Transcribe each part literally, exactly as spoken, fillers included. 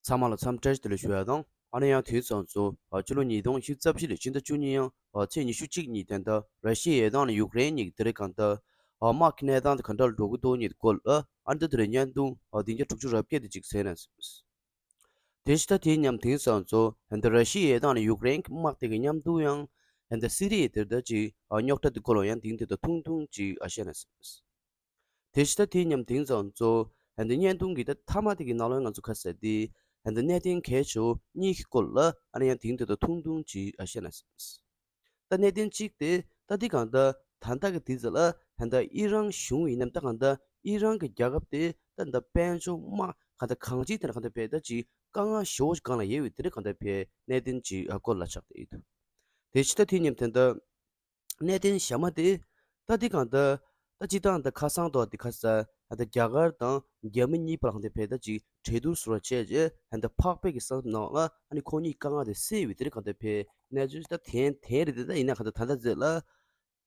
ཚང་མ་ལ་འཚམས་འདྲི་བཀྲ་ཤིས་བདེ་ལེགས་ཞུ་ཡ་དང་། ཨ་ནི་ཡང་དུས་ཙམ་ཚོ་ཕྱི་ལོ་ཉིས་སྟོང་ཉི་ཤུ་རྩ་བཞི་ལོའི་སྤྱི་ཟླ་བཅུ་གཉིས་ཡང་ཚེས་ཉི་ཤུ་གཅིག་ཉིན་དེ་འདྲ་ར་ཤི་ཡའི་ཡར་ཐང་དང་ཡུཀ་རེན་གཉིས་ཀྱི་དེ་རིང་གང་ལྟར་དམག་གི་གནས་སྟངས་དེ་ག་འདྲ་འགྲོ་གི་འདུག་གཉིས་སྐོར་ལ་ཨ་ནི་ད་དེ་རིང་བརྙན་ཐུང་བདུན་བརྒྱ་དྲུག་ཅུ་རེ་བརྒྱད་དེ་ཅིག་གསན་ན། དེ་ཕྱི་ད་དེའི་མཉམ་དེང་སང་ཚོ་ཧན་ད་ར་ཤི་ཡའི་ཡར་ཐང་ནས་ཡུཀ་རེན་གྱི་དམག་དེ་གི་མཉམ་དུ་ཡང་ཧན་ད་སི་རི་ཡའི་དེར་ད་ཅིག་རྙོག་དྲ་དེ་སྐོར་ལ་ཡང་དེང་དེ་ད་ཐུང་ཐུང་ཅིག་ཨ་བཤད་ན་སྲིད། དེ་ཕྱི་ད་དེའི་མཉམ་དེང་སང་ཚོ་ཧན་ད་བརྙན་ཐུང་གི་ད་མཐའ་མ་དེ་གི་ནང་ལ་ང་ཚོ་ཁ་གསལ་དེ་ཧན་ད་གནད་དོན་གལ་ཆེ་བོ་གཉིས་ཀྱི་སྐོར་ལ་ཨ་ནི་ཡང་དེང་དེ་ད་ཐུང་ཐུང་ཅིག་ཨ་བཤད་ན་སྲིད། ད་གནད་དོན་གཅིག་དེ་ད་འདི་གང་ལྟར་ད་ལྟ་གི་དུས་ཚོད་ལ་ཧན་ད་ཨི་རན་གཞུང་ཡིན་ནམ་ད་གང་ལྟར་ཨི་རན་གྱི་རྒྱལ་ཁབ་དེ་ད་ད་དཔལ་འབྱོར་དམག་གང་ལྟར་གང་ཅིའི་ཐད་ལ་གང་ལྟར་བས་ད་ཅིག་དཀའ་ངལ་ཞེ་པོ་ཞིག་སྒང་ལ་ཡོད་པའི་དེ་རིང་གང་ལྟར་བས་གནད་དོན་ཅིག་སྐོར་ལ་ཆགས་བསྡད་ཡོད་འདུག་དེ་ཕྱི་ད་དེ་མཉམ་དེ་ད་གནད་དོན་གཞན་མ་དེ་ད་འདི་གང་ལྟར་ད་སྤྱི་བཏང་ད་ཁ་སང་དོ་དེ་ཁ་ས་ད་རྒྱ་གར་དང་རྒྱ་མི་གཉིས་བར་ལ་གང་ལྟར་བས་ད་ཅིག་གྲོས་བསྡུར་ཟུར་བ་བྱས་རྗེས་ཧན་ད་འཕགས་པའི་གི་ས་ནང་ལ་ཨ་ནི་ཁོ་གཉིས་དཀའ་ངལ་དེ་སེལ་བའི་དེ་རིང་གང་ལྟར་བས་གནས་ཚུལ་ད་ཐེན་ཐེན་རེད་དེ་ད་ཡིན་ན་གང་ལྟར་ད་ལྟ་ཚོད་ལ་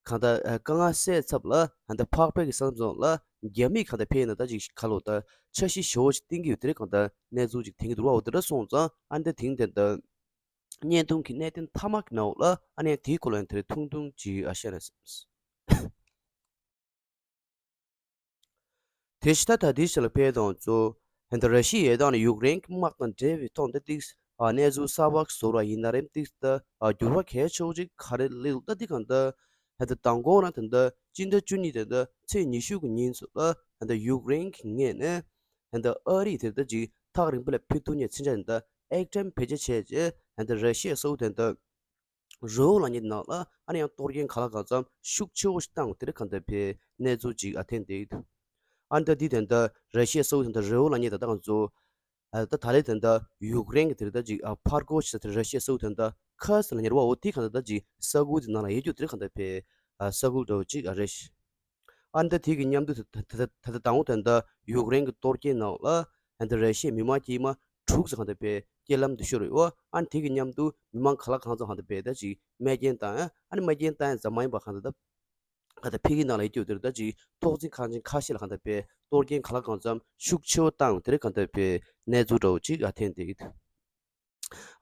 གང་ལྟར་དཀའ་ངལ་སེལ་ཚབ་ལ་ཧན་ད་འཕགས་པའི་གི་ས་ནང་ལ་རྒྱ་མིས་གང་ལྟར་བས་ན་ད་ཅིག་ག་ལོ་ད་འཆར་གཞི་ཞེ་པོ་ཞིག་བཏིང་གི་ཡོད་དེ་རིང་གང་ལྟར་གནས་ཚུལ་ཅིག་ཐེན་གི་འདུག་བ། འོ་དེ་འདྲ་སོང་ཙང་ཨ་ནི་ད་དེང་དེ་ད་བརྙན་ཐུང་གི་གནད་དོན་མཐའ་མ་གི་ནང་ལ་ཨ་ནི་དེའི་སྐོར་ལ་ཡང་དེ་རིང་ཐུང་ཐུང་ཅིག་ཨ་བཤད་ན་སྲིད། དེ་ཕྱི་ད་ད་དེའི་ཕྱི་ལ་ཕེབས་དང་གཙོ་ཧན་ད་ར་ཤི་ཡའི་ཡར་ཐང་ནས་ཡུཀ་རེན་གྱི་དམག་དང་འབྲེལ་བའི་ཐོག་འདི་ཏིག་གནས་ཚུལ་གསར་པ་བཟོ་ར་ཡིན་ན་རེམ་ཏིག་ད་འགྱུར་བ་གལ་ཆེ་བོ་ཅིག་ག་རེ་སླེབས་ད་འདི་གང་ད་ཧན་ད་དང་གོང་རང་དེ་འདྲ་སྤྱི་ཟླ་བཅུ་གཉིས་དེ་འདྲ་ཚེས་ཉི་ཤུ་གི་ཉིན་སུ་ལ་ཧན་ད་ཡུཀ་རེན་གྱི་ངོས་ནས་ཧན་ད་ཨ་རིས་དེ་འདྲ་ཅིག་ཐག་རིང་པོ་ལ་ཕུལ་ཐུབ་ཉེ་མཚོན་ཆ་དེ་འདྲ་ཨེག་ཀྲམ་བེད་སྤྱོད་བྱས་རྗེས་ཧན་ད་ར་ཤི་ཡའི་ས་ཁུལ་དེ་འདྲ་རི་བོ་ལངས་ཉེ་ནང་ལ་ཨ་ནི་ཡང་གཏོར་སྐྱོན་ག་ལ་གང་འཚམ་ཤུགས་ཆེ་བོ་ཞིག་བཏང་དེ་རིང་གང་ལྟར་བས་གནས་ཚུལ་ཅིག་ཨ་ཐེན་དེ་ཨ་ནི་ད་འདི་དེ་འདྲ་ར་ཤི་ཡའི་ས་ཁུལ་དེ་འདྲ་རི་བོ་ལངས་ཉེ་ད་ད་གང་ཚོ་ཨ་ད་ད་ལས་དེ་འདྲ་ཡུཀ་རེན་གྱི་དེ་རིང་ད་ཅིག་ཨ་ཕར་རྒོལ་ཞིག་ད་དེ་ར་ཤི་ཡའི་ས་ཁུལ་དེ་འདྲ་ཁ་སང་ལ་ཉེ་རི་བ་འོ་དེ་གང་ལྟར་ད་ཅིག་ས་ཁུལ་དེ་ནང་ལ་ཡོད་རྒྱུ་དེ་རིང་གང་ལྟར་བས་ཨ་ས་ཁུལ་འདྲ་བོ་ཅིག་ཨ་རེད། ཨ་ནི་ད་དེ་གི་མཉམ་དུ་ད་ད་ད་ད་དང་པོ་ད་ད་ཡུཀ་རེན་གྱི་གཏོར་སྐྱོན་ནང་ལ་ཨ་ད་ར་ཤི་ཡའི་མི་མང་དཀྱུས་མ་དྲུག་ཙམ་གང་ལྟར་བས་རྐྱེན་ལམ་དུ་ཤོར་ཡོད། ཨ་ནི་དེ་གི་མཉམ་དུ་མི་མང་ག་ལ་གང་འཚམ་གང་ལྟར་བས་ད་ཅིག་རྨས་སྐྱོན་བཏང་ཡ་ཨ་ནི་རྨས་སྐྱོན་བཏང་ཡ་ཙམ་མ་ཡིན་པ་གང་ལྟར་ད་གང་ལྟར་ཕ་གི་ནང་ལ་ཡོད་རྒྱུ་དེར་ད་ཅིག་ཐོག་བརྩེགས་ཁང་ཆེན་ཁ་ཤས་ལ་གང་ལྟར་བས་གཏོར་སྐྱོན་ག་ལ་གང་འཚམ་ཤུགས་ཆེ་བོ་བཏང་དེ་རིང་གང་ལྟར་བས་གནས་ཚུལ་འདྲ་བོ་ཅིག་ཨ་ཐེན་དེ་གི་འདུག་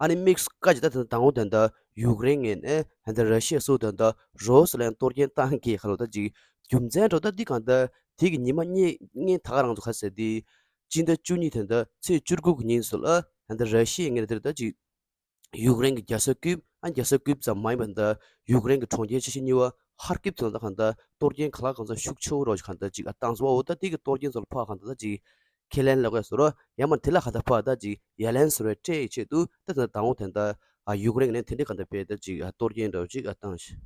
ཨ་ནི་དམིགས་སུ་བཀར་གྱི་ད་དེ་དང་པོ་དེ་འདྲ་ཡུཀ་རེན་ངོས་ནས་ཧན་ད་ར་ཤི་ཡའི་སོ་དེ་འདྲ་རོ་སི་ལན་གཏོར་སྐྱོན་བཏང་གི་ཁ་ལོ་ད་ཅིག་རྒྱུ་མཚན་འགྲོ་ད་འདི་གང་ད་དེ་གི་ཉི་མ་གཉིས་གཉིས་ད་ག་རང་ཚོ་ཁ་གསལ་དེ་སྤྱི་ཟླ་བཅུ་གཉིས་དེ་འདྲ་ཚེས་བཅུ་དགུ་གི་ཉིན་སུ་ལ་ཧན་ད་ར་ཤི་ཡའི་ངོས་ནས་དེ་ད་ཅིག་ཡུཀ་རེན་གྱི་རྒྱལ་ས་ཀིབ་ཨ་རྒྱལ་ས་ཀིབ་ཙམ་མ་ཡིན་པ་འདྲ་ཡུཀ་རེན་གྱི་གྲོང་ཁྱེར་ཆེ་ཤོས་གཉིས་པ་ཧར་ཀིབ་དེ་འདྲ་གང་ད་གཏོར་སྐྱོན་ག་ལ་གང་འཚམ་ཤུགས་ཆེ་བོ་རོ་ཞིག་གང་ད་ཅིག་ཨ་བཏང་སོ་བ་འོ་ད་དེ་གི་གཏོར་སྐྱོན་ཚོ་ལ་ཕ་གང་ད་ད་ཅིག་ཁས་ལེན་ལོག་ཡ་སོ་རོ། ཡང་མ་དེ་ལ་ཁ་ད་ཕ་ད་ཅིག་ཡ་ལན་སོ་རོའི་སྤྲད་ཡི་ཆེད་དུ་ད་ད་དང་པོ་དེ་འདྲ་ཨ་ཡུཀ་རེན་ནས་དེ་འདྲའི་ག་ད་བས་ད་ཅིག་ཨ་གཏོར་སྐྱོན་འདྲ་བོ་ཅིག་ཨ་བཏང་ཞིག་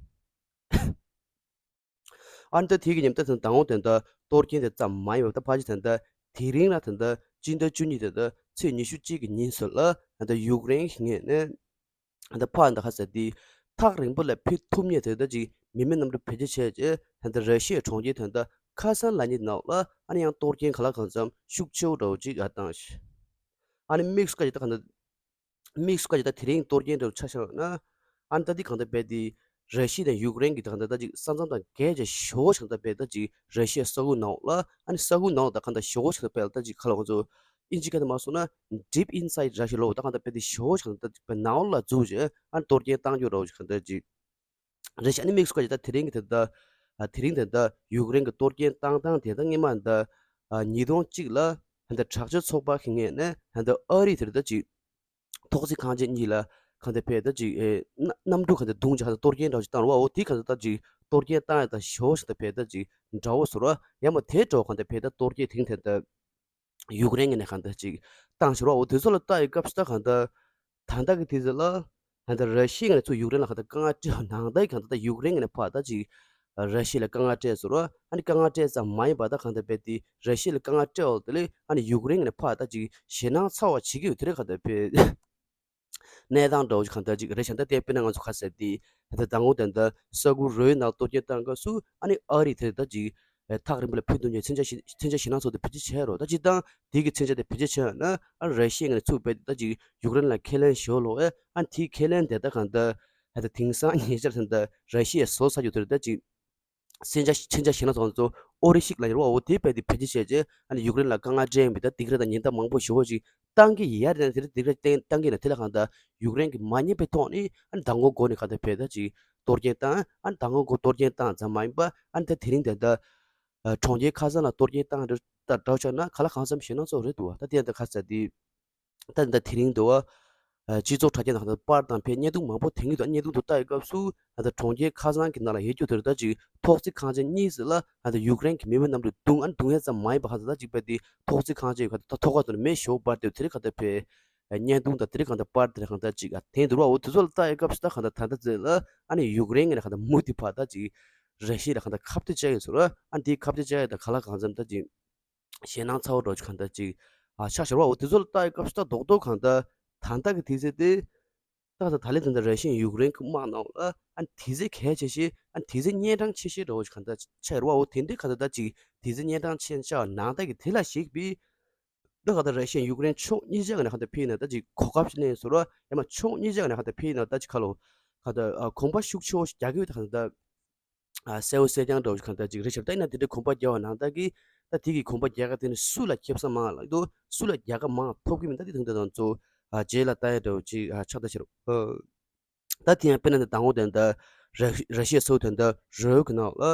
ཨ་ནི་ད་དེ་གི་ཉམས་ད་ད་དང་པོ་དེ་འདྲ་གཏོར་སྐྱོན་དེ་ཙམ་མ་ཡིན་པ་ད་ཕ་ཅིག་དེ་འདྲ་དེ་རིང་ལ་དེ་འདྲ་སྤྱི་ཟླ་བཅུ་གཉིས་དེ་འདྲ་ཚེས་ཉི་ཤུ་གཅིག་གི་ཉིན་སུ་ལ་ད་ཡུཀ་རེན་ངོས་ནས་ད་ཕ་ད་ཁ་ས་དེ་ཐག་རིང་པོ་ལ་ཕུལ་ཐུབ་ཉེ་དེ་འདྲ་ཅིག་མི་མེད་གནམ་གྲུ་བེད་སྤྱོད་བྱས་རྗེས་ད་ད་ར་ཤི་ཡའི་གྲོང་ཁྱེར་དེ་འདྲ་ཁ་སང་ལ་ཉིན་ནང་ལ་ཨ་ནི་ཡང་གཏོར་སྐྱོན་ག་ལ་གང་འཚམ་ཤུགས་ཆེ་བོ་འདྲ་བོ་ཅིག་ཨ་བཏང་ཞིག་ཨ་ནི་དམིགས་སུ་བཀར་ཅིག་ད་གང་ད་དམིགས་སུ་བཀར་ཅིག་ད་དེ་རིང་གཏོར་སྐྱོན་འདྲ་བོ་ཆ་བཞག་ན་ཨ་ནི་ད་འདི་གང་ད་བས་དེ་ར་ཤི་ཡ་དང་ཡུཀ་རེན་གྱི་ད་གང་ད་ད་ཅིག་ས་མཚམས་དང་འགལ་བྱས་ཞོ་ཞིག་གང་ད་བས་ད་ཅིག་ར་ཤི་ཡའི་ས་ཁུལ་ནང་ལ་ཨ་ནི་ས་ཁུལ་ནང་ལ་ད་གང་ད་ཞོ་ཞིག་ད་བས་ད་ཅིག་ཁ་ལ་ང་ཚོ་ཨིན་ཇི་སྐད་དུ་མ་སོང་ན་deep inside Russia ལོ་ད་གང་ད་བས་དེ་ཞོ་ཞིག་གང་ད་བས་ནང་ལ་འཛུལ་བྱས་ཨ་ནི་གཏོར་སྐྱོན་བཏང་རྒྱུ་ར་བོ་ཞིག་གང་ད་ཅིག་རེད་ཤག་ཨ་ནི་དམིགས་སུ་བཀར་ཅིག་ད་དེ་རིང་གི་དེ་ད་ཨ་དེ་རིང་དེ་ད་ཡུཀ་རེན་གྱི་གཏོར་སྐྱོན་བཏང་སྟངས་དེ་ད་སྔོན་མ་ད་ཨ་ཉིས་སྟོང་གཅིག་ལ་ཧན་ད་དྲག་སྤྱོད་ཚོགས་པ་གི་ངོས་ནས་ཧན་ད་ཨ་རི་དེར་ད་ཅིག་ཐོག་བརྩེགས་ཁང་ཆེན་གཉིས་ལ་གང་ད་བས་ད་ཅིག་ཨེ་གནམ་གནམ་གྲུ་གང་ད་བརྡུངས་ཅིག་གང་ད་གཏོར་སྐྱོན་འདྲ་ཅིག་བཏང་རོ་བ་འོ་དེ་གང་ད་ད་ཅིག་གཏོར་སྐྱོན་བཏང་ཡ་ད་ཞོ་ཞིག་ད་བས་ད་ཅིག་འདྲ་བོ་སོ་ར་ཡང་མ་དེ་འདྲ་གང་ད་བས་ད་གཏོར་སྐྱོན་དེང་དེ་ད། ཡུཀ་རེན་ངོས་ནས་གང་ལྟར་ཅིག་བཏང་ཕྱིར་བ་འོ་དེ་ཚོ་ལ་ལྟ་ཡི་སྐབས་སུ་ད་གང་ལྟར་ད་ལྟ་གི་དུས་ཚོད་ལ་གང་ལྟར་ར་ཤི་ཡ་ངོས་ནས་ཚུར་ཡུཀ་རེན་ལ་གང་ལྟར་དཀའ་ངལ་སྤྲད་པ་ནང་ལྟར་གང་ལྟར་ད་ཡུཀ་རེན་ངོས་ནས་ཕར་ད་ཅིག་ར་ཤི་ཡ་ལ་དཀའ་ངལ་སྤྲད་ཟེར་བ་ཨ་ནི་དཀའ་ངལ་སྤྲད་ཙམ་མ་ཡིན་པ་ད་གང་ལྟར་རྦད་དེ་ར་ཤི་ཡ་ལ་དཀའ་ངལ་སྤྲད་འོག་དེ་ལས་ཨ་ནི་ཡུཀ་རེན་ངོས་ནས་ཕར་ད་ཅིག་ཞེད་སྣང་ཚ་བ་བྱེད་ཀྱི་ཡོད་དེ་རེད་གང་ལྟར་བས། གནས་སྟངས་འདྲ་བོ་ཞིག་གང་ལྟར་ཅིག་རེད་ཤག་ད་ལྟའི་དཔེར་ན་ང་ཚོ་ཁ་གསལ་ཏེ་ད་ལྟ་དང་པོ་དེ་འདྲ་ས་ཁུལ་རེའུ་ནང་གཏོར་སྐྱོན་བཏང་སྐབས་སུ་ཨ་ནི་ཨ་རི་དེ་ད་ཅིག་ཐག་རིང་པོ་ལ་ཕུལ་ཐུབ་མཁན་མཚོན་ཆ་ཞིག་མཚོན་ཆ་ཞེད་སྣང་ཚོགས་ཏེ་བེད་སྤྱོད་བྱས་རོགས་ད་ཅིག་དང་དེ་གི་མཚོན་ཆ་དེ་བེད་སྤྱོད་བྱས་ན་ཨ་ར་ཤི་ཡ་ངོས་ནས་ཚུར་རྦད་དེ་ད་ཅིག་ཡུཀ་རེན་ལ་ཁས་ལེན་ཞུ་ལོ་ཨེ་ཨ་ནི་དེའི་ཁས་ལེན་དེ་ད་གང་ལྟར་ད་དེང་སང་ཉེ་ཆར་དེ་འདྲ་ར་ཤི་ཡས་བཟོ་ཚར་རྒྱུ་དེ་རེད་ད་ཅིག་མཚོན་ཆ་མཚོན་ཆ་ཞེད་སྣང་ཚོགས་ཚོ་ ཨོ་རི་ཤིག་ལ་ཡོད་རེད་བ། འོ་དེ་རྦད་དེ་བེད་སྤྱོད་བྱས་རྗེས་ཨ་ནི་ཡུཀ་རེན་ལ་དཀའ་ངལ་འཕྲད་ཡོང་བའི་ད་སྡིགས་ར་དང་ཉེན་བརྡ་མང་པོ་ཞེ་པོ་ཅིག་བཏང་གི་ཡོད་རེད། དེ་རེད། སྡིགས་ར་བཏང་གི་ཡོད་ན་དེ་ལ་གང་ལྟར་ཡུཀ་རེན་གྱིས་མ་ཉན་པའི་ཐོག་ནས་ཨ་ནི་མདང་དགོང་ནས་གང་ལྟར་བེད་ད་ཅིག་གཏོར་སྐྱོན་བཏང་། ཨ་ནི་མདང་དགོང་གཏོར་སྐྱོན་བཏང་ཙམ་མ་ཡིན་པ་ཨ་ནི་ད་དེ་རིང་དེ་ད་གྲོང་ཁྱེར་ཁ་སང་ལ་གཏོར་སྐྱོན་བཏང་རེད། ད་འདྲ་བོ་ཆགས་ན་ག་ལ་གང་འཚམ་ཞེད་སྣང་ཚ་པོ་རེད་འདུག་བ། ད་དེ་ཡང་ད་ག་ཟེར་དེ། ད་ད་དེ་རིང་འདུག་བ། ཨ་སྤྱི་ཚོགས་དྲ་རྒྱ་ནང་ད་པར་དང་ཕར་བརྙན་ཐུང་མང་པོ་ཐོན་གྱི་འདུག་བརྙན་ཐུང་དུ་ལྟ་ཡི་སྐབས་སུ་ད་གྲོང་ཁྱེར་ཁ་སང་གི་ནང་ལ་ཡོད་རྒྱུ་དེར་ད་ཅིག་ཐོག་བརྩེགས་ཁང་ཆེན་གཉིས་ཟེར་ལ་ད་ཡུཀ་རེན་གྱི་མི་མང་རྣམས་ལ་རྡུང་ཨ་རྡུང་ཡ་ཙམ་མ་ཡིན་པ་གང་ལྟར་ད་ཅིག་པ་དེ་ཐོག་བརྩེགས་ཁང་ཆེན་གྱི་ཐོག་ཁ་དུ་མེ་ཤོར་བར་དེ་དེ་རིང་གང་ལྟར་ཕར་བརྙན་ཐུང་དང་དེ་རིང་གང་ལྟར་པར་དེ་རིང་གང་ལྟར་ཅིག་ཐོན་འདུག་བ། འོ་དེ་ཚོ་ལ་ལྟ་ཡི་སྐབས་སུ་ད་གང་ལྟར་ད་ལྟ་ཚེ་ལ་ཨ་ནི་ཡུཀ་རེན་གྱི་ནས་གང་ལྟར་མུ་མཐུད་པར་ད་ཅིག་ར་ཤི་ཡ་ལ་གང་ལྟར་ཁ་གཏད་བཅག་ཡོད་ཟེར་བ། ཨ་ནི་དེའི་ཁ་གཏད་བཅག་ཡ་ད་ག་ལ་གང་འཚམ་ད་ཅིག་ཞེད་སྣང་ཚ་པོ་འདྲ་བོ་ཅིག་གང་ལྟར་ཅིག་ཨ་ཆགས་བཞག་པ། འོ་དེ་ཚོ་ལ་ལྟ་ཡི་སྐབས་སུ་ད་རྡོག་རྡོག་གང་ལྟར་ད་ལྟ་གི་དུས་ཚོད་དེ་ད་གང་ལྟར་ད་ལན་ད་ལྟ་ར་ཤི་ཡ་ཡུཀ་རེན་གྱི་དམག་ནང་ལ་ཨ་ནི་དུས་ཚོད་གལ་ཆེ་ཤོས་ཨ་ནི་དུས་ཚོད་གཉན་འཕྲང་ཆེ་ཤོས་འདྲ་བོ་ཅིག་གང་ལྟར་ཆགས་ཡོད་རེད་བ། འོ་དེ་འདྲའི་གང་ལྟར་ད་ཅིག་དུས་ཚོད་གཉན་འཕྲང་ཆེན་ཆགས་ནང་ལྟར་གྱི་དེ་ལ་གཞིགས་པའི་ད་གང་ལྟར་ར་ཤི་ཡ་ཡུཀ་རེན་ཕྱོགས་གཉིས་ཆ་ག་ནས་གང་ལྟར་ཕེབས་ན་ད་ཅིག་གོ་སྐབས་ཤིག་ལེན་ཟེར་བ། ཡང་མ་ཕྱོགས་གཉིས་ཆ་ག་ནས་གང་ལྟར་ཕེབས་ན་ད་ཅིག་ཁ་ལོ་གང་ལྟར་ཨ་གོམ་པ་ཤུགས་ཆེ་བོ་ཞིག་རྒྱག་གི་ཡོད། ད་གང་ལྟར། ཨ་གསལ་བོ་གསལ་རྐྱང་འདྲ་བོ་ཞིག་གང་ལྟར་ཅིག་རེད་ཤག་ད་ཡིན་ན་དེ་འདྲའི་གོམ་པ་རྒྱག་པ་ནང་ལྟར་གྱི་ད་དེ་གི་གོམ་པ་རྒྱག་ག་དེ་ནི་སུ་ལ་ཁེ་བཟང་མང་ལ་འདུག་སུ་ལ་རྒྱལ་ཁ་མང་ཐོབ་གི་མིན་ད་དེ་དང་དེ་དང་གཙོ་བོ་ཨ་རྗེས་ལ་ལྟ་ཡ་འདྲ་བོ་ཅིག་ཨ་ཆགས་ད་ཕྱིར། ཨ་ད་དེ་ཡང་དཔེར་ན་ད་དང་པོ་དེ་ད་ར་ར་ཤི་ཡ་སོ་དེ་ད་རོལ་གི་ནང་ལ་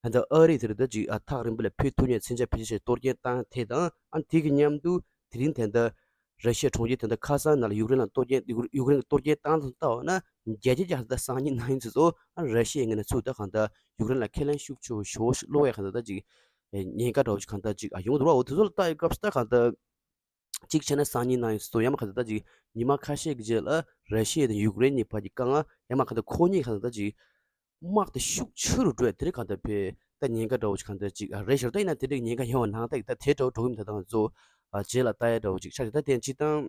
ད་ད་ཨ་རི་དེ་རེད་ད་ཅིག་ཨ་ཐག་རིང་པོ་ལ་ཕེབས་ཐུབ་མཁན་མཚོན་ཆ་བེད་སྤྱོད་བྱས་གཏོར་སྐྱོན་བཏང་དེ་དང་ཨ་དེ་གི་མཉམ་དུ་དེ་རིང་དེ་ད། ར་ཤི་ཡའི་གྲོང་ཁྱེར་དེ་འདྲ་ཁ་སང་ནང་ལ་ཡུཀ་རེན་ལ་གཏོར་སྐྱོན་ཡུཀ་ཡུཀ་རེན་གྱི་གཏོར་སྐྱོན་བཏང་དང་བལྟས་པ་ན་བརྒྱ་ཆ་བརྒྱ་ད་སང་ཉིན་གནངས་ཉིན་ཚོ་ཚོ་ཨ་ར་ཤི་ཡའི་ངོས་ནས་ཚུར་ད་གང་ལྟར་ཡུཀ་རེན་ལ་ཁས་ལེན་ཤུགས་ཆེ་བོ་ཞེ་པོ་ཞིག་སློག་ཡ་གང་ལྟར་ད་ཅིག་ཉེན་ཁ་འདྲ་བོ་ཞིག་གང་ལྟར་ཅིག་ཨ་ཡོང་འདུག་ར། འོ་དེ་ཚོ་ལ་ལྟ་ཡི་སྐབས་སུ་ད་གང་ལྟར་གཅིག་བྱས་ན་སང་ཉིན་གནངས་ཉིན་ཚོ་ཚོ་ཡང་མ་གང་ལྟར་ད་ཅིག་ཉི་མ་ཁ་ཤས་ཀྱི་རྗེས་ལ་ར་ཤི་ཡ་དང་ཡུཀ་རེན་གཉིས་བར་གྱི་དཀའ་ངལ་ཡང་མ་གང་ལྟར་ཁོ་གཉིས་གང་ལྟར་ད་ཅིག་དམག་དེ་ཤུགས་ཆེ་རུ་འགྲོ་ཡ་དེ་རིང་གང་ལྟར་ཕེ་ད་ཉེན་ཁ་འདྲ་བོ་ཞིག་གང་ལྟར་ཅིག་ཨ་རེད་ཤག་ད་ཡིན་ན་དེ་འདྲའི་ཉེན་ཁ་ཡོང་བ་ནང་ལྟར་གྱི་ད་དེ་འདྲ་བོ་འགྲོ་གི་མི་ད་དང་གཙོ་བོ་ཨ་རྗེས་ལ་ལྟ་ཡ་འདྲ་བོ་ཅིག་ཆགས་ཀྱི་ད་དེ་སྤྱི་བཏང་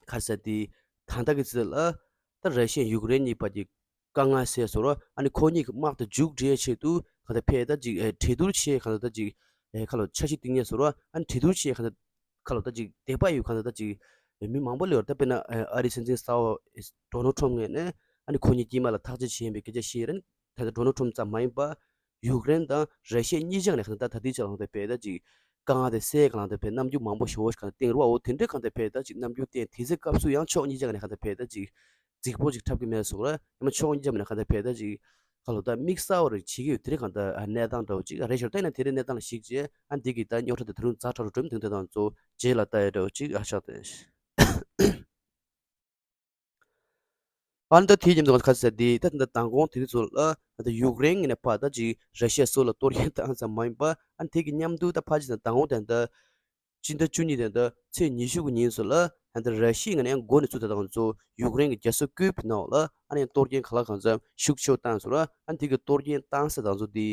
ག་རེ་ཟེར་དེ་ད་ལྟ་གི་ཚེ་ལ་ད་ར་ཤི་ཡ་ཡུཀ་རེན་གཉིས་བར་གྱི་དཀའ་ངལ་སེལ་ཟེར་རོ། ཨ་ནི་ཁོ་གཉིས་ཀྱི་དམག་དེ་མཇུག་སྒྲིལ་ཆེད་དུ་གང་ལྟར་ཕེ་ད་ཅིག་ཨེ་གྲོས་བསྡུར་ཆེད་གང་ལྟར་ད་ཅིག་ཨེ་ཁ་ལོ་འཆར་གཞི་བཏིང་ཡས་ཟེར་རོ། ཨ་ནི་གྲོས་བསྡུར་ཆེད་གང་ལྟར་ཁ་ལོ་ད་ཅིག་དད་པ་ཡོད་གང་ལྟར་ད་ཅིག་མི་མང་པོ་ལ་ཡོད་རེད། ད་དཔེར་ན་ཨ་རིའི་སྲིད་འཛིན་གསར་པ་ཌོ་ནལ་ཊམ་ངོས་ནས་ཨ་ནི་ཁོ་གཉིས་དཀྱིལ་མ་ལ་ཐག་གཅོད་བྱས་ཡིན་པའི་སྐད་ཆ་བཤད་རན། ད་ལྟ་ཌོ་ནལ་ཊམ་ཙམ་མ་ཡིན་པ་ཡུཀ་རེན་དང་ར་ཤི་ཡ་གཉིས་ཆ་ནས་གང་ལྟར་ད་ལྟའི་ཆ་ལ་གང་ལྟར་བས་ད་ཅིག་དཀའ་ངལ་དེ་སེལ་གང་ལྟར་བས་རྣམ་འགྱུར་མང་པོ་ཞེ་པོ་ཞིག་གང་བསྟན་རུ་བ། འོ་དེ་འདྲའི་གང་ལྟར་བས་ད་ཅིག་རྣམ་འགྱུར་བསྟན་དེ་ཚེ་སྐབས་སུ་ཡང་ཕྱོགས་གཉིས་ཆ་ནས་གང་ལྟར་བས་ད་ཅིག་རྫིག་པོ་ཅིག་འཁྲབ་ཀྱི་མེད་སོང་ར། ཡང་མ་ཕྱོགས་གཉིས་ཆ་མ་ནས་གང་ལྟར་བས་ད་ཅིག་ག་ལོ་ད་དམིགས་བསལ་བ་རེ་བྱེད་ཀྱི་ཡོད་དེ་རིང་གང་ལྟར་གནས་སྟངས་འདྲ་བོ་ཅིག་རེད་ཤག་ད་ཡིན་ན་དེ་རིང་གནས་སྟངས་ལ་གཞིགས་རྗེས་ཨ་འདི་གི་ད་རྙོག་དྲ་དེ་ད་རུང་ཛ་དྲག་རུ་གྲོན་དེ་འདྲ་དང་གཙོ་རྗེས་ལ་ལྟ་ཡ་འདྲ་བོ་ཅིག་ཨ་ཆགས་ཏེ། ཨ་ནི་ད་དེའི་མཉམ་དུ་ང་ཚོ་ག་ཚོད་ཟེར་དེ་ད་ད་ལྟ་མདང་དགོང་དེ་དུས་ཚོད་ལ་ད་ཡུཀ་རེན་ངོས་ནས་ཕར་ད་ཅིག་ར་ཤི་ཡ་སོགས་ལ་གཏོར་སྐྱོན་བཏང་ཙམ་མ་ཡིན་པ་ཨ་ནི་དེ་གི་མཉམ་དུ་ད་ཕར་ཅིག་ད་མདང་དགོང་དེ་ད་སྤྱི་ཟླ་བཅུ་གཉིས་དེ་ད་ཚེས་ཉི་ཤུ་གི་ཉིན་ཚོ་ལ་ད་ད་ར་ཤི་ཡ་ངོས་ནས་ཡང་འགོ་ནས་ཚུར་ད་ད་ང་ཚོ་ཡུཀ་རེན་གྱི་རྒྱལ་ས་ཀིབ་ནང་ལ་ཨ་ནི་གཏོར་སྐྱོན་ག་ལ་གང་འཚམ་ཤུགས་ཆེ་བཏང་སོང་ར། ཨ་ནི་དེ་གི་གཏོར་སྐྱོན་བཏང་ས་ད་ང་ཚོ་དེ་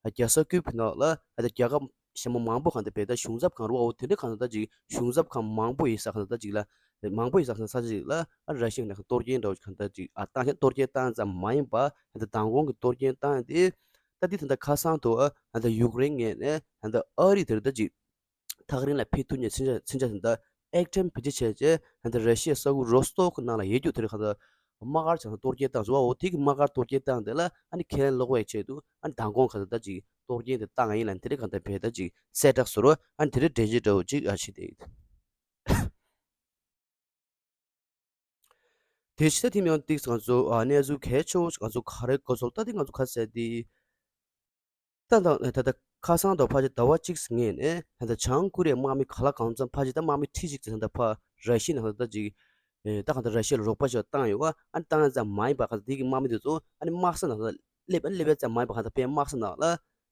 རྒྱལ་ས་ཀིབ་ནང་ལ་ད་ད་རྒྱལ་ཁབ་གཞན་པ་མང་པོ་གང་ལྟར་བས་ད་གཞུང་ཚབ་ཁང་རུ་བ་འོ་དེ་འདྲ་གང་ལྟར་ད་ཅིག་གཞུང་ཚབ་ཁང་མང་པོ་ཡིན་ས་གང་ལྟར་ད་ཅིག་ལ་མང་པོ་ཡིན་ས་གང་ལྟར་ས་ཆ་ཅིག་ལ་ཨ་ར་ཤི་ཡ་ནས་གཏོར་སྐྱོན་འདྲ་བོ་གང་ལྟར་ཅིག་ཨ་བཏང་ཤག་གཏོར་སྐྱོན་བཏང་ཙམ་མ་ཡིན་པ་ད་ལྟ་མདང་དགོང་གི་གཏོར་སྐྱོན་བཏང་ཡ་དེ་ད་འདི་ད་ལྟ་ཁ་སང་དུ་ཨ་ད་ལྟ་ཡུཀ་རེན་ངོས་ནས་ད་ལྟ་ཨ་རི་དེར་ད་ཅིག་ཐག་རིང་ལ་ཕེབས་ཐུབ་མཁན་མཚོན་ཆ་མཚོན་ཆ་ད་ལྟ་ཨེག་ཊེམ་བེད་སྤྱོད་བྱས་རྗེས་ད་ལྟ་ར་ཤི་ཡའི་ས་ཁུལ་རོ་སི་ཏོག་གི་ནང་ལ་ཡོད་རྒྱུ་དེར་གང་ལྟར་དམག་སྒར་ཆགས་ནས་གཏོར་སྐྱོན་བཏང་སོང་བ། འོ་དེ་གི་དམག་སྒར་གཏོར་སྐྱོན་བཏང་དེ་ལ་ཨ་ནི་ཁས་ལེན་སློག་པའི་ཆེད་དུ་ཨ་ནི་མདང་དགོང་ག་ད་ད་ཅིག་གཏོར་སྐྱོན་དེ་བཏང་ཡིན་ལ་དེ་རིང་གང་ལྟར་བས་ད་ཅིག་གསལ་བསྒྲགས་སོ་རོ། ཨ་ནི་དེ་རིང་འགྲེལ་བརྗོད་འདྲ་བོ་ཅིག་ཨ་བྱས་ཏེ། དེ་ཕྱི་ད་ཐིམ་ཡང་ཏིག་ང་ཚོ་ཨ་གནས་ཚུལ་གལ་ཆེ་བོ་ང་ཚོ་ག་རེ་གོ་སོང་ད་དེ་ང་ཚོ་ག་ཟེར་དེ། ད་ད་ད་ད་ཁ་སང་དང་ཕལ་ཆེར་ཟླ་བ་གཅིག་སྔོན་ནས་ད་ད་བྱང་ཀོ་རི་ཡའི་དམག་མི་ག་ལ་གང་འཚམ་ཕལ་ཆེར་ད་དམག་མི་ཁྲི་གཅིག་ཙམ་ད་ཕར་ར་ཤི་ཡ་ནང་ད་ད་ཅིག་ཨེ་ད་གང་ད་ར་ཤི་ཡ་ལ་རོགས་པ་ཞིག་བཏང་ཡོད་བ། ཨ་ནི་བཏང་ཡ་ཙམ་མ་ཡིན་པ་གང་ད་དེ་གི་དམག་མི་དེ་ཚོ་ཨ་ནི་དམག་ས་ནང་ད་སླེབས་ཨ་ནི་སླེབས་ཡ་ཙམ་མ་ཡིན་པ་གང་ད་དཔེ་དམག་ས་ནང་ལ་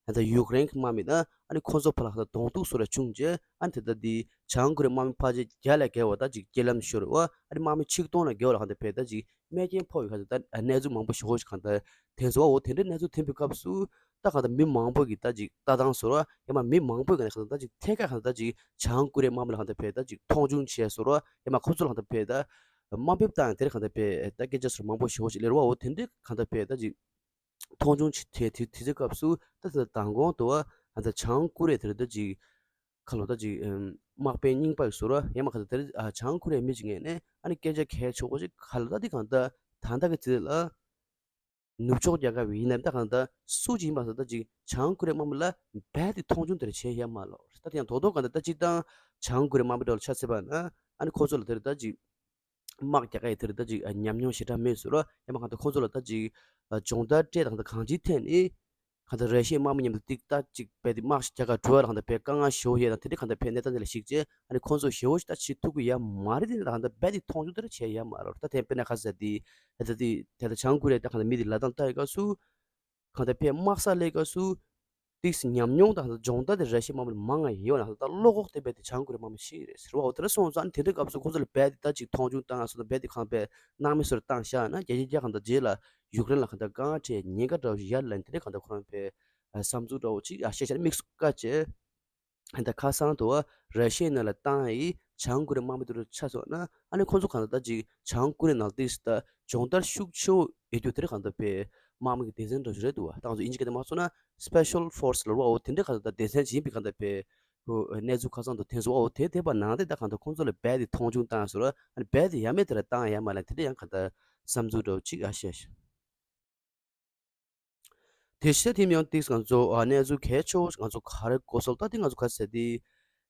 ད་ད་ཡུཀ་རེན་གི་དམག་མི་ད་ཨ་ནི་ཁོ་ཚོ་ཕར་ལ་གང་ད་གདོང་གཏུག་བཟོ་ར་བྱུང་རྗེས་ཨ་ནི་ད་ད་དེ་བྱང་ཀོ་རི་ཡའི་དམག་མི་ཕལ་ཆེར་བརྒྱ་ལས་བརྒལ་བ་ད་ཅིག་རྐྱེན་ལམ་ཤོར་བ། ཨ་ནི་དམག་མི་ཆིག་སྟོང་ལས་བརྒལ་བ་ལ་གང་ད་ཕར་ད་ཅིག་རྨས་སྐྱོན་ཕོག་ཡོད་ཁ་ད་གནས་ཚུལ་མང་པོ་ཞིག་ཧོ་ཞིག་གང་ལྟར་དེ་ཚོ་འོ་དེ་འདྲའི་གནས་ཚུལ་ཐོན་པའི་སྐབས་སུ་ད་གང་ལྟར་མི་མང་པོ་གིས་ད་ཅིག་ལྟ་སྟངས་བཟོ་ར་ཡང་མ་མི་མང་པོ་གིས་གང་ལྟར་ད་ཅིག་ཐད་ཀར་གང་ལྟར་ད་ཅིག་བྱང་ཀོ་རི་ཡའི་དམག་མི་ལ་གང་ལྟར་ཕར་ད་ཅིག་མཐོང་ཆུང་བྱས་བཟོ་ར་ཡང་མ་ཁོ་ཚོ་ལ་གང་ལྟར་ཕར་ད་དམའ་འབེབས་བཏང་ཡང་དེར་གང་ལྟར་ཕར་ད་སྐད་ཆ་ཟེར་མང་པོ་ཞིག་ཧོ་ཞིག་ལེར་བ་འོ་དེ་འདྲའི་གང་ལྟར་ཕར་ད་ཅིག་མཐོང་ཆུང་བྱས་དེ་དེ་དེ་ཚོའི་སྐབས་སུ་ད་ད་མདང་དགོང་དུ་བ་ད་ད་བྱང་ཀོ་རི་ཡ་དེར་ད་ཅིག་ཁ་ལོ་ད་ཅིག་དམག་དཔོན་རྙིང་པ་ཞིག་བཟོ་ར་ཡང་མ་གང་ལྟར་དེར་བྱང་ཀོ་རི་ཡའི་མི་ཅིག་ངོས་ནས་ཨ་ནི་སྐད་ཆ་གལ་ཆེ་བོ་ཞིག་ཁ་ལོ་ད་དེ་གང་ལྟར་ད་ད་གི་ཚེ་ལ། ནུབ་ཕྱོགས་རྒྱལ་ཁབ་ཡིན་ནའི་ད་གང་ལྟར་སུ་ཅིག་ཡིན་པ་ཟེར་ད་ཅིག་བྱང་ཀོ་རི་ཡའི་དམག་མི་ལ་རྦད་དེ་མཐོང་ཆུང་དེ་འདྲ་བྱས་ཡོད་མ་རེད། ད་དེ་ཡང་རྡོག་རྡོག་གང་ལྟར་ད་སྤྱིར་བཏང་བྱང་ཀོ་རི་ཡའི་དམག་མི་འདྲ་བོ་ལ་ཆ་བཞག་པ་ན་ཨ་ནི་ཁོ་ཚོ་ལ་དེ་རེད་ད་ཅིག་དམག་རྒྱག་ག་ཡི་དེ་རེད་ད་ཅིག་ཉམས་མྱོང་ཞེ་དྲག་མེད་ཟེར་རོ། ཡང་མ་གང་ལྟར་ཁོ་ཚོ་ལ་ད་ཅིག་སྦྱོང་བརྡར་སྤྲད་དང་ད་གང་ཅིའི་ཐད་ནས་གང་ལྟར་ར་ཤི་ཡའི་དམག་མི་མཉམ་དུ་ཏིག་ཏག་ཅིག་རྦད་དེ་དམག་རྒྱག་ག་འགྲོ་བ་ལ་གང་ལྟར་དཔེ་དཀའ་ངལ་ཞེ་པོ་ཡོད་དང་དེ་འདྲའི་གང་ལྟར་དཔེ་གནས་སྟངས་དེ་ལ་གཞིགས་བྱས་ཨ་ནི་ཁོ་ཚོ་ཞེ་པོ་ཞིག་ད་བྱེད་ཐུབ་ཀྱི་ཡོད་མ་རེད། དེ་ད་གང་ལྟར་རྦད་དེ་མཐོང་ཆུང་དེ་འདྲ་བྱས་ཡོད་མ་རེད། ད་དེ་དཔེར་ན་ཁ་ཟས་དེ་ད་ལྟ་དེ་ད་ལྟ་བྱང་ཀོ་རི་ཡ་ད་གང་ལྟར་མི་དེ་ལ་དྭགས་ལྟ་ཡི་སྐབས་སུ་གང་ལྟར་དཔེ་དམག་ས་སླེབས་སྐབས་སུ་ཏིག་ཙམ་ཉམས་མྱོང་དང་སྦྱོང་བརྡར་དེ་ར་ཤི་ཡའི་དམག་མི་ལ་མང་ང་ཡོད་ན་ད་བློ་ཁོག་དེ་རྦད་དེ་བྱང་ཀོ་རི་ཡའི་དམག་མི་ཞིག་རེད་ཟེར་བ། འོ་དེ་འདྲ་སོང་ཙང་དེ་འདྲའི་སྐབས་སུ་ཁོ་ཚོ་ལ་རྦད་དེ་ད་ཅིག་མཐོང་ཆུང་བཏང་ཡ་སོགས་དང་རྦད་དེ་གང་དཔེ་སྣང་མེད་བཟོ་འདྲ་བཏང་བཞག་ན་རྒྱལ་སྤྱིའི་རྒྱལ་ཁབ་དང་རྗེས་ལ་ཡུཀ་རེན་ལ་གང་ལྟར་དཀའ་ངལ་འཕྲད་ཉེན་ཁ་འདྲ་བོ་ཞིག་ཡར་སླེབས་དེ་འདྲའི་གང་ལྟར་ཁོ་རང་དཔེ་བསམ་ཚུལ་འདྲ་བོ་ཅིག་ཨ་བཤད་བྱས་ན་དམིགས་སུ་བཀར་བྱས། ད་ཁ་སང་དུ་ར་ཤི་ཡའི་ནང་ལ་བཏང་ཡི་བྱང་ཀོ་རི་ཡའི་དམག་མི་དེ་ཚོ་ཆ་སོང་ན་ཨ་ནི་ཁོ་ཚོ་གང་ལྟར་ད་ཅིག་བྱང་ཀོ་རི་ཡའི་ནང་ཏིག་ཙམ་ད་སྦྱོང་བརྡར་ཤུགས་ཆེ་བོ་ཡོད་རྒྱུ་དེ་རེད། གང་ལྟར་དཔེ་དམག་མི་གི་སྡེ་ཚན་འདྲ་བོ་ཞིག་རེད་འདུག་བ། ད་ང་ཚོ་དབྱིན་ཇི་སྐད་དུ་མ་སོང་ན་Special Force ལབ་རོགས་འོ་དེ་འདྲའི་གང་ལྟར་ད་སྡེ་ཚན་ཞིག་ཡིན་པའི་གང་ལྟར་དཔེ་ཁོ་གནས་ཚུལ་ཁ་སང་དུ་ཐོན་སོང་བ། འོ་དེ་དེ་བར་ནང་དེ་ད་གང་ལྟར་ཁོང་ཚོ་ལ་རྦད་དེ་མཐོང་ཆུང་བཏང་སོང་ར་ཨ་ནི་རྦད་དེ་ཡ་མེད་དེ་ར་བཏང་ཡ་མ་ལ་དེ་འདྲ་ཡང་གང་ལྟར་བསམ་ཚུལ་འདྲ་བོ་ཅིག་ཨ་བཤད་ཤག་དེ་བཞིན་དེ་ཡང་ཏིག་ཙམ་ང་ཚོ་ཨ་གནས་ཚུལ་གལ་ཆེ་བོ་ང་ཚོ་ག་རེ་གོ་སོང་ད་དེ་ང་ཚོ་ག་རེ་ཟེར་དེ་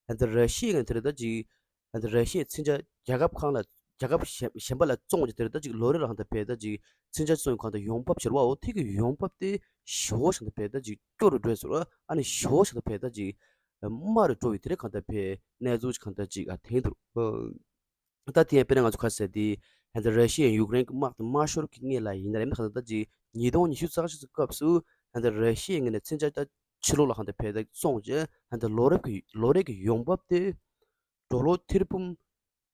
ཨ་ད་ར་ཤི་ཡ་ངས་དེ་རེད་ད་ཅིག་ཨ་ད་ར་ཤི་ཡའི་མཚོན་ཆ་རྒྱལ་ཁབ་ཁག་ལ་རྒྱལ་ཁབ་གཞན་གཞན་པ་ལ་བཙོང་རྒྱུ་དེ་རེད་ད་ཅིག་ལོ་རེ་ལ་ཧང་ད་བས་ད་ཅིག་མཚོན་ཆ་བཙོང་གང་ད་ཡོང་འབབ་བྱེད་རོགས་འོ་དེ་གི་ཡོང་འབབ་དེ་ཞོ་ཤང་ད་བས་ད་ཅིག་སྐྱོ་རུ་འགྲོ་སོང་ར་ཨ་ནི་ཞོ་ཤང་ད་བས་ད་ཅིག་དམའ་རུ་འགྲོ་བའི་དེ་རེད་གང་ད་བས་གནས་ཚུལ་གང་ད་ཅིག་ཨ་དེང་དུ། ད་དེ་ཡང་དཔེར་ན་ང་ཚོ་ག་རེ་ཟེར་དེ་ཧན་ད་ར་ཤི་ཡ་ཡུཀ་རེན་གྱི་དམག་དེ་མ་ཤོར་གྱི་སྔོན་ལ་ཡིན་ན་རེད་མ་གང་ལྟར་ད་ཅིག་ཉིས་སྟོང་ཉི་ཤུ་རྩ་གཅིག་གི་སྐབས་སུ་ཧན་ད་ར་ཤི་ཡའི་ངོས་ནས་མཚོན་ཆ་ད་ཕྱི་ལོགས་ལ་གང་ལྟར་བས་ད་བཙོང་བྱས་ཧན་ད་ལོ་རབས་ཀྱི་ལོ་རེ་གི་ཡོང་འབབ་དེ་ཌོ་ལར་ཐེར་འབུམ་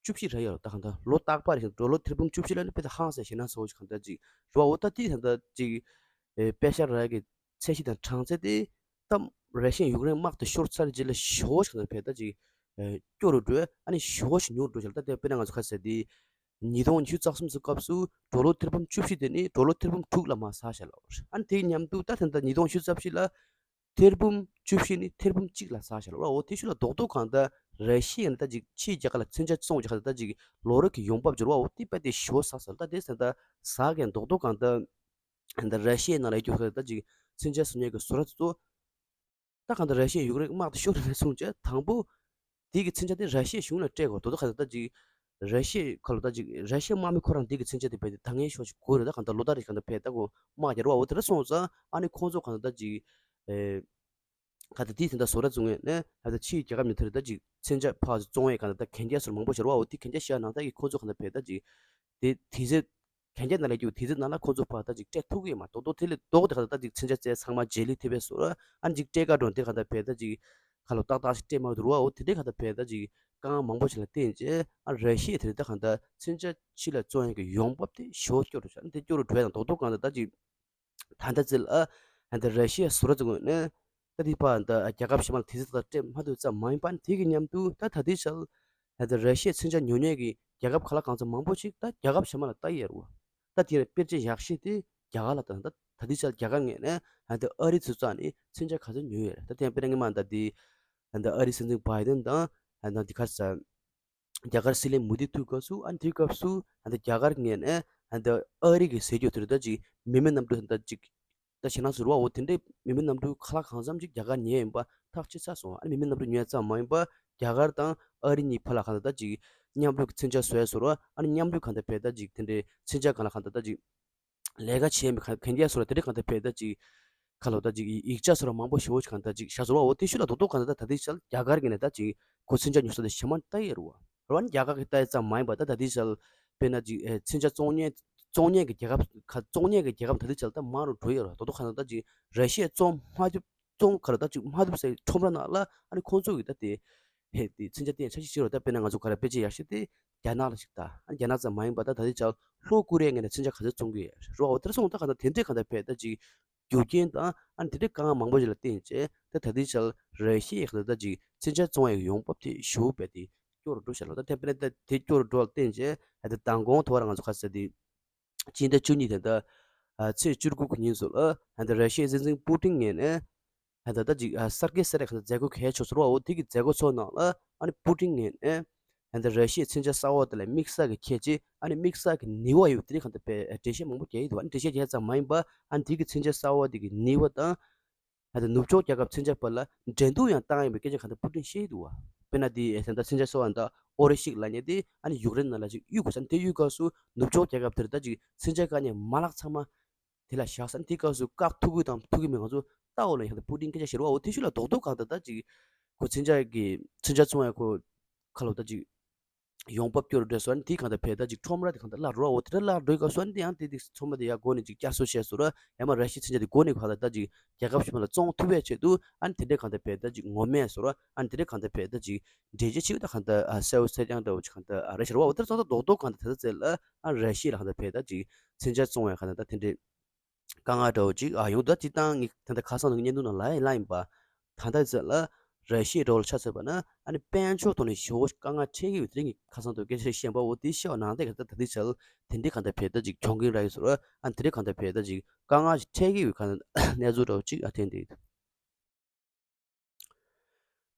བཅུ་བཞི་རེད་ཡོད་ད་གང་ལྟར་ལོ་རྟག་པར་ཧན་ཌོ་ལར་ཐེར་འབུམ་བཅུ་བཞི་ལ་ནི་དཔེ་ད་ཧང་སང་ཞེ་ན་སོ་གང་ལྟར་ཅིག་རེད་བ། འོ་ད་དེ་ཧན་ད་ཅིག་ཨེ་པེ་ཤ་ར་གི་ཚད་གཞི་དང་གྲངས་ཚད་དེ་ད་ར་ཤི་ཡ་ཡུཀ་རེན་དམག་དེ་ཤོར་ཚར་རྗེས་ལ་ཞོ་ཞིག་ན་བས་ད་ཅིག་ཨེ་སྐྱོ་རུ་འགྲོ་ཨ་ནི་ཞོ་ཞིག་ཉུང་རུ་འགྲོ་ཞིག་ད་དེ་དཔེར་ན་ང་ཚོ་ཁ་ཟེར་དེ་ཉིས་སྟོང་ཉི་ཤུ་རྩ་གསུམ་ཙམ་སྐབས་སུ་ཌོ་ལར་ཐེར་འབུམ་བཅུ་བཞི་དེ་ནི་ཌོ་ལར་ཐེར་འབུམ་དྲུག་ལ་མར་ཟག་བཞག་ལ། ཨ་ནི་དེའི་མཉམ་དུ་ད་ད་ལྟ་ཉིས་སྟོང་ཉི་ཤུ་རྩ་བཞི་ལ་ཐེར་འབུམ་བཅུ་བཞི་ནི་ཐེར་འབུམ་གཅིག་ལ་ཟག་བཞག་ལ། འོ་དེ་ཤུ་ལ་རྡོག་རྡོག་གང་ལྟར་ར་ཤི་ཡ་ནི་ད་ཅིག་ཕྱིའི་རྒྱལ་ཁབ་ལ་མཚོན་ཆ་བཙོང་རྒྱུ་ཁ་ད་ཅིག་ལོ་རེ་གི་ཡོང་འབབ་འབྱོར་བ་འོ་དེ་དཔེ་དེ་ཞོ་ཟག་ཟག་ད་དེ་ད་ཟག་གི་རྡོག་རྡོག་གང་ལྟར། ད་ར་ཤི་ཡའི་ནང་ལ་ཡོད་རྒྱུ་ཁ་ད་ཅིག་མཚོན་ཆ་བཟོ་མཁན་གྱི་བཟོ་གྲྭ་ཚོ་ད་གང་ལྟར་ར་ཤི་ཡའི་ཡུཀ་རེན་དམག་དེ་ཤོར་ནས་བཟུང་བྱས་དང་པོ་དེ་གི་མཚོན་ཆ་དེ་ར་ཤི་ཡའི་གཞུང་ལ་སྤྲད་དགོས་རྡོག་རྡོག་ཁ་ད་ཅིག་ར་ཤི་ཡའི་ཁ་ལོ་ད་ཅིག་ར་ཤི་ཡའི་དམག་མི་ཁོ་རང་དེ་གི་མཚོན་ཆ་དེ་བས་ཏེ་ད་ངན་ཤོར་ཞིག་དགོས་རེད། ད་གང་ལྟར་ལོ་ལྟར་རེ་གང་ལྟར་བས་ད་གོ་དམག་རྒྱག་རོགས་འོ་དེ་འདྲ་སོང་ཙང་ཨ་ནི་ཁོང་ཚོ་གང་ལྟར་ད་ཅིག་ཨེ། ག་ད་དེ་དེ་འདྲ་བཟོ་གྲྭ་བཙུགས་ངེས་ནས་ད་ལྟ་ཕྱིའི་རྒྱལ་ཁབ་ནས་དེར་ད་ཅིག་མཚོན་ཆ་ཕར་ཚུར་བཙོང་ཡས་ག་ད་ད་གན་རྒྱ་སོར་མང་པོ་ཤོར་བ་འོ་དེ་གན་རྒྱ་ཤར་ནང་ད་ཀྱི་ཁོ་ཚོ་ག་ད་བས་ད་ཅིག་དེ་དེ་ཚེ་གན་རྒྱ་ནང་ལ་རྒྱུ་དེ་ཚེ་ནང་ལ་ཁོ་ཚོ་ཕར་ད་ཅིག་སྤྲད་ཐུབ་ཀྱི་མ་གཏོགས་དེ་ལས་ལྡོག་དེ་ག་ད་ད་ཅིག་མཚོན་ཆ་རྩལ་ཚང་མ་རྗེས་ལུས་ཐེབས་པས་སོར་ཨ་ཅིག་སྤྲད་ག་འགྲོ་དེ་ག་ད་བས་ད་ཅིག་ཁ་ལོ་ཏག་ཏག་ཞིག་སྤྲད་མ་འདུག་བ་འོ་དེ་འདྲའི་ག་ད་བས་ད་ཅིག་དཀའ་ངལ་མང་པོ་ཞིག་ལ་བརྟེན་རྗེས་ཨ་ར་ཤི་ཡ་དེ་ད་ག་ད་མཚོན་ཆ་ཕྱི་ལ་བཙོང་ཡས་ཀྱི་ཡོང་འབབ་དེ་ཞོ་སྐྱོ་རུ་ཤ་དེ་སྐྱོ་རུ་འགྲོ་ཡ་དང་རྡོག་རྡོག་གང་ད་ད་ཅིག་ད་ལྟ་ཚེ་ལ་ཨ་འདི་ར་ཤི་ཡ་བཟོ་གྲྭ་ཚོ་ངོས་ནས་ད་འདི་ཕར་འདི་རྒྱལ་ཁབ་གཞན་པ་ལ་དེ་ཚོ་ད་སྤྲད་མ་ཐུབ་ཙམ་མ་ཡིན་པ་དེ་གི་མཉམ་དུ་ད་ད་ལྟའི་ཆར་ཨ་འདི་ར་ཤི་ཡའི་མཚོན་ཆ་ཉོ་མཁན་གྱི་རྒྱལ་ཁབ་ཁག་ལ་གང་ཚ་མང་པོ་ཞིག་ད་རྒྱལ་ཁབ་གཞན་པ་ལ་ལྟ་ཡི་ཡོད་རེད་བ། ད་དེ་ཡང་དཔེར་བརྗོད་ཡག་ཤོས་དེ་རྒྱ་གར་ལ་ད་ད་ད་ལྟའི་ཆར་རྒྱ་གར་ངོས་ནས་ཨ་འདི་ཨ་རི་ཚོའི་རྩ་ནས་མཚོན་ཆ་ག་ཚོད་ཉོས་ཡོད་རེད། ད་དེ་ཡང་དཔེར་ན་སྔོན་མ་ད་འདི་ཨ་འདི་ཨ་རི་སྲིད་འཛིན་བྷའི་ཌེན་དང་ཨ་ད་འདི་ག་ས། རྒྱ་གར་སྲིད་བློན་མོ་དི་ཐུག་སྐབས་སུ་ཨ་ནི་དེའི་སྐབས་སུ་ཨ་ནི་རྒྱ་གར་ངོས་ནས་ཨ་ནི་ཨ་རི་གི་ཟས་རྒྱུ་དེ་རེད་ད་ཅིག་མི་མེད་གནམ་གྲུ་ད་ཅིག་ད་ཞེ་ན་ཟུར་བ་འོ་དེ་འདྲའི་མི་མེད་གནམ་གྲུ་ཁ་ལག་གང་འཚམ་ཅིག་རྒྱ་གར་ཉོས་ཡིན་པ་ཐག་ཆོད་ཚར་སོང་། ཨ་ནི་མི་མེད་གནམ་གྲུ་ཉོས་ཙམ་མ་ཡིན་པ་རྒྱ་གར་དང་ཨ་རི་གཉིས་ཕར་ལ་གང་ད་ད་ཅིག་མཉམ་རུབ་ཀྱི་མཚོན་ཆ་བཟོ་ཡ་ཟུར་བ་ཨ་ནི་མཉམ་རུབ་གང་ད་བས་ད་ཅིག་དེ་འདྲའི་མཚོན་ཆ་གང་ལ་གང་ད་ད་ཅིག་ལས་ཀ་བྱེད་མི་ག་གན་རྒྱ་སོ་ལ་དེ་འདྲ་གང་ལྟར་བས་ད་ཅིག་ཁ་ལོ་ད་ཅིག་ཡིག་ཆ་སོ་ལ་མང་པོ་ཞེ་པོ་ཞིག་གང་ལྟར་ཅིག་བཞག་སོ་ལ་འོ་དེ་ཤུ་ལ་རྡོག་རྡོག་གང་ལྟར་ད་ད་དེ་ཤལ་རྒྱ་གར་གྱི་ནས་ད་ཅིག་གོ་མཚོན་ཆ་ཉོ་ས་དེ་ཞེ་མ་ལྟ་ཡི་རུ་བ་རོ་ཨ་ནི་རྒྱ་གར་གྱི་ལྟ་ཡི་ཙམ་མ་ཡིན་པ་ད་ད་དེ་ཤལ་དཔེར་ན་ཅིག་མཚོན་ཆ་བཙོང་མཁན་བཙོང་མཁན་གྱི་རྒྱལ་ཁབ་ཁ་བཙོང་མཁན་གྱི་རྒྱལ་ཁབ་ད་དེ་ཤལ་ད་མང་རུ་འགྲོ་ཡི་རུ་རྡོག་རྡོག་གང་ལྟར་ད་ཅིག་ར་ཤི་ཡ་བཙོང་མ་ཐུབ། བཙོང་ཁ་ལ་ད་ཅིག་མ་ཐུབ་སའི་ཁྲོམ་ར་ནང་ལ་ཨ་ནི་ཁོང་ཚོ་གི་ད་དེ་ཧེ་དེ་མཚོན་ཆ་བསྟན་འཆར་གཞི་བྱེད་རོགས་ད་དཔེར་ན་ང་ཚོ་ག་རེ་དཔེ་ཆ་ཡག་ཤོས་དེ་རྒྱ་ནག་ལ་ཞིག་ད་ཨ་ནི་རྒྱ་ནག་ཙམ་མ་ཡིན་པ་ད་ད་དེ་ཅག་ལྷོ་ཀོ་རི་ཡ་ངོས་ནས་མཚོན་ཆ་ག་ཚོད་བཙོང་གི་ཡོད་རོགས་འོ་དེར་སོང་ད་ག་ད་དེ་འདྲས་ག་ད་བས་ད་ཅིག་རྒྱུ་རྐྱེན་དང་ཨ་ནི་དེ་འདྲས་དཀའ་ངལ་མང་པོ་ཞིག་ལ་བརྟེན་བྱས་ད་ད་དེ་ཅག་ར་ཤི་ཡའི་ག་ད་ད་ཅིག་མཚོན་ཆ་བཙོང་ཡའི་ཡོང་འབབ་དེ་ཞུ་བས་དེ་སྐྱོ་རུ་འགྲོ་ཤག་ལ་ད་དེ་དཔེར་ན་ད་དེ་སྐྱོ་རུ་འགྲོ་བ་ལ་བརྟེན་བྱས་ད་དེ་མདང་དགོང་ཐོག་ར་ང་ཚོ་ག་ས་དེ། སྤྱི་ཟླ་བཅུ་གཉིས་དེ་ད་ཨ་ཚེས་བཅུ་དགུ་གི་ཉིན་སུ་ཨ་ད་ར་ཤི་ཡའི་སྲིད་འཛིན་པུ་ཏིན་ངོས་ནས་ཨ་ད་ད་ཅིག་ཨ་གསར་བསྐོས་གསར་རེ་གང་མཛད་སྒོ་གལ་ཆེ་ཚོར་བ་འོ་དེ་གི་མཛད་སྒོ་ཚོ་ནང་ལ་ཨ་ནི་པུ་ཏིན་ངོས་ནས་ ཨ་ནི་ར་ཤི་ཡའི་མཚོན་ཆ་གསར་པ་དེ་ལ་དམིགས་བསལ་གྱི་ཁྱད་ཆོས། ཨ་ནི་དམིགས་བསལ་གྱི་ནུས་པ་ཡོད་པ་དེ་རིགས་གང་ལྟར་དཔེ་འགྲེལ་བཤད་མང་པོ་རྒྱག་གི་འདུག་ཨ་ནི་འགྲེལ་བཤད་རྒྱག་ཙམ་མ་ཡིན་པ། ཨ་ནི་དེ་གི་མཚོན་ཆ་གསར་པ་དེ་གི་ནུས་པ་དང་། ཨ་ནི་ནུབ་ཕྱོགས་རྒྱལ་ཁབ་མཚོན་ཆ་བར་ལ་འགྲན་བསྡུར་ཡང་བཏང་ཡོད་པའི་སྐད་ཆ་གང་ལྟར་པུ་ཏིན་བཤད་ཀྱི་འདུག་བ། དཔེར་ན་དེ་ད་ལྟ་མཚོན་ཆ་གསར་པ་ད་ཨོ་རི་ཤིག་ལབ་མཁན་དེ་ཨ་ནི་ཡུཀ་རེན་ནང་ལ་ཅིག་གཡུག་དགོས་ས་ནི། དེ་གཡུག་སྐབས་སུ་ནུབ་ཕྱོགས་རྒྱལ་ཁབ་དེར་ད་ཅིག་མཚོན་ཆ་བཀག་ནས་མ་ལག་ཚང་མ་དེ་ལ་བཞག་ས་ནི། དེ་སྐབས་སུ་བཀག་ཐུབ་ཀྱི་དང་ཐུབ་ཀྱི་མེད། ང་ཚོ་ལྟ་འོ་ལ་ཡང་ད་པུ་ཏིན་སྐད་ཆ་བཤད་རེད་བ། འོ་དེ་ཤུ་ལ་རྡོག་རྡོག་གང་ལྟར་ད་ཅིག་ཁོ་མཚོན་ཆ་གི་མཚོན་ཆ་བཙོང་ཡ་ཁོ་ཁ་ལོ་ད་ཅིག་ཡོང་འབབ་སྐྱོ་རུ་འགྲོ་སོང་། ཨ་ནི་དེ་གང་ལྟར་བས་ད་ཅིག་ཁྲོམ་ར་དེ་གང་ལྟར་བརླག་འགྲོ་བ། འོ་དེ་འདྲ་བརླག་འགྲོའི་སྐབས་སུ་ཨ་ནི་དེ་ཡང་དེ་དེ་ཚང་མ་དེ་ཡར་སྒོ་ནས་ཅིག་བསྐྱར་གསོ་བྱས་སོང་ར། ཡང་མ་ར་ཤི་མཚོན་ཆ་དེ་སྒོ་ནས་གང་ལྟར་ད་ཅིག་རྒྱལ་ཁབ་གཞན་པ་ལ་བཙོང་ཐུབ་པའི་ཆེད་དུ་ཨ་ནི་དེ་འདྲའི་གང་ལྟར་བས་ད་ཅིག་ངོམ་མེད་སོང་ར། ཨ་ནི་དེ་འདྲའི་གང་ལྟར་བས་ད་ཅིག་འགྲེལ་བཤད་ཆེ་བ་ད་གང་ལྟར་ཨ་གསལ་པོ་གསལ་རྐྱང་འདྲ་བོ་ཅིག་གང་ལྟར་ཨ་རེད་ཤག་རེད་བ། འོ་དེར་ཚོགས་ཐོག་རྡོག་རྡོག་གང་ལྟར་དེ་ཚོ་ཚེ་ལ་ཨ་ར་ཤི་ཡ་ལ་གང་ལྟར་བས་ད་ཅིག་མཚོན་ཆ་བཙོང་བའི་གང་ལྟར་ད་དེ་འདྲའི་དཀའ་ངལ་འདྲ་བོ་ཅིག་ཨ་ཡོང་འདུག་སྤྱིར་བཏང་ངས་ད་ལྟ་ཁ་སང་དུ་བརྙན་ཐུང་ནང་ལ་ཡང་ལབ་ཡིན་པ། ད་ལྟ་ཚོད་ལ་ར་ཤི་ཡའི་འགྲོ་བ་ལ་ཆ་མཚོན་པ་ན་ཨ་ནི་དཔལ་འབྱོར་ཐོག་ནས་ཞེ་པོ་དཀའ་ངལ་འཕྲད་ཀྱི་ཡོད་དེ་ངས་ཁ་སང་དུ་སྐད་ཆ་བཤད་པ། འོ་དེ་བཤད་པ་ནང་བཞིན་གྱི་ད་ལྟ་དེ་ཆ་ལ་དེ་འདྲའི་གང་ལྟར་བས་ད་ཅིག་གྱོང་གུན་རག་གི་ཟེར་བ། ཨ་ནི་དེ་འདྲའི་གང་ལྟར་བས་ད་ཅིག་དཀའ་ངལ་ཞིག་འཕྲད་ཀྱི་ཡོད་གང་གནས་ཚུལ་འདྲ་བོ་ཅིག་ཨ་ཐོན་བསྡད་ཡོད།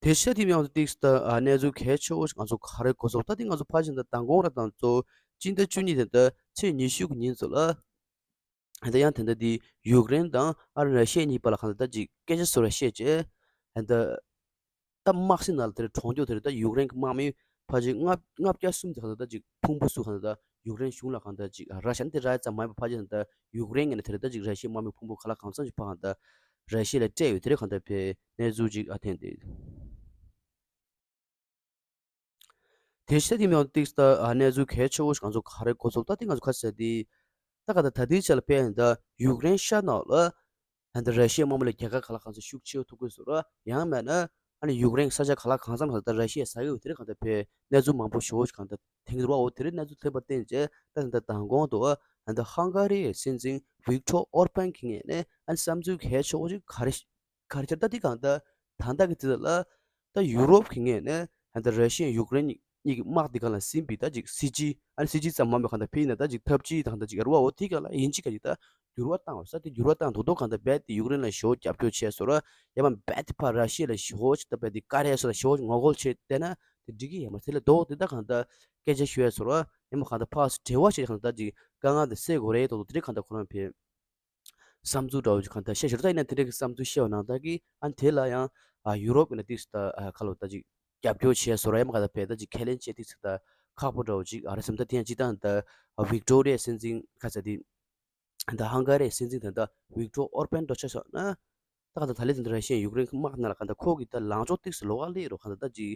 དེ་བྱས་དེ་ཡང་ཏིག་ད་ཨ་གནས་ཚུལ་གལ་ཆེ་བོ་ཞིག་ང་ཚོ་ག་རེ་གོ་སོང་། ད་དེ་ང་ཚོ་ཕལ་ཆེར་ད་མདང་དགོང་ར་དང་གཙོ་སྤྱི་ཟླ་བཅུ་གཉིས་དེ་ད་ཚེས་ཉི་ཤུ་གི་ཉིན་ཚོ་ལ། ད་ཡང་དེ་འདྲ་དེ་ཡུཀ་རེན་དང་ཨ་རི་ར་ཤི་ཡ་གཉིས་བར་ལ་གང་ལྟར་ད་ཅིག་སྐད་ཆ་བཟོ་ར་བཤད་བྱས། ད་ད་དམག་སྲིད་ནང་ལ་དེར་གྲོང་ཆོག་དེར་ད་ཡུཀ་རེན་གྱི་དམག་མི་ཕལ་ཆེར་ལྔ་ལྔ་བརྒྱ་གསུམ་དེ་གང་ལྟར་ད་ཅིག་ཕུང་པོ་སུ་གང་ལྟར་ད་ཡུཀ་རེན་གཞུང་ལ་གང་ལྟར་ཅིག་ར་ཤ་ནི་དེ་ར་ཙམ་མ་ཡིན་པ་ཕལ་ཆེར་ད་ཡུཀ་རེན་ངོས་ནས་དེར་ད་ཅིག་ར་ཤི་ཡའི་དམག་མི་ཕུང་པོ་ག་ལ་གང་འཚམ་ཞིག་ཕར་གང་ལྟར་ར་ཤི་ཡ་ལ་སྤྲད་ཡོད། དེར་གང་ལྟར་བས་གནས་ཚུལ་ཅིག་ཨ་ཐོན་བསྡད་ཡོད། དེ་བྱས་དེ་མིན་ཏིག་ད་ཨ་གནས་ཚུལ་གལ་ཆེ་བོ་ཞིག་ང་ཚོ་ག་རེ་གོ་སོང་། ད་དེ་ང་ཚོ་ཁ་ཟེར་དེ་ད་ག་ད་ད་ལྟའི་ཆ་ལ་དཔེར་ན་ད་ཡུཀ་རེན་ཤར་ནང་ལ་ད་ལྟ་ར་ཤི་ཡའི་དམག་མི་ལ་རྒྱལ་ཁ་ག་ལ་གང་འཚམ་ཤུགས་ཆེ་བོ་ཐོབ་ཀྱི་ཡོད་ཟེར་ར། ཡང་མེད་ན་ཨ་ནི་ཡུཀ་རེན་ས་ཆ་ག་ལ་གང་འཚམ་ལ་ད་ར་ཤི་ཡས་ཟ་གི་ཡོད། དེ་རིང་གང་ལྟར་བས་གནས་ཚུལ་མང་པོ་ཞེ་བོ་ཞིག་གང་ལྟར་ཐོན་གྱི་འདུག་བ། འོ་དེ་རིང་གནས་ཚུལ་ཐོན་པར་བརྟེན་བྱས་ད་ད་ལྟ་མདང་དགོང་དུ་ད་ལྟ་ཧང་ག་རི་ཡའི་སྲིད་འཛིན་ཝིག་ཏོར་ཨོར་པན་གྱི་ངོས་ནས་ཨ་ནི་བསམ་ཚུལ་གལ་ཆེ་བོ་ཞིག་ག་རེ་ག་རེ་ཆེར་ད་འདི་གང་ལྟར་ད་ལྟ་གི་དུས་ལ་ད་ཡུ་རོབ་ཀྱི་ངོས་ནས་ད་ལྟ་ར་ཤི་ཡ་ཡུཀ་རེན་གཉིས་ཀྱི་དམག་འདི་གང་ལ་ཟིན་པའི་ད་ཅིག་སྲིད་ཇུས། ཨ་ནི་སྲིད་ཇུས་ཙམ་མ་མེད་གང་ལྟར་ཕེ་ཡིན་ན་ད་ཅིག་ཐབས་ཇུས་དང་ད་ཅིག་ར་བ། འོ་དེ་གང་ལ་ཡིན་གཅིག་ག་ཅིག་ད་འགྱུར་བ་བཏང་བ་ས་དེ་འགྱུར་བ་བཏང་དོ་དོ་གང་ལྟར་རྦད་དེ་ཡུཀ་རེན་ལ་ཞེ་བོ་རྒྱབ་སྐྱོར་བྱས་སོ་ར། ཡང་མ་རྦད་དེ་ཕར་ར་ཤི་ཡ་ལ་ཞེ་བོ་ཅིག་ད་རྦད་དེ་ཀ་རེ་སོ་ལ་ཞེ་བོ་ངོ་རྒོལ་བྱས་བསྡད་ན་དེ་འགྲིག་གི་ཡོད་མ་རེད། དེ་ལས་ལྡོག་དེ་ད་གང་ལྟར་སྐད་ཆ་ཤོད་ཡ་སོ་ར། ཡང་མ་གང་ལྟར་ཕར་འབྲེལ་བ་བྱས་གང་ལྟར་ད་ཅིག་དཀའ་ངལ་དེ་སེལ་དགོས་རེད་དོ་དོ་དེ་རིང་གང་ལྟར་ཁོ་རང་ཕེ་བསམ་ཚུལ་འདྲ་བོ་ཅིག་གང་ལྟར་བཤད་ཞོར་ད་ཡིན་ན་དེ་འདྲ་གི་བསམ་ཚུལ་བཤད་པ་ནང་ལྟར་གི་ཨ་ནི་དེ་ལ་ཡང་ཨ་ཡུ་རོབ་ཀྱི་ནས་ཏིག་ད་ཨ་ཁ་ལོ་ད་ཅིག་རྒྱབ་སྐྱོར་བྱས་སོ་ར། ཡང་མ་ག་ད་བས་ད་ཅིག་ཁས་ལེན་བྱས་ཏིག་ད་ཁག་པོ་འདྲ་བོ་ཅིག་ཨ་རེ་སེམས་ད་དེ་ཡང་སྤྱིར་བཏང་ད་ཨ་ཝིག་ཏོ་རི་ཡ་སྲིད་འཛིན་ཁ་ཚ་དེ་ད་ཧང་ག་རི་སྲིད་འཛིན་ད་ད་ཝིག་ཏོར་ཨོར་པན་འདྲ་ཆ་བཞག་ན། ད་ག་ད་ད་ལས་དེ་འདྲ་ར་ཤི་ཡ་ཡུཀ་རེན་གྱི་དམག་ནང་ལ་ག་ད་ཁོ་གི་ད་ལངས་ཕྱོགས་ཏིག་སུ་ལོགས་ཀ་སླེབས་རོགས་ག་ད་ད་ཅིག་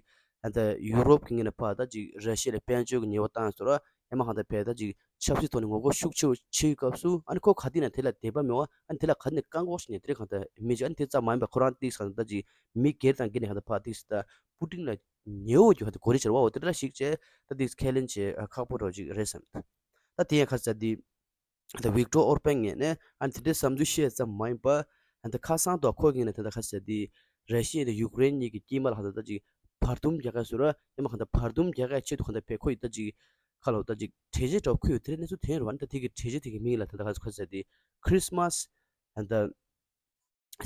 ད་ཡུ་རོབ་ཀྱི་ངོས་ནས་ཕར་ད་ཅིག་ར་ཤི་ཡ་ལ་དཔལ་འབྱོར་གྱི་ཉེས་པ་བཏང་སོ་ར། ཡང་མ་གང་ལྟར་བས་ད་ཅིག་ཆབ་སྲིད་ཐོག་ནས་ངོ་རྒོལ་ཤུགས་ཆེ་བོ་བྱེད་ཡོད་སྐབས་སུ་ཨ་ནི་ཁོ་ག་དུས་ན་དེ་ལ་དད་པ་མེད་པ། ཨ་ནི་དེ་ལ་ག་དུས་ན་བཀག་འགོག་བྱས་ནས་དེ་རིང་གང་ལྟར་མི་བྱེད། ཨ་ནི་དེ་ཙམ་མ་ཡིན་པར་ཁོ་རང་ཏིག་གང་ལྟར་ད་ཅིག་མི་སྒེར་དང་སྒེར་ནས་གང་ལྟར་ཕར་ཏིག་ད་པུ་ཏིན་ལ་ཉེ་བོ་རྒྱུ་ག་ད་གོ་རེ་བྱེད་པ། འོ་དེ་འདྲ་ཞིག་བྱས་ད་ཏིག་ཁས་ལེན་བྱེད་ཁག་པོ་འདྲ་བོ་ཅིག་རེད་བསམ། ད་དེ་ཡང་ཁ་ཚ་དེ་ད་ཝིག་ཏོར་ཨོར་པན་ངོས་ནས་ཨ་ནི་དེ་འདྲའི་བསམ་ཚུལ་བཤད་ཙམ་མ་ཡིན་པར་ཨ་ནི་ད་ཁ་སང་དུ་ཁོ་གིས་ནས་ད་ད་ཁ་ཟེར་དེ་ར་ཤི་ཡ་དང་ཡུཀ་རེན་གཉིས་ཀྱི་དཀྱིལ་མ་ལ་ཧ་ད་ད་ཅིག་བར་འདུམ་རྒྱག་ག་ཟེར་ར། ཡང་མ་གང་ལྟར་བར་འདུམ་རྒྱག་ག་ཆེད་དུ་གང་ལྟར་བས་ཁོ་ཡིས་ད་ཅིག་ཁ་ལོ་ད་ཅིག་གྲོས་ཆོད་འདྲ་བོ་ཁོ་ཡིས་དེ་འདྲའི་གནས་ཚུལ་ཐོན་ཡོད་རེད་བ། ཨ་ནི་ད་དེ་གི་གྲོས་ཆོད་དེ་གི་མིང་ལ་ད་ད་ཁ་ཁ་ཟེར་དེ་Christmas and the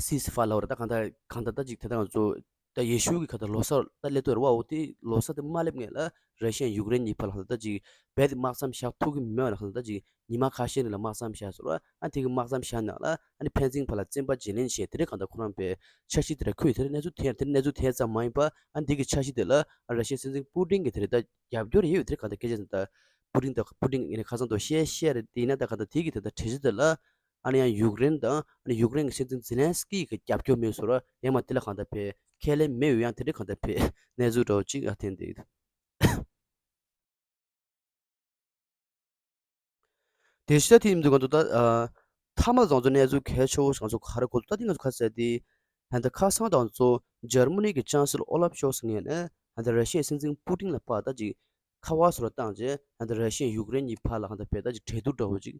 ceasefire ལབ་ར། ད་གང་ལྟར་གང་ལྟར་ད་ཅིག་ད་ལྟ་ང་ཚོ་ད་ཡེ་ཤུ་གི་གང་ལྟར་ལོ་གསར་ད་སླེབས་དུས་རེད་བ། འོ་དེ་ལོ་གསར་དེ་མ་སླེབས་སྔོན་ལ་ར་ཤི་ཡ་ཡུཀ་རེན་གཉིས་བར་ལ་གང་ལྟར་ད་ཅིག་རྦད་དེ་དམག་མཚམས་བཞག་ཐུབ་ཀྱི་མེད་པ་ལ་གང་ལྟར་ད་ཅིག་ཉི་མ་ཁ་ཤས་རིང་ལ་དམག་མཚམས་བཞག་སོང་ར། ཨ་དེ་གི་དམག་མཚམས་བཞག་ནང་ལ་ཨ་ནི་ཕན་ཚུན་བར་ལ་བཙན་པ་བརྗེ་ལེན་བྱས་དེ་རིང་གང་ལྟར་ཁོ་རང་པའི་འཆར་གཞི་དེ་ར་ཁོས་དེ་རིང་གནས་ཚུལ་ཐོན་དེ་རིང་གནས་ཚུལ་ཐོན་ཙམ་མ་ཡིན་པ། ཨ་འདི་གི་འཆར་གཞི་དེ་ལ་ཨ་ར་ཤི་ཡའི་སྲིད་འཛིན་པུ་ཏིན་གྱིས་དེ་རིང་ད་རྒྱབ་སྐྱོར་ཡོད་དེ་རིང་གང་ལྟར་སྐད་ཆ་དེ་ད་པུ་ཏིན་དང་པུ་ཏིན་ངས་ཁ་སང་དུ་བཤད་བཤད་རེད། དེ་ཡིན་ན་ད་གང་ལྟར་དེ་གི་དེ་ད་གྲོས་གཞི་དེ་ལ་ཨ་ནི་ཡང་ཡུཀ་རེན་དང་ཨ་ནི་ཡུཀ་རེན་གྱི་སྲིད་འཛིན་ཛེ་ལན་སི་ཀི་གི་རྒྱབ་སྐྱོར་མེད་སོང་ར། ཡང་མ་དེ་ལ་གང་ལྟར་ཕེ་ཁས་ལེན་མེད་ཡོད། ཡང་དེ་རིང་གང་ལྟར་ཕེ་གནས་ཚུལ་འདྲ་བོ་གཅིག་ཨ་ཐེན་དེ་ཡོད། དེ་ཤ་དེ་ཡིན་དུས་ང་ཚོ་ད་ཨ་མཐའ་མ་ང་ཚོ་གནས་ཚུལ་གལ་ཆེ་བོ་ང་ཚོ་ག་རེ་གོ་ད་དེ་ང་ཚོ་ཁ་གསལ་དེ་ཧན་ད་ཁ་སང་ད་ང་ཚོ་འཇར་མ་ནི་གི་ཅང་སི་ལོར་ཨོ་ལབ་ཤོལ་ཚ་ངོས་ནས་ཧན་ད་ར་ཤི་ཡའི་སྲིད་འཛིན་པུ་ཏིན་ལ་ཕར་ད་ཅིག་ཁ་པར་སོགས་ལ་བཏང་རྗེས་ཧན་ད་ར་ཤི་ཡ་ཡུཀ་རེན་གཉིས་བར་ལ་ཧན་ད་བས་ད་ཅིག་གྲོས་བསྡུར་འདྲ་བོ་ཅིག་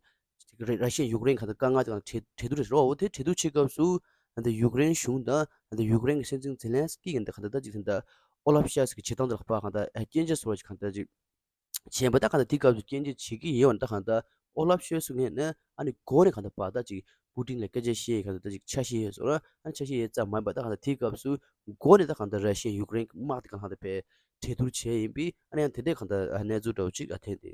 ར་ཤི་ཡ་ཡུཀ་རེན་ག་ད་དཀའ་ངལ་དེ་གང་གྲོས་བསྡུར་རེད་རོ། འོ་དེ་གྲོས་བསྡུར་བྱེད་སྐབས་སུ་ཧན་ད་ཡུཀ་རེན་གཞུང་དང་ཧན་ད་ཡུཀ་རེན་གྱི་སྲིད་འཛིན་ཛེ་ལན་སི་ཀི་ཡིན་ད་ག་ད་ད་ཅིག་ཧན་ད་ཨོ་ལབ་ཤོལ་ཚ་གི་བྱེད་སྟངས་དེ་ལ་ཕར་ཧན་ད་སྐྱོན་བརྗོད་སོགས་ཅིག་ཧན་ད་ཅིག་བྱས་པ་ད་གང་ལྟར་དེ་སྐབས་སུ་སྐྱོན་བརྗོད་བྱེད་ཀྱི་ཡོད་པ་ད་གང་ལྟར་ཨོ་ལབ་ཤོལ་ཚ་ངོས་ནས་ཨ་ནི་འགོ་ནས་གང་ལྟར་བར་ད་ཅིག་པུ་ཏིན་ལ་སྐད་ཆ་བཤད་གང་ལྟར་ད་ཅིག་ཆ་ཤས་ཡོད་སོང་ར། ཨ་ནི་ཆ་ཤས་ཡོད་ཙམ་མ་ཡིན་པ་ད་གང་ལྟར་དེ་སྐབས་སུ་འགོ་ནས་ད་གང་ལྟར་ར་ཤི་ཡ་ཡུཀ་རེན་གྱི་དམག་དེ་གང་ལྟར་བས་ གྲོས་བསྡུར་བྱས་ཡིན་པས། ཨ་ནི་ཡང་དེ་འདྲའི་གང་ལྟར་གནས་ཚུལ་འདྲ་བོ་ཅིག་ཨ་ཐོན་ཏེ།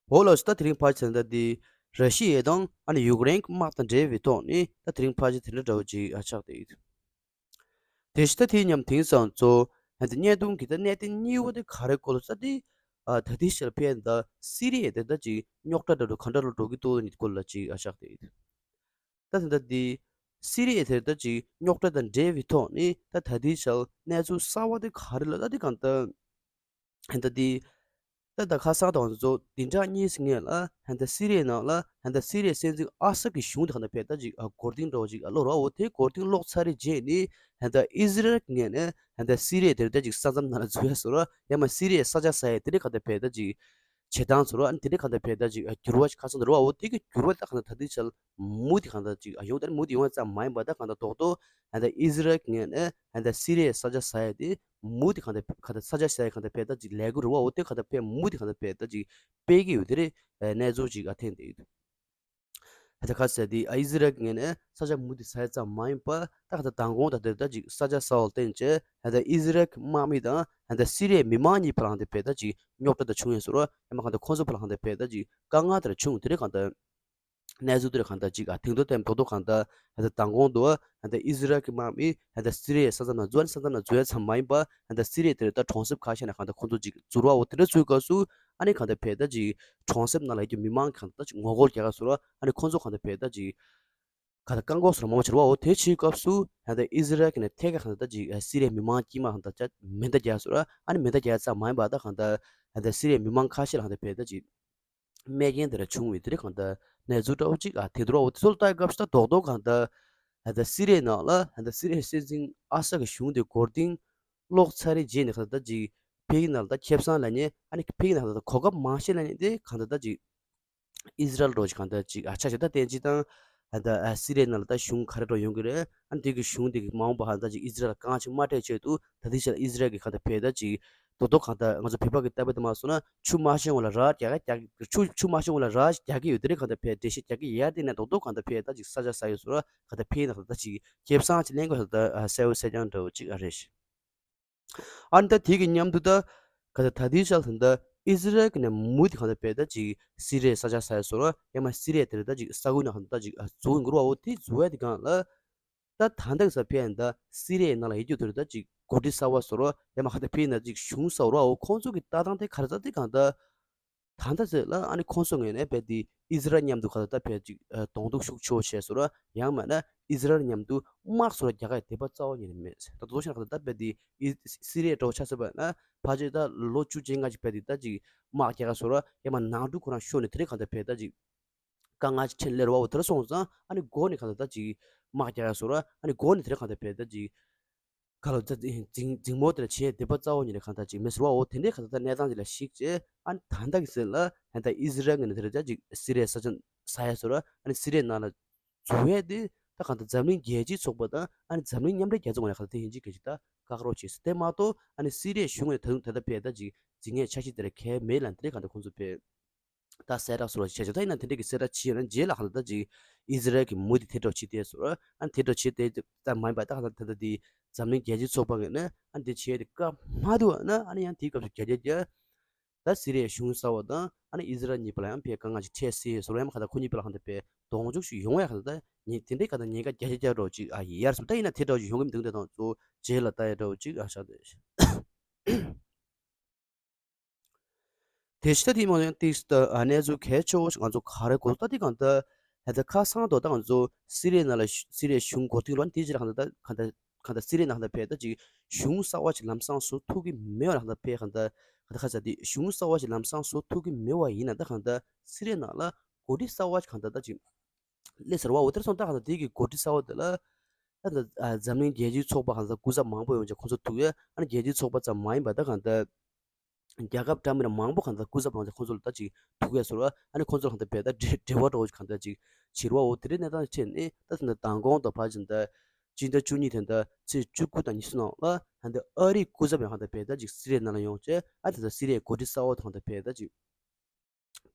འོ་ལགས་སོ། ད་དེ་རིང་ཕལ་ཆེར་ད་འདི་ར་ཤི་ཡ་དང་ཨ་ནི་ཡུཀ་རེན་གྱི་དམག་དང་འབྲེལ་བའི་ཐོག་ནས་ད་དེ་རིང་ཕལ་ཆེར་དེ་འདྲ་འདྲ་བོ་ཅིག་ཨ་ཆགས་བསྡད་ཡོད། དེ་བཞིན་ད་དེའི་མཉམ་དེང་སང་ཚོ་ད་བརྙན་ཐུང་གི་ད་གནད་དོན་གཉིས་པ་དེ་ག་རེ་སྐོར་ལ་ཟེར་དུས། ཨ་ད་ལྟའི་ཆར་ཕར་ད་སི་རི་ཡ་དེ་ད་ཅིག་རྙོག་དྲ་འདྲ་བོ་ག་འདྲ་ལ་འགྲོ་གི་འདུག་ནི་སྐོར་ལ་ཅིག་ཨ་ཆགས་བསྡད་ཡོད། ད་ད་ད་འདི་སི་རི་ཡ་དེར་ད་ཅིག་རྙོག་དྲ་དང་འབྲེལ་བའི་ཐོག་ནས་ད་ད་ལྟའི་ཆར་གནས་ཚུལ་གསར་བ་དེ་ག་རེ་ལ་ད་འདི་གང་ལྟར་ད་འདི་ད་ད་ཁ་སང་དང་ཚོ་བདུན་ཕྲག་གཉིས་སྔོན་ལ་ད་སི་རི་ཡའི་ནང་ལ་ད་སི་རི་ཡའི་སྲིད་འཛིན་ཨ་སད་ཀྱི་གཞུང་དེ་གང་ལྟར་ཕར་ད་ཅིག་ཨ་མགོ་རྟིང་འདྲ་བོ་ཅིག་ཨ་ལོག་ར་བོ། དེ་མགོ་རྟིང་ལོག་ཚར་རེ་རྗེས་ནས་ད་ཨི་ཟི་རལ་གྱི་ངོས་ནས་ད་སི་རི་ཡ་དེར་ད་ཅིག་ས་མཚམས་ནང་ལ་འཛུལ་ཡ་བཟོ་ར། ཡང་མ་སི་རི་ཡའི་ས་ཆ་ཟ་ཡ་དེ་འདྲ་གང་ལྟར་ཕར་ད་ཅིག་བྱེད་སྟངས་ཚོ་ར། ཨ་ནི་དེ་འདྲའི་གང་ལྟར་ཕར་ད་ཅིག་འགྱུར་བ་ཞིག་ཁ་སང་དུ་རེད་བ། འོ་དེ་གི་འགྱུར་བ་ད་གང་ལྟར་ད་ལྟའི་ཆར་མུ་མཐུད་གང་ལྟར་ཅིག་ཡོང་། ད་མུ་མཐུད་ཡོང་བ་ཙམ་མ་ཡིན་པ་ད་གང་ལྟར་རྡོག་རྡོག་ད་ལྟ་ཨི་ཟི་རལ་གྱི་ངོས་ནས་ད་ལྟ་སི་རི་ཡའི་ས་ཆ་ཟ་ཡ་དེ་མུ་མཐུད་གང་ལྟར་གང་ལྟར་ས་ཆ་ཟ་ཡ་གང་ལྟར་ཕར་ད་ཅིག་ལས་འགུལ་རེད་བ། འོ་དེ་གང་ལྟར་ཕར་མུ་མཐུད་གང་ལྟར་ཕར་ད་ཅིག་སྤེལ་གྱི་ཡོད། དེ་རེད། གནས་ཚུལ་ཅིག་ཨ་ཐོན་བསྡད་ཡོད། ད་ལྟ་ག་ཟེར་དེ་ཨ་ཨི་ཟི་རལ་གྱི་ངོས་ནས་ས་ཆ་མུ་མཐུད་ཟ་ཡ་ཙམ་མ་ཡིན་པ་ད་གང་ལྟར་མདང་དགོང་ད་ལྟ་ད་ཅིག་ས་ཆ་ཟ་བ་ལ་བརྟེན་བྱས་ད་ལྟ་ཨི་ཟི་རལ་གྱི་དམག་མི་དང་ད་ལྟ་སི་རི་ཡའི་མི་མང་གཉིས་བར་ལ་གང་ལྟར་ཕར་ད་ཅིག་རྙོག་དྲ་དེ་བྱུང་ཡོད་ཟེར་རོ། ཡང་མ་གང་ལྟར་ཁོང་ཚོ་བར་ལ་གང་ལྟར་ཕར་ད་ཅིག་དཀའ་ངལ་དེ་འདྲ་བྱུང་། དེ་འདྲ་གང་ལྟར་གནས་ཚུལ་དེ་འདྲ་གང་ལྟར་ཅིག་ཨ་ཐེངས་མ་དང་ཐོག་ཐོག་གང་ལྟར་ད་ལྟ་མདང་དགོང་དུ་ད་ལྟ་ཨི་ཟི་རལ་གྱི་དམག་མི་ད་ལྟ་སི་རི་ཡའི་ས་མཚམས་ནང་འཛུལ། ཨ་ནི་ས་མཚམས་ནང་འཛུལ་ཡ་ཙམ་མ་ཡིན་པ་ད་ལྟ་སི་རི་ཡ་དེར་ད་གྲོང་གསེབ་ཁ་ཤས་ནང་གང་ལྟར་ཁོང་ཚོ་ཅིག་འཛུལ་བ། འོ་དེ་འདྲ་ཚུལ་སྐབས་སུ་ཨ་ནི་གང་ལྟར་ཕར་ད་ཅིག་གྲོང་གསེབ་ནང་ལ་ཡོད་རྒྱུ་མི་མང་གང་ལྟར་ཅིག་ངོ་རྒོལ་རྒྱག་ག་བཟོ་ར། ཨ་ནི་ཁོང་ཚོ་གང་ལྟར་ཕར་ད་ཅིག་གང་ལྟར་བཀག་འགོག་སོགས་མང་པོ་བྱེད་པ། འོ་དེ་བྱེད་སྐབས་སུ་ད་ལྟ་ཨི་ཟི་རལ་གྱི་ནས་ཐད་ཀར་གང་ལྟར་ཅིག་སི་རི་ཡའི་མི་མང་དཀྱུས་མ་གང་ལྟར་ཅིག་མེ་མདའ་རྒྱག་ཟེར་ར། ཨ་ནི་མེ་མདའ་རྒྱག་ཙམ་མ་ཡིན་པ་ད་གང་ལྟར་ད་ལྟ་སི་རི་ཡའི་མི་མང་ཁ་ཤས་ལ་གང་ལྟར་ཕར་ད་ཅིག་རྨས་སྐྱོན་དེ་འདྲ་བྱུང་བའི་དེ་འདྲ་གང་ལྟར་གནས་ཚུལ་འདྲ་བོ་ཅིག་ཨ་ཐེངས་དུ་ར། འོ་དེ་ཚོ་ལ་ལྟ་སྐབས་སུ་ད་རྡོག་རྡོག་གང་ལྟར་ད་ལྟ་སི་རི་ཡའི་ནང་ལ་ད་ལྟ་སི་རི་ཡའི་སྲིད་འཛིན་ཨ་སད་ཀྱི་གཞུང་དེ་མགོ་རྟིང་སློག་ཚར་རེ་རྗེས་ནས་གང་ལྟར་ད་ཅིག་ཕ་གི་ནང་ལ་ད་ཁེ་བཟང་ལེན་མཁན། ཨ་ནི་ཕ་གི་ནང་ལ་ད་གོ་སྐབས་མང་ཤོས་ལེན་མཁན་དེ་གང་ལྟར་ད་ཅིག་ཨི་ཟི་རལ་འདྲ་བོ་ཅིག་གང་ལྟར་ཅིག་ཨ་ཆ་བཞག་ད་བསྟན་ཅིག་དང་། ད་ལྟ་ཨ་སི་རི་ཡའི་ནང་ལ་ད་གཞུང་ག་རེ་འདྲ་ཡོང་གི་རེད། ཨ་ནི་དེ་གི་གཞུང་དེ་གི་མ་འོངས་པ་གང་ལྟར་ཅིག་ཨི་ཟི་རལ་དཀའ་ངལ་ཅིག་མ་སྤྲད་ཆེད་དུ་ད་ལྟའི་ཆར་ཨི་ཟི་རལ་གྱི་གང་ལྟར་ཕར་ད་ཅིག་རྡོག་རྡོག་གང་ལྟར་ང་ཚོ་བོད་པ་གི་ལྟ་བུ་དེ་མ་སོང་ན་ཆུ་མ་ཤོང་བ་ལ་ར་རྒྱག་གི་རྒྱག་གི་ཆུ་ཆུ་མ་ཤོང་བ་ལ་ར་རྒྱག་གི་ཡོད། དེ་རེད། གང་ལྟར་ཕར་འགྲེལ་བཤད་རྒྱག་གི་ཡོད། དེ་ནས་རྡོག་རྡོག་གང་ལྟར་ཕར་ད་ཅིག་ས་ཆ་ཟ་ཡོད་ཟེར་ར། གང་ལྟར་ཕ་གི་ནང་ལ་ད་ཅིག་ཁེ་བཟང་ཅིག་ལེན་དགོས་ཟེར་ད་གསལ་བོ་གསལ་རྐྱང་འདྲ་བོ་ཅིག་ཨ་རེད། ཨ་ནི་ད་དེ་གི་མཉམ་དུ་ད་ག་ད་ད་ལྟའི་ཆར་ད་ལྟ་ཨི་ཟི་རལ་གྱི་ནས་མུ་མཐུད་གང་ལྟར་ཕར་ད་ཅིག་སི་རི་ཡའི་ས་ཆ་ཟ་ཡ་བཟོ་ར། ཡང་མ་སི་རི་ཡ་དེར་ད་ཅིག་ས་ཁུལ་ནང་གང་ལྟར་ད་ཅིག་ཨ་འཛུལ་འགྲོ་བ། འོ་དེ་འཛུལ་ཡ་དེ་སྒང་ལ་ད་ད་ལྟ་གི་ས་ཕར་ད་སི་རི་ཡའི་ནང་ལ་ཡོད་རྒྱུ་དེར་ད་ཅིག་འགོ་ཁྲིད་གསར་བ་བཟོ་ར། ཡང་མ་གང་ལྟར་ཕར་ད་ཅིག་གཞུང་གསར་བ་ར། འོ་ཁོང་ཚོ་གི་ལྟ་སྟངས་དེ་ག་རེ་ད་དེ་གང་ལྟར་ད་ལྟ་ཟེར་ལ་ཨ་ནི་ཁོང་ཚོ་ངོས་ནས་ཕར་དེ་ཨི་ཟི་རལ་མཉམ་དུ་ག་ད་ད་ཕར་ཅིག་ཨ་གདོང་ཐུག་ཤུགས་ཆེ་བོ་བྱས་སོང་ར། ཡང་མིན་ན་ཨི་ཟི་རལ་མཉམ་དུ་དམག་སོགས་ལ་རྒྱག་ག་ཡི་དད་པ་རྩ་བ་ཉིད་ནས་མེད། ད་དུང་ཤ་ཁ་ད་ད་ཕར་དེ་ཨི་སི་རི་ཡ་འདྲ་བོ་ཆ་བཞག་པ་ན་ཕལ་ཆེར་ད་ལོ་བཅུ་བཅོ་ལྔ་ཅིག་ཕར་དེ་ད་ཅིག་དམག་རྒྱག་ག་སོང་ར། ཡང་མིན་ན་ནང་འཁྲུག་ཁོ་རང་ཤོར་ནས་དེ་རིང་གང་ད་ཕར་ད་ཅིག་དཀའ་ངལ་ཅིག་འཕྲད་སླེབས་ར་བ། འོ་དེ་འདྲ་སོང་ཙང་ཨ་ནི་འགོ་ནས་གང་ད་ད་ཅིག་དམག་རྒྱག་ག་སོང་ར། ཨ་ནི་འགོ་ནས་དེ་རིང་གང་ད་ཕར་ད་ཅིག་ག་ལོ་ད་འཛིང་འཛིང་མོ་དེ་ལ་བྱེད་དེ་པ་རྩ་བ་ཉིད་ནས་གང་ལྟར་ཅིག་མེད་ཟེར་བ། འོ་དེ་འདྲའི་གང་ལྟར་ད་གནས་སྟངས་ཅིག་ལ་གཞིགས་བྱས། ཨ་ནི་ད་ལྟ་གི་ཟེར་ལ་ད་ལྟ་ཨི་ཟི་རལ་ངོས་ནས་དེ་ལ་ཅིག་སི་རི་ཡའི་ས་ཆ་ཟ་ཡ་བཟོ་ར། ཨ་ནི་སི་རི་ཡའི་ནང་ལ་འཛུལ་ཡས་དེ་ད་གང་ལྟར་འཛམ་གླིང་རྒྱལ་སྤྱིའི་ཚོགས་པ་དང་ཨ་ནི་འཛམ་གླིང་མཉམ་འབྲེལ་རྒྱལ་ཚོགས་ངོས་ནས་གང་ལྟར་དེ་ཡིན་གཅིག་མིན་གཅིག་ད་བཀག་རོགས་བྱེད་ཟེར། དེ་མ་གཏོགས་ཨ་ནི་སི་རི་ཡའི་གཞུང་ངོས་ནས་ད་དུང་ད་ལྟ་ཕར་ད་ཅིག་འཛིང་ཡས་འཆར་གཞི་དེ་ལ་གང་ཡང་མེད་ལབ་དེ་འདྲའི་གང་ལྟར་ཁོང་ཚོ་ཕར་ད་གསལ་བསྒྲགས་སོགས་ལ་བྱས་བྱས། ད་ཡིན་ན་དེ་འདྲའི་གི་གསལ་བསྒྲགས་བྱས་ཡོད་ན་རྗེས་ལ་གང་ལྟར་ད་ཅིག་ཨི་ཟི་རལ་གྱི་མུ་མཐུད་དེ་འདྲ་བྱེད་བསྡད་སོང་ར། ཨ་ནི་དེ་འདྲ་བྱེད་བསྡད་ཙམ་མ་ཡིན་པ་ད་གང་ལྟར་ད་ལྟ་དེ་འཛམ་གླིང་རྒྱལ་སྤྱིའི་ཚོགས་པ་ངོས་ནས་ཨ་ནི་དེ་བྱེད་ཡས་དེ་སྐབས་མ་ཐུབ་པ་ན་ཨ་ནི་ཡང་དེའི་སྐབས་སུ་རྒྱ་རྒྱ་རྒྱ་ད་སི་རི་ཡའི་གཞུང་གསར་བ་དང་ཨ་ནི་ཨི་ཟི་རལ་གཉིས་བར་ལ་ཡང་ཕར་དཀའ་ངལ་ཅིག་འཕྲད་སྲིད་སོང་ར། ཡང་མ་གང་ལྟར་ཁོ་གཉིས་བར་ལ་གང་ལྟར་ཕར་གདོང་འཇུག་ཞིག་ཡོང་ཡ་གང་ལྟར་ད་ཉེ་དེ་འདྲའི་གང་ལྟར་ཉེན་ཁ་བརྒྱ་ཆ་བརྒྱ་འདྲ་བོ་ཅིག་ཨ་ཡོད་ཡ་རེད་ཟེར། ད་ཡིན་ན་དེ་འདྲ་བོ་ཅིག་ཡོང་གི་མི་འདུག་ད་དང་གཙོ་བོ་རྗེས་ལ་ལྟ་ཡ་འདྲ་བོ་ཅིག་ཨ་ཆགས་བསྡད། དེ་བཞིན་ད་དེའི་མ་ཡང་ཏིག་ཏ་ཨ་གནས་ཚུལ་གལ་ཆེ་བོ་ཞིག་ང་ཚོ་ག་རེ་གོ་ད་དེ་གང་ལྟར་ད་ལྟ་ཁ་སང་དུ་ད་ང་ཚོ་སི་རི་ཡའི་ནང་ལ་ཤུ་སི་རི་ཡའི་གཞུང་མགོ་རྟིང་ལོག་དེའི་རྗེས་ལ་གང་ལྟར་ད་གང་ལྟར་གང་ལྟར་སི་རི་ཡའི་ནང་ལ་ཕར་ད་ཅིག་གཞུང་གསར་བ་ཞིག་ལམ་སང་བཟོ་ཐུབ་ཀྱི་མེད་པ་ལ་གང་ལྟར་ཕར་གང་ལྟར་ག་ས་དེ་གཞུང་གསར་བ་ཞིག་ལམ་སང་བཟོ་ཐུབ་ཀྱི་མེད་པ་ཡིན་ན་ད་གང་ལྟར་སི་རི་ཡའི་ནང་ལ་འགོ་ཁྲིད་གསར་བ་ཞིག་གང་ལྟར་ད་ཅིག་སླེབས་ཟེར་བ། འོ་དེར་སོང་ད་གང་ལྟར་དེ་གི་འགོ་ཁྲིད་གསར་བ་དེ་ལ་ད་ལྟ་ཨ་འཛམ་གླིང་རྒྱལ་སྤྱིའི་ཚོགས་པ་གང་ལྟར་སྐུ་ཚབ་མང་པོ་ཡོང་བྱས་ཁོང་ཚོ་ཐུག་ཡོད། ཨ་ནི་རྒྱལ་སྤྱིའི་ཚོགས་པ་ཙམ་མ་ཡིན་པ་ད་གང་ལྟར་རྒྱལ་ཁབ་འདྲ་མིན་མང་པོ་གང་ལྟར་སྐུ་ཚབ་གང་ལྟར་ཁོང་ཚོ་ལ་ད་ཅིག་ཐུག་ཡོད་ཟེར་བ། ཨ་ནི་ཁོང་ཚོ་ལ་གང་ལྟར་ཕར་ད་འབྲེལ་འབྲེལ་བ་འདྲ་བོ་ཞིག་གང་ལྟར་ཅིག་བྱེད་ར་བ། འོ་དེ་འདྲའི་གནས་སྟངས་འཕྲད་ནས་ད་ད་ལྟ་མདང་དགོང་དང་ཕར་ཕྱིན་ད་སྤྱི་ཟླ་བཅུ་གཉིས་དེ་ད་ཚེས་བཅུ་དགུ་དང་ཉི་ཤུ་ནང་ལ་ད་ལྟ་ཨ་རིའི་སྐུ་ཚབ་ཡང་གང་ལྟར་ཕར་ད་ཅིག་སི་རི་ཡའི་ནང་ལ་ཡོང་བྱས། ཨ་ད་ད་སི་རི་ཡའི་འགོ་ཁྲིད་གསར་བ་དང་ད་ཕར་ད་ཅིག་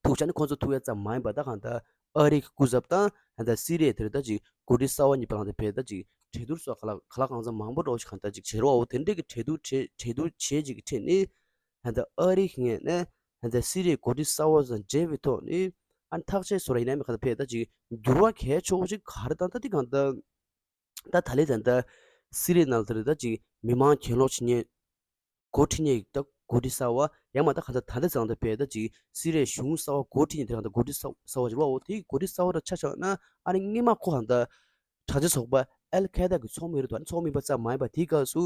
ཐུག་བྱས་ནས་ཁོང་ཚོ་ཐུག་ཡ་ཙམ་མ་ཡིན་པ་ད་གང་ལྟར་ཨ་རིའི་སྐུ་ཚབ་དང་ད་ལྟ་སི་རི་ཡའི་དེར་ད་ཅིག་འགོ་ཁྲིད་གསར་བ་གཉིས་བར་ལ་ད་ཕར་ད་ཅིག་ གྲོས་བསྡུར་སོགས་ག་ལ་ག་ལ་གང་འཚམ་མང་པོ་འགྲོ་ཞིག་གང་ལྟར་ཅིག་བྱེད་རོགས་འོ་དེ་འདྲས་ཀྱི་གྲོས་བསྡུར་བྱེད་གྲོས་བསྡུར་བྱེད་ཅིག་གི་ཁྲིད་ནི་ཧན་ད་ཨ་རི་ངོས་ནས་ཧན་ད་སི་རི་ཡའི་འགོ་ཁྲིད་གསར་བ་ཚོ་མཇལ་བའི་ཐོག་ནི་ཨ་ནི་ཐག་བཅད་སོ་ར་ཡིན་ན་མི་ག་ད་ཕེ་ད་ཅིག་འགྱུར་བ་གལ་ཆེ་བོ་ཅིག་ག་རེ་དང་ད་དེ་གང་ལྟར། ད་ད་ལེ་ད་ད་སི་རི་ནང་དེར་ད་ཅིག་མི་མང་གྱེན་ལོག་བྱེད་མཁན་འགོ་ཁྲིད་མཁན་ད་འགོ་ཁྲིད་གསར་བ་ཡང་མ་ད་གང་ད་ད་ལེ་ཚང་ད་བས་ད་ཅིག་སི་རི་ཡའི་གཞུང་གསར་བ་འགོ་ཁྲིད་མཁན་དེ་གང་ད་འགོ་ཁྲིད་གསར་བ་ཅིག་རེད་བ། འོ་དེ་འགོ་ཁྲིད་གསར་བ་ད་ཆ་བཞག་ན་ཨ་ནི་སྔོན་མ་ཁོ་གང་ད་དྲག་ཆས་ཚོགས་པ་ཨལ་ཁེ་ད་གི་ཚོགས་མི་རེད་དོ། ཨ་ནི་ཚོགས་མི་པ་ཙམ་མ་ཡིན་པ་དེའི་སྐབས་སུ་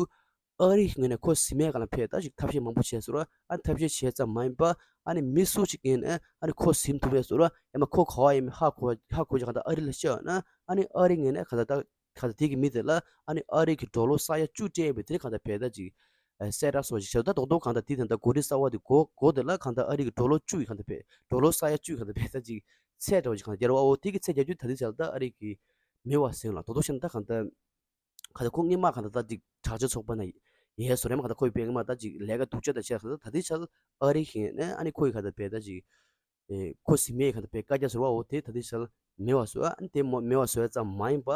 ཨ་རིའི་ངོས་ནས་ཁོ་ཟིན་མེད་ག་ལ་ཕེ་ད་ཅིག་ཐབས་ཤེས་མང་པོ་བྱས་སོ་ར། ཨ་ནི་ཐབས་ཤེས་བྱས་ཙམ་མ་ཡིན་པ་ཨ་ནི་མི་སུ་ཅིག་ཡིན་ཨ་ནི་ཁོ་ཟིན་ཐུབ་པས་སོ་ར། ཡང་མ་ཁོ་ག་བ་ཡིན་ཧ་གོ་ཧ་གོ་ཅིག་ག་ད་ཨ་རི་ལ་ཤི་ཨ་ན་ཨ་ནི་ཨ་རིའི་ངོས་ནས་ག་ད་ད་ག་ད་དེ་གི་མི་དེ་ལ་ཨ་ནི་ཨ་རི་གི་ཌོ་ལར་ས་ཡ་བཅུ་སྤྲད་པའི་དེ་ག་ད་ཕེ་ད་ཅིག་གསལ་བསྒྲགས་སོགས་ཅིག་བྱས། ད་རྡོག་རྡོག་གང་ལྟར་དེ་ད་ལྟ་འགོ་ཁྲིད་གསར་བ་དེ་འགོ་འགོ་དེ་ལ་གང་ལྟར་ཨ་རི་གི་ཌོ་ལར་བཅུ་ཡི་གང་ལྟར་བས་ཌོ་ལར་ས་ཡ་བཅུ་ཡི་གང་ལྟར་བས་ད་ཅིག་ཚད་འདྲ་བོ་ཅིག་གང་ལྟར་རྒྱལ་བ་འོ་དེ་གི་ཚད་བརྒྱད་ཅུ་ད་དེ་བྱས་ལ་ད་ཨ་རི་གི་མི་བ་ཟིན་ལ་རྡོག་རྡོག་བཤད་ན་ད་གང་ལྟར་གང་ལྟར་ཁོ་སྔོན་མ་གང་ལྟར་ད་ཅིག་དྲག་ཆས་ཚོགས་པ་ན་ཡས་སོ་རེད་མ་གང་ལྟར་ཁོ་ཡི་བས་སྔོན་མ་ད་ཅིག་ལས་ཀ་སྡུག་ཅག་ད་བྱས་གང་ལྟར་ད་དེ་བྱས་ལ་ཨ་རི་གི་ནས་ཨ་ནི་ཁོ་ཡི་གང་ལྟར་བས་ད་ཅིག་ཁོ་ཟིན་མེད་གང་ལྟར་བས་བཀའ་རྒྱ་ཟེར་བ་འོ་དེ་ད་དེ་བྱས་ལ་མི་བ་ཟོ་ཨ་ནི་དེ་མི་བ་ཟོ་ཙམ་མ་ཡིན་པ།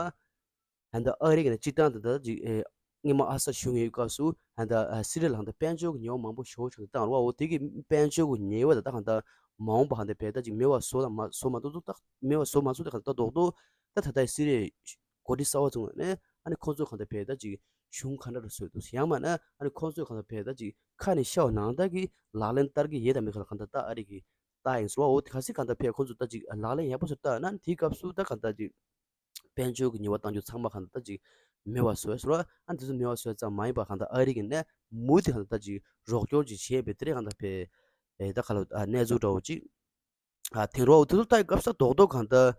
ཧན་ད་ཨ་རི་གི་ནས་སྤྱིར་བཏང་དུ་ད་ཅིག་ཨེ་སྔོན་མ་ཨ་སར་གཞུང་ཡོད་སྐབས་སུ་ཧན་ད་ཨ་སི་རི་ལ་ཧན་ད་དཔལ་འབྱོར་གྱི་ཉེས་པ་མང་པོ་ཞེ་པོ་ཅིག་བཏང་རོགས་འོ་དེ་གི་དཔལ་འབྱོར་གྱི་ཉེས་པ་ད་ད་ཧན་ད་མ་འོངས་པ་ཧན་ད་བས་ད་ཅིག་མེད་པ་བཟོ་དང་མ་བཟོ་མ་ཐུབ་ད་མེད་པ་བཟོ་མ་ཚུགས་ད་ཧན་ད་རྡོག་རྡོག་ད་ད་ལྟ་སི་རི་འགོ་ཁྲིད་གསར་བ་ཚོ་ནས་ཨ་ནི་ཁོང་ཚོ་ཧན་ད་བས་ད་ཅིག་གཞུང་ག་འདྲ་རུ་བཟོས་འདུག་ཡང་མ་ན་ཨ་ནི་ཁོང་ཚོས་ཧན་ད་བས་ད་ཅིག་ཁ་ནས་ཤ་བ་ནང་ད་གི་ལག་ལེན་བསྟར་གི་ཡོད་དམ་མེད་ག་ལ་ཧན་ད་ད་ཨ་རི་གི་ད་ཡིན་ཟེར་བ་འོ་དེ་ག་སི་ཧན་ད་བས་ཁོང་ཚོ་ད་ཅིག་ལག་ལེན་ཡག་པོ་བཟོ་ད་ན་དེའི་སྐབས་སུ་ད་ཧན་ད་ཅིག་དཔལ་འབྱོར་གྱི་ཉེས་པ་བཏང་རྒྱུ་ཚང་མ་གང་ལྟར་ཅིག་མེད་པ་བཟོས་སོ། ཨ་འདི་ཚོ་མེད་པ་བཟོས་ཙམ་མ་ཡིན་པ་གང་ལྟར་ཨ་རི་གི་ནས་མུ་མཐུད་གང་ལྟར་ཅིག་རོགས་སྐྱོར་ཅིག་བྱས་པའི་དེ་རིང་གང་ལྟར་ཕེ་ཨེ་ད་ག་ལ་ཨ་གནས་ཚུལ་འདྲ་བོ་ཅིག་ཨ་དེང་རོགས་དེ་ཚོ་ལྟ་ཡི་སྐབས་ས་རྡོག་རྡོག་གང་ལྟར་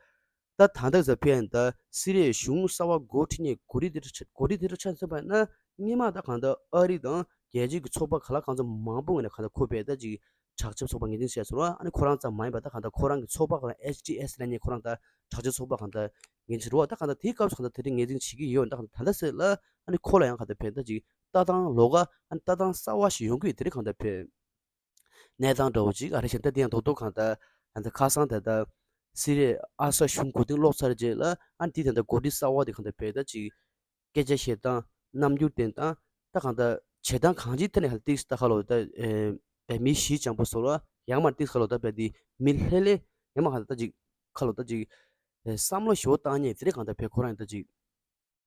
ད་ད་ལྟ་ཟ་ཕེ་ཨན་ད་སི་རི་ཡའི་གཞུང་གསར་བ་འགོ་ཁྲིད་ནས་འགོ་ཁྲིད་དེ་འདྲ་ཆ་འགོ་ཁྲིད་དེ་འདྲ་ཆ་ཚུད་པ་ན་སྔོན་མ་ད་གང་ལྟར་ཨ་རི་དང་རྒྱལ་སྤྱིའི་གི་ཚོགས་པ་ག་ལ་གང་ཚོ་མང་པོ་ངོས་ནས་གང་ལྟར་ཁོ་པས་ད་ཅིག་དྲག་ཆས་ཚོགས་པ་ངོས་འཛིན་བྱས་སོང་ར། ཨ་ནི་ཁོ་རང་ཙམ་མ་ཡིན་པ་ད་གང་ལྟར་ཁོ་རང་གི་ཚོགས་པ་གང་ལ་ཨེཆ་ཊི་ཨེས་ལབ་མཁན་ཁོ་རང་ད་དྲག་ཆས་ཚོགས་པ་གང་ལྟར་ངོས་འཛིན་རོགས་ད་གང་ལྟར་དེའི་སྐབས་སུ་གང་ལྟར་དེ་རིང་ངོས་འཛིན་བྱེད་ཀྱི་ཡོད་ད་གང་ལྟར་ད་ལྟ་ཟེར་ལ་ཨ་ནི་ཁོ་ལ་ཡང་གང་ལྟར་བས་ད་ཅིག་ལྟ་སྟངས་ལོགས་ཀ་ཨ་ནི་ལྟ་སྟངས་གསར་བ་ཞིག་ཡོང་གི་ཡོད་དེ་རིང་གང་ལྟར་བས་གནས་སྟངས་འདྲ་བོ་ཅིག་ཨ་རེ་བཞིན་ད་དེ་ཡང་རྡོག་རྡོག་གང་ལྟར་གང་ལྟར་ཁ་སང་ད་ལྟ་སི་རི་ཨ་སར་གཞུང་མགོ་རྟིང་སློག་ཚར་རྗེས་ལ་ཨ་ནི་དེ་ད་ལྟ་འགོ་ཁྲིད་གསར་བ་དེ་གང་ལྟར་བས་ད་ཅིག་སྐད་ཆ་བཤད་སྟངས་རྣམ་འགྱུར་བསྟན་སྟངས་ད་གང་ལྟར་བྱེད་སྟངས་གང་ཅིའི་ཐད་ནས་ཧ་ལ་ཏིག་ད་ཁ་ལོ་ད་ཨེ་མི་གཞི་འཇམ་པོ་བཟོ་ར་ཡང་མ་ཏིག་ཁ་ལོ་ད་བས་དེ་མི་ལྷེ་ལེ་ཡང་མ་གང་ལྟར་ད་ཅིག་ཁ་ལོ་ད་ཅིག་ཨེ་བསམ་བློ་ཞིབ་པོ་བཏང་མཁན་དེ་རིང་གང་ལྟར་བས་ཁོ་རང་ད་ཅིག་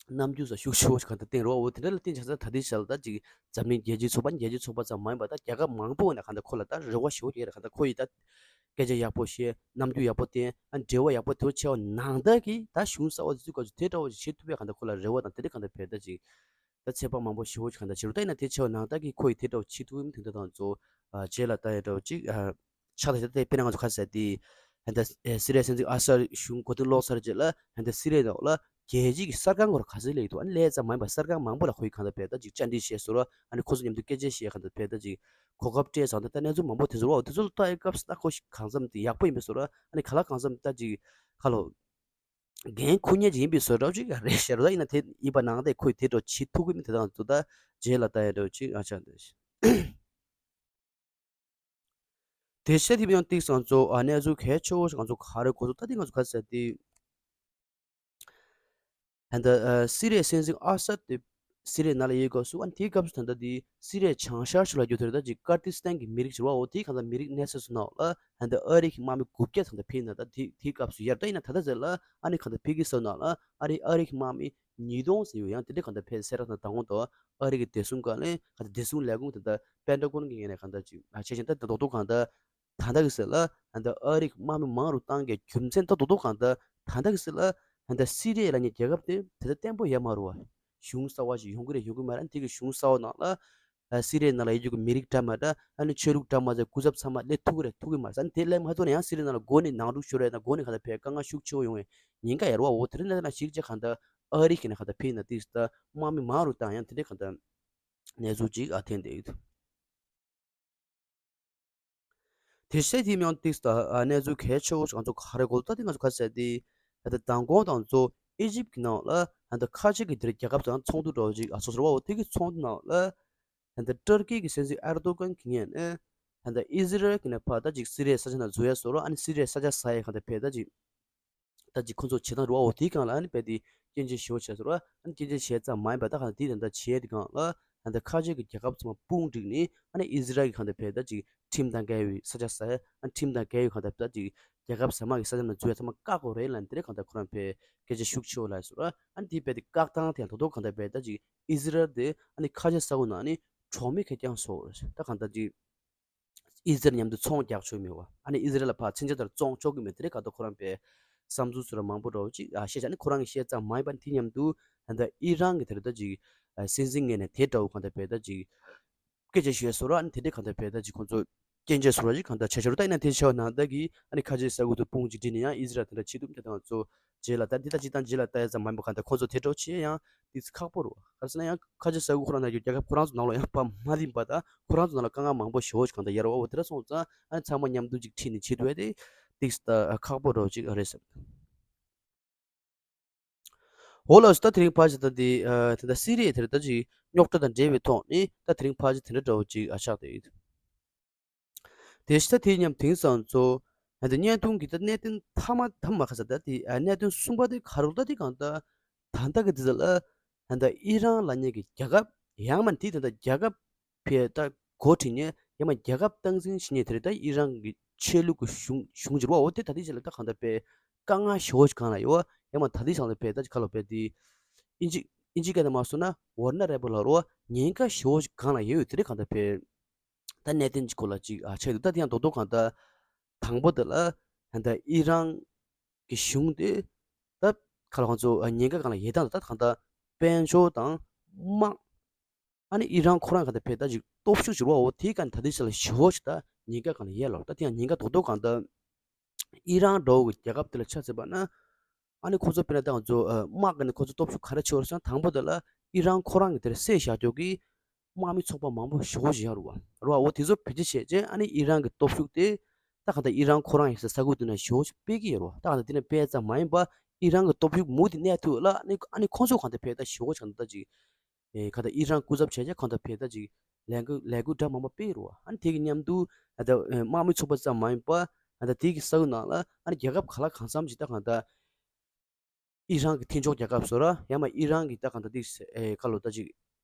རྣམ་འགྱུར་སོགས་ཤུགས་ཆེ་བོ་ཞིག་གང་ལྟར་བསྟན་རོགས་འོ་དེ་འདྲ་ལ་བརྟེན་བྱས་ཙང་ད་དེ་བྱས་ལ་ད་ཅིག་འཛམ་གླིང་རྒྱལ་སྤྱིའི་ཚོགས་པ་རྒྱལ་སྤྱིའི་ཚོགས་པ་ཙམ་མ་ཡིན་པ་ད་རྒྱལ་ཁབ་མང་པོ་ནས་གང་ལྟར་ཁོ་ལ་ད་རེ་བ་ཞེ་པོ་ཡོད་རེད། གང་ལྟར་ཁོ་ཡིས་ད་སྐད་ཆ་ཡག་པོ་བཤད་རྣམ་འགྱུར་ཡག་པོ་བསྟན་ཨ་འབྲེལ་བ་ཡག་པོ་དེ་བྱས་པ་ནང་ལྟར་གྱི་ད་གཞུང་གསར་བ་དེ་ཚོའི་སྐབས་སུ་དེ་འདྲ་བོ་ཞིག་བྱེད་ཐུབ་པའི་གང་ལྟར་ཁོ་ལ་རེ་བ་དང་དེ་འདྲ་གང་ལྟར་བས་ད་ཅིག་ད་ཚོད་དཔག་མང་པོ་ཞེ་པོ་ཞིག་གང་ལྟར་བྱེད་རོགས་ད་ཡིན་ན་དེ་བྱས་པ་ནང་ལྟར་གྱི་ཁོ་ཡིས་དེ་འདྲ་བོ་བྱེད་ཐུབ་ཀྱི་མི་དེ་འདྲ་དང་ཚོ་བྱས་ལ་ད་ཡ་འདྲ་བོ་ཅིག་ཆགས་ད་དེ་དཔེར་ན་ང་ཚོ་ཁ་ཟས་དེ་ཧན་ད་སི་རི་ཡ་སྲིད་འཛིན་ཨ་སར་གཞུང་མགོ་རྟིང་སློག་ཚར་རྗེས་ལ་ཧན་ད་སི་རི་ཡ་ནང་ལ་རྒྱལ་སྤྱིའི་གི་གསར་ཁང་སྐོར་ག་ཚོད་སླེབས་ཡོད་འདུག་ཨ་ནི་སླེབས་ཙམ་མ་ཡིན་པར་གསར་ཁང་མང་པོ་ལ་ཁོ་ཡི་གང་ལྟར་བས་ད་ཅིག་བཅར་འདྲི་བྱས་སོང་ར། ཨ་ནི་ཁོ་ཚོ་མཉམ་དུ་སྐད་ཆ་བཤད་གང་ལྟར་བས་ད་ཅིག་གོ་སྐབས་སྤྲད་ཙང་ད་ལྟ་གནས་ཚུལ་མང་པོ་དེ་ཚོ་རོ་དེ་ཚོ་ལ་ལྟ་ཡི་སྐབས་སུ་ད་ཁོ་ཞིག་གང་འཚམ་དེ་ཡག་པོ་ཡིན་པས་སོ་ར། ཨ་ནི་ག་ལ་གང་འཚམ་ད་ཅིག་ཁ་ལོ་འགན་འཁུར་མཁན་ཅིག་ཡིན་པས་སོ་ར་ཅིག་རེད་ཤེས་རོ། ད་ཡིན་ན་དེ་ཡིན་པ་ནང་དེ་ཁོས་དེ་འདྲ་བྱེད་ཐུབ་ཀྱི་མིན་དེ་དང་དུ་ད་རྗེས་ལ་ལྟ་ཡ་འདྲ་ཅིག་ཨ་ཅག་འདྲ་ཞིག་དེ་བཤད་ཐིབ་ཡང་ཏིག་སང་ཚོ་ཨ་གནས་ཚུལ་གལ་ཆེ་བོ་ཞིག་ང་ཚོ་ག་རེ་གོ་ཚོ་ད་ཏིག་ང་ཚོ་ག་ཟེར་ཏེ། ཧན་ད་སི་རི་ཡའི་སྲིད་འཛིན་ཨ་སད་དེ་སི་རི་ཡའི་ནང་ལ་ཡོད་སྐབས་སུ་ཨ་དེའི་སྐབས་སུ་ད་ལྟ་དེ་སི་རི་ཡའི་བྱང་ཤར་ཕྱོགས་ལ་ཡོད་དེ་ད་ཅིག་ཀར་ཏི་སི་ཐན་གྱི་མི་རིགས་ཟེར་བ་འོ་དེའི་གང་ལ་མི་རིགས་གནས་ས་སུ་ནང་ལ་ཧན་ད་ཨ་རི་གི་དམག་མི་དགུ་བརྒྱ་ཚང་ད་ཕེབས་ན་ད་དེ་དེའི་སྐབས་སུ་ཡར་ད་ཡིན་ན་ད་ལྟ་ཟེར་ལ་ཨ་ནི་གང་ད་ཕེབས་ཀྱི་ས་ནང་ལ་ཨ་རི་ཨ་རི་གི་དམག་མི་ཉིས་སྟོང་ཟེར་ཡོད། ཡང་དེ་འདྲ་གང་ད་ཕེབས་སེ་ར་ན་དང་པོ་དང་ཨ་རི་གི་བདེ་སྲུང་ཁང་ལས་གང་ད་བདེ་སྲུང་ལས་ཁུངས་དེ་ད་པེན་ཊ་གོན་གི་ངོས་ནས་གང་ད་ཅིག་ཨ་ཆེ་ཆེན་ད་ད་རྡོག་རྡོག་གང་ད། ད་ལྟ་གི་ཟེར་ལ་ཧན་ད་ཨ་རི་གི་དམག་མི་མང་རུ་བཏང་གི་རྒྱུ་མཚན་ད་རྡོག་རྡོག་གང་ད་ད་ལྟ་གི་ཟེར་ལ་ཧན་ད་སི་རི་ཡ་ལ་ཉེ་རྒྱལ་ཁབ་དེ་དེ་ད་བརྟན་པོ་ཡོད་མ་རུ་བ། གཞུང་གསར་བ་ཞིག་ཡོང་གི་རེད་ཡོང་གི་མ་རེད། དེ་གི་གཞུང་གསར་བ་ནང་ལ་སི་རི་ཡ་ནང་ལ་ཡོད་རྒྱུ་གི་མི་རིགས་འདྲ་མ་འདྲ་ཨ་ནི་ཆོས་ལུགས་འདྲ་མ་འདྲ་སྐུ་ཚབ་ཚང་མ་སླེབས་ཐུབ་ཀྱི་རེད་ཐུབ་ཀྱི་མ་རེད། ཨ་ནི་དེ་སླེབས་མ་ཐུབ་ན་ཡང་སི་རི་ཡ་ནང་ལ་འགོ་ནས་ནང་འཁྲུག་ཤོར་རེད་ན་འགོ་ནས་གང་ད་ཕེ་དཀའ་ངལ་ཤུགས་ཆེ་བོ་ཡོང་བའི་ཉེན་ཁ་ཡོད་རེད་བ། འོ་དེ་རིང་ན་ཞིག་ཅེ་གང་ད་ཨ་རི་གི་ནས་གང་ད་ཕེ་ན་དེ་ད་དམག་མི་མང་རུ་བཏང་ཡང་དེ་འདྲ་གང་ད་གནས་ཚུལ་ཅིག་ཨ་ཐེན་བསྡད་ཡོད། དེ་བཤད་དེ་མྱོང་ཏིག་ད་གནས་ཚུལ་གལ་ཆེ་བོ་ང་ཚོ་ག་རེ་གོ་ད་དེ་ང་ཚོ་ག་ཟེར་ཏེ་ད་ལྟ་མདང་དགོང་དང་ཚོ་ཨི་ཇིབ་ཀྱི་ནང་ལ་ད་ལྟ་ཁ་ཆེ་གི་དེར་རྒྱལ་ཁབ་དང་ཚོགས་འདུ་འགྲོ་ཅིག་ཨ་སོ་སོར་བ་འོ་དེ་གི་ཚོགས་འདུ་ནང་ལ་ད་ལྟ་ཏུར་ཀི་གི་སྲིད་འཛིན་ཨེ་རྡོ་གན་གི་ངོས་ནས་ད་ལྟ་ཨི་ཟི་རལ་གི་ནས་ཕར་ད་ཅིག་སི་རི་ཡའི་ས་ཆ་ནང་འཛུལ་ཡ་སོ་རོ་ཨ་ནི་སི་རི་ཡའི་ས་ཆ་ཟ་ཡ་གང་ད་ཕེ་ད་ཅིག་ད་ཅིག་ཁོ་ཚོ་བྱེད་སྟངས་རུ་བ་འོ་དེའི་སྒང་ལ་ཨ་ནི་རྦད་དེ་ སྐྱོན་བརྗོད་ཞེ་པོ་བྱས་སོང་ར། ཨ་ནི་སྐྱོན་བརྗོད་བྱས་ཙམ་མ་ཡིན་པ་ད་གང་དེ་དེ་འདྲ་བྱས་དེ་གང་ལ་ཨ་ནི་ཁ་ཆེ་གི་རྒྱལ་ཁབ་ཚང་མ་དཔུང་བསྒྲིགས་ནས་ཨ་ནི་ཨི་ཟི་རལ་གི་གང་དེ་བས་ད་ཅིག་ཁྲིམས་དང་འགལ་བའི་ས་ཆ་ཟ་ཡ། ཨ་ནི་ཁྲིམས་དང་འགལ་བའི་གང་དེ་ད་ཅིག་རྒྱལ་ཁབ་ཟ་མ་གི་ས་ཆ་ནང་འཛུལ་ཡ་ཚང་མ་བཀག་དགོས་རེད་ལབ་ནས་དེ་རེད་གང་དེ་ཁོ་རང་བས་སྐད་ཆ་ཤུགས་ཆེ་བོ་ལབ་སོང་ར། ཨ་ནི་དེ་བས་དེ་བཀག་སྟངས་དེ་ཡང་དོ་དོ་གང་དེ་བས་ད་ཅིག་ཨི་ཟི་རལ་དེ་ཨ་ནི་ཁ་ཆེ་ས་ཁུལ་ནང་ཨ་ནི་གྲོགས་མེད་ཁེར་རྐྱང་བཟོ་བ་རེད། ད་གང་ད་ཅིག་ཨི་ཟི་རལ་མཉམ་དུ་ཚོང་རྒྱག་ཆོག་མེད་བ། ཨ་ནི་ཨི་ཟི་རལ་ལ་ཕར་མཚོན་ཆ་དང་བཙོང་ཆོག་གི་མེད། དེ་རེད་ག་ད་ཁོ་རང་པའི་བསམ་ཚུལ་ཚུར་མང་པོ་འདྲ་བོ་ཅིག་ཨ་བཤད་བྱ། ཨ་ནི་ཁོ་རང་གིས་བཤད་ཙམ་མ་ཡིན་པ་ནི་དེ་མཉམ་དུ་ད་ལྟ་ཨི་རན་གི་དེ་རེད་ད་ཅིག་སྲིད་འཛིན་ངོས་ནས་དེ་འདྲ་བོ་གང་ལྟར་བས་ད་ཅིག་སྐད་ཆ་ཞུས་སོང་ར། ཨ་ནི་དེ་འདྲས་གང་ལྟར་བས་ད་ཅིག་ཁོང་ཚོ་སྐྱོན་བརྗོད་སོང་ར་ཅིག་གང་ལྟར་བྱས་ཆོག་ར། ད་ཡིན་ན་དེ་བྱས་པ་ནང་ད་གི་ཨ་ནི་ཁ་ཆེ་ས་ཁུལ་དུ་དཔུང་ཅིག་བསྒྲིགས་ནས་ཡང་ཨི་ཟི་རལ་དེ་འདྲ་བྱེད་ཐུབ་དེ་དང་ཚོ་རྗེས་ལ་ད་འདི་ལྟ་ཅིག་དང་རྗེས་ལ་ལྟ་ཡ་ཙམ་མ་ཡིན་པ་གང་ལྟར་ཁོང་ཚོ་དེ་འདྲ་བྱེད་ཡང་དེ་ཁག་པོ་རེད་བ། ག་རེ་ཟེར་ན་ཡང་ཁ་ཆེ་ས་ཁུལ་ཁོ་རང་ནང་རྒྱུ་རྒྱལ་ཁབ་ཁོ་རང་ཚོ་ནང་ལ་ཡང་ཕར་མ་རིམ་པ་དང་ཁོ་རང་ཚོ་ནང་ལ་དཀའ་ངལ་མང་པོ་ཞེ་པོ་ཞིག་གང་ལྟར་ཡོད་རེད་བ། འོ་དེ་འདྲ་སོང་ཙང་ཨ་ནི་ཚང་མ་མཉམ་དུ་ཅིག་ཁྲིད་ནས་བྱེད་ཐུབ་ཡ་དེ་ཏིག་ཙམ་ཁག་པོ་འདྲ་བོ་ཅིག་རེད་ཟེར། འོ་ལགས་སོ། ད་དེ་རིང་ཕལ་ཆེར་ད་འདི་ཨ་དེ་འདྲ་སི་རི་ཡའི་དེར་ད་ཅིག་རྙོག་དྲ་དང་འབྲེལ་བའི་ཐོག་ནས་ད་དེ་རིང་ཕལ་ཆེར་དེ་འདྲ་འདྲ་བོ་ཅིག་ཨ་ཆགས་བསྡད་ཡོད། དེ་བཞིན་ད་དེ་མཉམ་དེང་སང་ཚོ་ཨ་འདི་བརྙན་ཐུང་གི་ད་གནད་དོན་མཐའ་མ་མཐའ་མ་ཁ་ས་ད་དེ་ཨ་གནད་དོན་གསུམ་པ་དེ་ག་རེ་ད་དེ་གང་ད་ད་ལྟ་གི་དུས་ཚོད་ལ་ད་ལྟ་ཨི་རན་ལབ་མཁན་གྱི་རྒྱལ་ཁབ་ཡང་མིན་དེ་ད་ལྟ་རྒྱལ་ཁབ་ཕའི་ད་འགོ་ཁྲིད་མཁན་ཡང་མ་རྒྱལ་ཁབ་སྟངས་འཛིན་བྱེད་མཁན་དེ་རེད། ད་ཨི་རན་གྱི་ཆོས་ལུགས་ཀྱི་གཞུང་གཞུང་འགྱུར་བ་འོ་དེ་ད་ལྟའི་ཆ་ལ་ད་གང་ལྟར་དཔེ་དཀའ་ངལ་ཞེ་པོ་ཞིག་གང་ལ་ཡོད་བ། ཡང་མ་ད་ལྟའི་ཆ་ལ་དཔེ་ད་ཅིག་ཁ་ལོ་དཔེ་དེ་ཨིན་ཇི་ཨིན་ཇི་སྐད་ནང་མ་སོང་ན་ཝར་ན་རེ་བ་ལ་རོ་ཉེན་ཁ་ཞེ་པོ་ཞིག་གང་ལ་ཡོད་ཡོད་དེ་རེད། གང་ལྟར་དཔེ་ད་གནད་དོན་གྱི་སྐོར་ལ་ཅིག་ཨ་ཆགས་འདུག་ད་དེ་ཡང་རྡོག་རྡོག་གང་ལྟར་དང་པོ་དེ་ལ་ད་ལྟ་ཨི་རན་གྱི་གཞུང་དེ་ད་ཁ་ལ་ཁོང་ཚོ་ཉེན་ཁ་གང་ལ་ཡོད་སྟངས་ད་ད་གང་ལྟར་དཔལ་འབྱོར་དང་དམག་ཨ་ནི་ཨི་རན་ཁོ་རང་ག་ད་ཕེ་ད་ཅིག་སྟོབས་ཤུགས་ཟེར་བའོ་དེའི་སྒང་ད་ལྟའི་ཆ་ལ་ཞེ་པོ་ཞིག་ད་ཉེན་ཁ་གང་ལ་ཡོད་ལོ། ད་དེ་ཡང་ཉེན་ཁ་རྡོག་རྡོག་གང་ད་ཨི་རན་འདྲ་བོ་གི་རྒྱལ་ཁབ་དེ་ལ་ཆ་མཚོན་པ་ན་ཨ་ནི་ཁོ་ཚོ་དཔེར་ན་ད་ང་ཚོ་དམག་གི་ནི་ཁོ་ཚོ་སྟོབས་ཤུགས་ག་རེ་ཆེ་བ་རེད་ཟེར་ན་དང་པོ་དེ་ལ་ཨི་རན་ཁོ་རང་གི་དེར་བསད་བཞག་རྒྱུ་གི་དམག་མི་ཚོགས་པ་མང་པོ་ཞེ་པོ་ཞིག་ཡོད་རེད་བ། རེད་བ། འོ་དེ་ཚོ་བེད་སྤྱོད་བྱས་རྗེས་ཨ་ནི་ཨི་རན་གི་སྟོབས་ཤུགས་དེ་ད་གང་ལྟར་ཨི་རན་ཁོ་རང་ཡིན་ས་ས་ཁུལ་དེ་ན་ཞེ་པོ་ཞིག་སྤེལ་གི་ཡོད་རེད་བ། ད་གང་ལྟར་དེ་ན་སྤེལ་ཙམ་མ་ཡིན་པ་ཨི་རན་གི་སྟོབས་ཤུགས་མུ་མཐུད་གནས་ཐུབ་ལ་ཨ་ནི་ཨ་ནི་ཁོ་ཚོ་གང་ལྟར་ཕེ་ད་ཞེ་པོ་ཞིག་གང་ལྟར་ཅིག་ཨེ་ག་ད་ཨི་རན་སྐུ་ཚབ་བྱས་རྗེས་གང་ལྟར་ཕེ་ད་ཅིག་ལས་འགུལ་ལས་འགུལ་འདྲ་མང་པོ་སྤེལ་རུ་བ། ཨ་ནི་དེ་གི་མཉམ་དུ་ཨ་ད་དམག་མི་ཚོགས་པ་ཙམ་མ་ཡིན་པ་ཨ་ད་དེ་གི་ས་ཁུལ་ནང་ལ་ཨ་ནི་རྒྱལ་ཁབ་ག་ལ་གང་འཚམ་ཅིག་ད་གང་ལྟར་ཨི་རན་གི་མཐུན་ཕྱོགས་རྒྱལ་ཁབ་སོ་ར་ཡང་མ་ཨི་རན་གི་ད་གང་ལྟར་དེ་ཨེ་ག་ལོ་ད་ཅིག་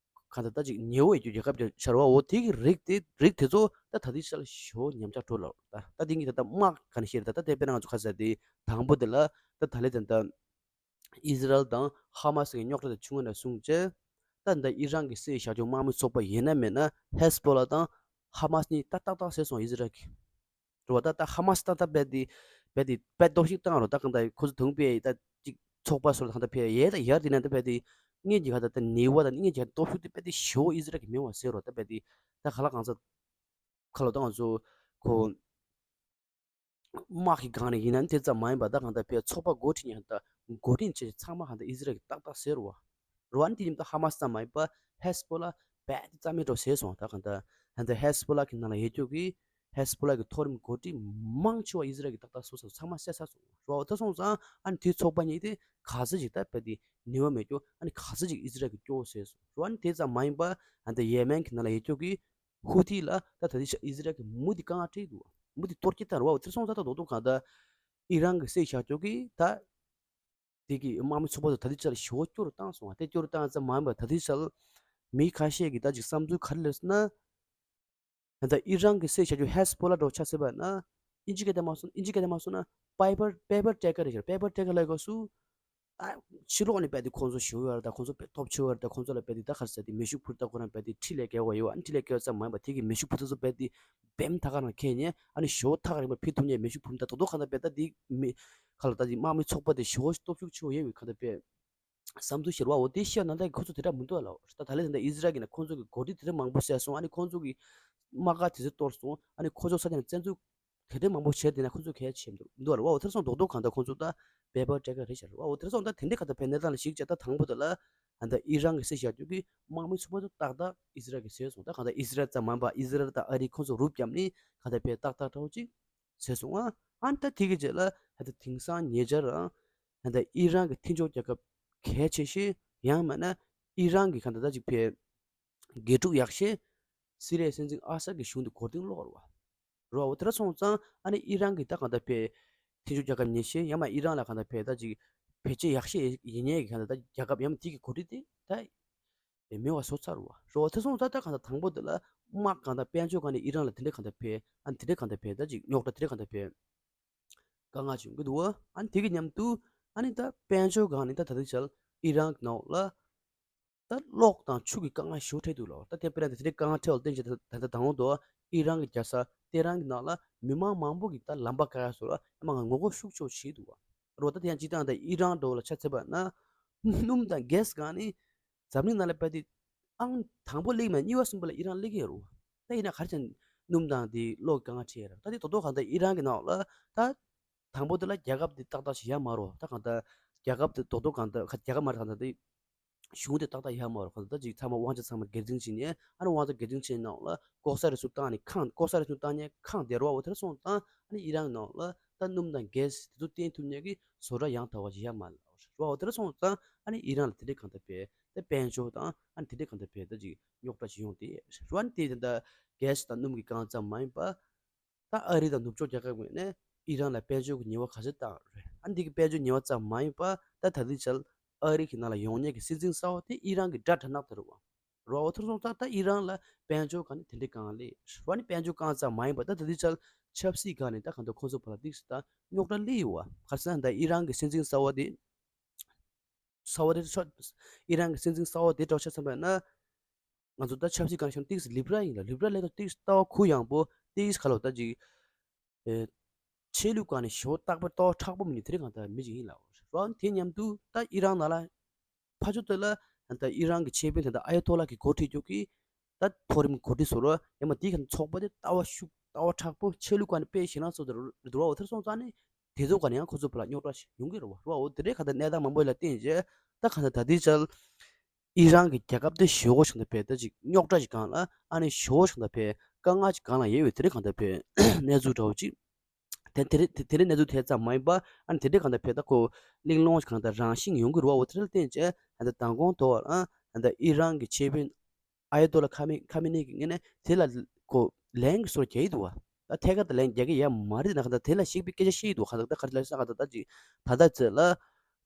གང་ལྟར་ད་ཅིག་ཉེ་བོ་ཡོད་རྒྱུ་རྒྱལ་ཁབ་ཆགས་རུ་བ། འོ་དེ་གི་རིགས་དེ་རིགས་དེ་ཚོ་ད་ད་དེ་ས་ལ་ཞོ་ཉམས་ཆག་འགྲོ་ལ་ད་ད་དེ་གི་ད་ད་དམག་ག་ནས་བཤད་རེད། ད་ད་དེ་དཔེར་ན་ང་ཚོ་ཁ་ས་དེ་དང་པོ་དེ་ལ་ད་ད་ལེ་ད་ད། ཨི་ཟི་རལ་དང་ཧ་མ་སི་གི་རྙོག་དྲ་དེ་བྱུང་བ་ནས་བཟུང་བྱས། ད་ལྟ་ཨི་རན་གྱི་བསད་བཞག་རྒྱུ་དམག་མི་ཚོགས་པ་ཡིན་ན་མེད་ན་ཧེ་སི་བྷོ་ལ་དང་ཧ་མ་སི་གཉིས་ད་ཏག་ཏག་བསད་སོང་ཨི་ཟི་རལ་གྱིས། རེད་བ། ད་ད་ཧ་མ་སི་ད་ད་རྦད་དེ་རྦད་དེ་རྦད་སྟོབས་ཤུགས་བཏང་རོགས། ད་གང་ལྟར་ཁོ་ཚོ་དུང་པའི་ད་ཅིག་ཚོགས་པ་སོགས་ད་གང་ལྟར་ཕེ་ཡས་ད་ཡར་དེ་ན་ད་རྦད་དེ་སྔོན་གྱི་ག་ད་ད་ནེ་བ་ད་སྔོན་གྱི་སྟོབས་ཤུགས་དེ་རྦད་དེ་ཞེ་པོ་ཨི་ཟི་རལ་གྱིས་མེད་པ་བཟོས་རོགས། ད་རྦད་དེ་ད་ག་ལ་གང་ས་ཁ་ལོ་ད་ང་ཚོ་ཁོ། དམག་གི་སྒང་ནས་ཡིན་ན་དེ་ཙམ་མ་ཡིན་པ་ད་གང་ལྟར་ཕའི་ཚོགས་པ་འགོ་ཁྲིད་མཁན་དང་འགོ་ཁྲིད་བྱས་ཚང་མ་གང་ལྟར་ཨི་ཟི་རལ་གྱིས་ཏག་ཏག་བཟོས་རུ་བ། རུ་བ་ནི་དེ་ཉིད་དུ་ཧ་མ་སི་ཙམ་མ་ཡིན་པ་ཧེ་སི་བྷོ་ལ་རྦད་དེ་རྩ་མེད་འགྲོ་བཟོས་སོང་། ད་གང་ལྟར་ད་ལྟ་ཧེ་སི་བྷོ་ལ་གི་ནང་ལ་ཡོད་རྒྱུ་གི་ཧེ་སི་བྷོ་ལ་གི་མཐོ་རིམ་འགོ་ཁྲིད་མང་ཆེ་བ་ཨི་ཟི་རལ་གྱིས་ཏག་ཏག་སོ་སོ་ཚང་མ་བསད་ཚར་སོང་། རུ་བ་ད་སོང་ཙང་ཨ་ནི་དེའི་ཚོགས་པ་གཉིས་དེ་ག་ཚོད་ཅིག་ད་རྦད་དེ་ནུས་པ་མེད་རྒྱུ་ཨ་ནི་ག་ཚོད་ཅིག་ཨི་ཟི་རལ་གྱིས་སྐྱོ་བོ་བཟོས་སོང་། རུ་བ་ནི་དེ་ཙམ་མ་ཡིན་པ་ད་ལྟ་ཡེ་མེན་གྱི་ནང་ལ་ཡོད་རྒྱུ་གི་ཧུ་ཐི་ལ་ད་ད་ལྟའི་ཆ་ཨི་ཟི་རལ་གྱིས་མུ་མཐུད་དཀའ་ངལ་སྤྲད་འདུག་མུ་མཐུད་གཏོར་སྐྱོན་བཏང་རེད་བ། དེར་སོང་ཙང་ད་རྡོག་རྡོག་གང་ལྟར་ཨི་རན་གྱིས་བསད་བཞག་རྒྱུ་གི་ད་དེ་གི་དམག་མི་ཚོགས་པ་ཚོ་ད་ལྟའི་ཆ་ལ་ཞེ་པོ་སྐྱོ་རུ་བཏང་སོང་བ། དེ་སྐྱོ་རུ་བཏང་ཙམ་མ་ཡིན་པར་ད་ལྟའི་ཆ་ལ་མི་ཁ་ཤས་ཀྱིས་ད་ཅིག་བསམ་ཚུལ་ག་རེ་ལབ་ཟེར་ན། ད་ལྟ་ཨི་རན་གྱིས་བསད་བཞག་རྒྱུ་ཧེ་སི་བྷོ་ལ་འདྲ་བོ་ཆ་བཞག་པ་ན་ཨིན་ཇི་སྐད་དེ་མ་སོང་ཨིན་ཇི་སྐད་དེ་མ་སོང་ན་པེ་པར་པེ་པར་ཊེ་ཀར་རེད་ཤག་པེ་པར་ཊེ་ཀར་ལབ་དགོས་སུ། ཨ་ཕྱི་ལོགས་ནས་རྦད་དེ་ཁོང་ཚོ་ཞེ་པོ་ཡོད་རེད། ད་ཁོང་ཚོ་རྦད་སྟོབས་ཆེ་བ་རེད། ད་ཁོང་ཚོ་ལ་རྦད་དེ་ད་ག་རེ་ཟེར་དེ་མེ་ཤུགས་འཕུར་མདའ་ཁོ་རང་རྦད་དེ་འཕྲིན་ལས་རྒྱག་དགོས་ཡོད། ཨ་འཕྲིན་ལས་རྒྱག་ཙམ་མ་ཡིན་པ་དེ་གི་མེ་ཤུགས་འཕུར་མདའ་ཚོ་རྦད་དེ་བེམ་ཐག་ག་རང་འཁྱེར་ནས་ཨ་ནི་ཞེ་པོ་ཐག་རིང་པ་འཕུར་ཐུབ་མཁན་མེ་ཤུགས་འཕུར་མདའ་རྡོག་རྡོག་གང་ལྟར་རྦད་ད་དེ་མི་ག་ལ་ད་དེ་དམག་མི་ཚོགས་པ་དེ་ཞེ་པོ་སྟོབས་ཤུགས་ཆེ་བོ་ཡོད་པའི་གང་ལྟར་རྦད་བསམ་ཚུལ་ཤར་བ། འོ་དེ་ཤར་ན་ད་ཁོ་ཚོ་དེ་འདྲ་མི་འདུག་ལ། ད་ད་ལན་ད་ཨི་ཟི་རལ་གྱི་ནང་ཁོང་ཚོ་གི་འགོ་ཁྲིད་དེ་འདྲ་མང་པོ་བསད་སོང་། ཨ་ནི་ཁོང་ཚོ་གི་དམག་སྒར་དེ་ཚོ་གཏོར་སོང་། ཨ་ནི་ཁོ་ཚོ་ས་ཆ་ནས་བཙན་འཛུལ་དེ་འདྲ་མང་པོ་བྱས་དེ་ན་ཁོ་ཚོ་གལ་ཆེ་མི་འདུག་འདུག་ལ། འོ་དེར་སོང་རྡོག་རྡོག་གང་ལྟར་ཁོང་ཚོ་ད་པེ་པར་ཊེ་ཀར་རེད་ཤག་འོ་དེར་སོང་ད་དེ་འདྲ་གང་ལྟར་བས་གནས་སྟངས་ལ་གཞིགས་བྱས་ད་དང་པོ་དེ་ལ་ད་ལྟ་ཨི་རན་གྱིས་བསད་བཞག་རྒྱུ་གི་དམག་མི་ཚོགས་པ་ཚོ་ཏག་ཏག་ཨི་ཟི་རལ་གྱིས་བཟོས་སོང་། ད་གང་ལྟར་ཨི་ཟི་རལ་ཙམ་མ་ཡིན་པ་ཨི་ཟི་རལ་དང་ཨ་རི་ཁོང་ཚོ་རུབ་བརྒྱབ་ནས་གང་ལྟར་བས་ཏག་ཏག་འདྲ་བོ་ཅིག་བཟོས་སོང་ཨ། ཨ་ནི་ད་དེ་གི་རྗེས་ལ་ད་ལྟ་དེང་སང་ཉེ་ཆར་རང་ད་ལྟ་ཨི་རན་གྱི་མཐུན་ཕྱོགས་རྒྱལ་ཁབ་གལ་ཆེ་ཤོས་ཡང་མིན་ན་ཨི་རན་གྱི་གང་ལྟར་ད་ཅིག་བས་དགེ་ཕྲུག་ཡག་ཤོས་སི་རི་ཡའི་སྲིད་འཛིན་ཨ་སད་ཀྱི་གཞུང་དེ་མགོ་རྟིང་སློག་རེད་བ། རེད་བ། འོ་དེ་འདྲ་སོང་ཙང་ཨ་ནི་ཨི་རན་གྱི་ད་གང་ལྟར་བས་མཐུན་ཕྱོགས་རྒྱལ་ཁབ་ཉེ་ཤོས་ཡང་མིན་ཨི་རན་ལ་གང་ལྟར་བས་ད་ཅིག་ བེད་སྤྱོད་ཡག་ཤོས་ཡིན་ཉེན་གྱི་གང་ལྟར་ད་རྒྱལ་ཁབ་ཡང་མིན་དེ་གི་འགོ་ཁྲིད་དེ་ད་མེད་པ་བཟོ་ཚར་བ་རོ། དེ་སོང་ཙང་ད་གང་ལྟར་དང་པོ་དེ་ལ་དམག་གང་ལྟར་དཔལ་འབྱོར་གང་ནས་ཨི་རན་ལ་དེ་འདྲས་གང་ལྟར་ཕེབས། ཨ་ནི་དེ་འདྲས་གང་ལྟར་ཕེབས། ད་ཅིག་རྙོག་དྲ་དེ་འདྲས་གང་ལྟར་ཕེབས། དཀའ་ངལ་བྱུང་གི་འདུག་བ། ཨ་ནི་དེ་གི་མཉམ་དུ་ཨ་ནི་ད་དཔལ་འབྱོར་སྒང་ནས་ད་ད་ལྟའི་ཆར་ཨི་རན་གྱི་ནང་ལ་ད་གློག་དང་ཆུ་གི་དཀའ་ངལ་ཞེ་པོ་འཕྲད་འདུག་ལ། ད་དེ་དཔེར་ན་དེ་དེ་དཀའ་ངལ་འཕྲད་པ་བསྟན་བྱས་ད་ད་ད་དང་པོ་དེ་ཨི་རན་གྱི་རྒྱལ་ས་ཏེ་རན་གྱི་ནང་ལ་མི་མང་མང་པོ་གིས་ད་ལམ་པ་བཀག་ཡ་སོགས་ལ་ཡང་མ་ངོ་རྒོལ་ཤུགས་ཆེ་བྱས་འདུག་བ། རོ་ད་དེ་ཡང་སྤྱིར་བཏང་ད་ཨི་རན་འདྲ་བོ་ལ་ཆ་མཚོན་པ་ན་སྣུམ་དང་གྷེ་སི་སྒང་ནས་འཛམ་གླིང་ནང་ལ་དཔེ་དེ་ཨང་དང་པོ་སླེབས་མེད། གཉིས་པ་གསུམ་པ་ལ་ཨི་རན་སླེབས་ཀྱི་ཡོད་རེད་བ། ད་ཡིན་ན་ག་རེ་བྱས་སྣུམ་དང་དེ་གློག་གི་དཀའ་ངལ་འཕྲད་ཡོད་རེད། ད་དེ་རྡོག་རྡོག་གང་ལྟར་ཨི་རན་གྱི་ནང་ལ་ད་དང་པོ་དེ་ལ་རྒྱལ་ཁབ་དེ་ཏག་ཏག་ཞིག་ཡོད་མ་རེད་བ། ད་གང་ལྟར་རྒྱལ་ཁབ་དེ་རྡོག་རྡོག་གང་ལྟར་རྒྱལ་ཁབ་མ་རེད། གང་ལྟར་དེ་གཞུང་དེ་ཏག་ཏག་ཡོད་མ་རེད། གང་ལྟར་ད་ཅིག་ཚང་མ་དབང་ཆ་ཚང་མ་སྒེར་འཛིན་བྱས་ནས། ཨ་ནི་དབང་ཆ་སྒེར་འཛིན་བྱས་ནང་ལ་ལྐོག་ཟ་རུལ་སུངས་བཏང་ནས་ཁེངས། ལྐོག་ཟ་རུལ་སུངས་བཏང་ནས་ཁེངས་བསྡད་རེད་བ། འོ་དེ་འདྲ་སོང་ཙང་ཨ་ནི་ཨི་རན་གྱི་ནང་ལ་ད་སྣུམ་དང་གྷེ་སི་དེ་ཚོ་བཏོན་ཐུབ་མཁན་གྱི་བཟོ་གྲྭ་ཡང་དག་པ་ཞིག་ཡོད་མ་རེད་བ། འོ་དེ་འདྲ་སོང་ཙང་ཨ་ནི་ཨི་རན་ལ་དེ་འདྲའི་གང་ལྟར་བས་ད་དཔལ་འབྱོར་དང་ཨ་ནི་དེ་འདྲའི་གང་ལྟར་བས་ད་ཅིག་རྙོག་དྲ་ཞིག་ཡོང་སྟེ་རེད་བ། ཨ་ནི་དེ་ད་ལྟ་གྷེ་སི་དང་སྣུམ་གྱི་དཀའ་ངལ་ཙམ་མ་ཡིན་པ། ད་ཨ་རི་དང་ནུབ་ཕྱོགས་རྒྱལ་ཁབ་ངོས་ནས་ཨི་རན་ལ་དཔལ་འབྱོར་གྱི་ཉེས་པ་ག་ཚོད་བཏང་རེད། ཨ་འདི་གི་དཔལ་འབྱོར་ཉེས་པ་ཙམ་མ་ཡིན་པ་ད་ད་ལྟའི་ཆར་ཨ་རི་གི་ནང་ལ་ཡོང་མཁན་གྱི་སྲིད་འཛིན་གསར་པ་དེ་ཨི་རན་གྱི་དགྲ་དྲག་ནག་དེ་རེད་བ། རེད་བ། འོ་དེ་སོང་ཙང་ད་ཨི་རན་ལ་དཔལ་འབྱོར་སྒང་ནས་དེ་འདྲའི་དཀའ་ངལ་སླེབས་རེད་བ། ཨ་ནི་དཔལ་འབྱོར་དཀའ་ངལ་ཙམ་མ་ཡིན་པ་ད་ད་ལྟའི་ཆར་ཆབ་སྲིད་སྒང་ནས་ད་གང་ལྟར་ཁོང་ཚོ་བར་ལ་ཏོག་ཙམ་ད་རྙོག་དྲ་སླེབས་ཡོད་བ། ག་རེ་ཟེར་ན་ད་ཨི་རན་གྱི་སྲིད་འཛིན་གསར་པ་དེ་གསར་པ་དེ་ཚོ་ཨི་རན་གྱི་སྲིད་འཛིན་གསར་པ་དེ་འདྲ་བོ་ཆ་མཚོན་པ་ཡིན་ན། ང་ཚོ་ད་ཆབ་སྲིད་སྒང་ཤོང་ཏིག་ཙམ་ལིབ་རལ་ཡིན་ལ། ལིབ་རལ་ལས་ཀ་ཏིག་ཙམ་ལྟ་བ་གུ་ཡངས་པོ་ཏིག་ཙམ་ག་ལོ་ད་ཅིག་ཨེ་ཆོས་ལུགས་སྒང་ནས་ཞེ་པོ་རྟག་པར་ལྟ་བ་མཁྲེགས་པོ་མི་འདུག་དེ་རིང་གང་ལྟར་མི་ཅིག་ཡིན་ལ། རོ་དེ་མཉམ་དུ་ད་ཨི་རན་ནང་ལ་ཕར་ཕྱོགས་དེ་ལ་ད་ཨི་རན་གྱི་ཆེ་དཔོན་དེ་ད་ཨ་ཡ་ཏོ་ལ་གི་འགོ་ཁྲིད་རྒྱུ་གི་ད་མཐོ་རིམ་འགོ་ཁྲིད་ཟེར་རོ། ཡང་མ་དེའི་ཁ་ཚོགས་པ་དེ་ལྟ་བ་ཤུགས་ལྟ་བ་མཁྲེགས་པོ་ཆོས་ལུགས་སྒང་ནས་དཔེ་ཞེད་སྣང་ཚོགས་དེ་རེད་བ། འོ་དེར་སོང་ཙང་ནི་དེ་ཚོ་སྒང་ནས་ཡང་ཁོ་ཚོ་བར་ལ་རྙོག་དྲ་ཞིག་ཡོང་གི་རེད་བ། རེད་བ། འོ་དེ་འདྲའི་གང་ལྟར་གནས་སྟངས་མང་པོ་ལ་བརྟེན་བྱས་ད་གང་ལྟར་ད་ལྟའི་ཆར་ཨི་རན་གྱི་རྒྱལ་ཁབ་དེ་ཞེ་པོ་ཞིག་ད་བས་ད་ཅིག་རྙོག་དྲ་ཞིག་སྒང་ལ་ཨ་ནི་ཞེ་པོ་ཞིག་ད་བས་དཀའ་ངལ་ཞིག་སྒང་ལ་ཡོད་པའི་དེ་འདྲའི་གང་ལྟར་བས་གནས་ཚུལ་འདྲ་བོ་ཅིག་དེ་དེ་རེད། དེ་དེ་རེད། གནས་ཚུལ་དེ་ཙམ་མ་ཡིན་པ་ཨ་ནི་དེ་འདྲའི་གང་ལྟར་བས་ད་ཁོ་གླེང་སློང་ཞིག་གང་ལྟར་རང་བཞིན་ཡོང་གི་རེད་བ། འོ་དེ་ལ་བརྟེན་བྱས་ད་ལྟ་མདང་དགོང་དོ་བར་ཨ་ད་ཨི་རན་གྱི་ཆེ་དཔོན་ཨ་ཡ་ཏོ་ལ་ཁ་མེ་ཁ་མེ་ནེ་གི་ངོས་ནས་དེ་ལ་ཁོ་ལན་གྱི་སོར་རྒྱག་གི་འདུག་བ། ད་ཐད་ཀར་དུ་ལན་རྒྱག་གི་ཡོད་མ་རེད་ན་ག་ད་དེ་ལ་གཞིགས་པའི་སྐད་ཆ་བཤད་ཀྱི་འདུག་ག་ད་ད་ག་རེ་ལབ་ས་ག་ད་ད་ཅིག་ད་ལྟ་ཚེ་ལ་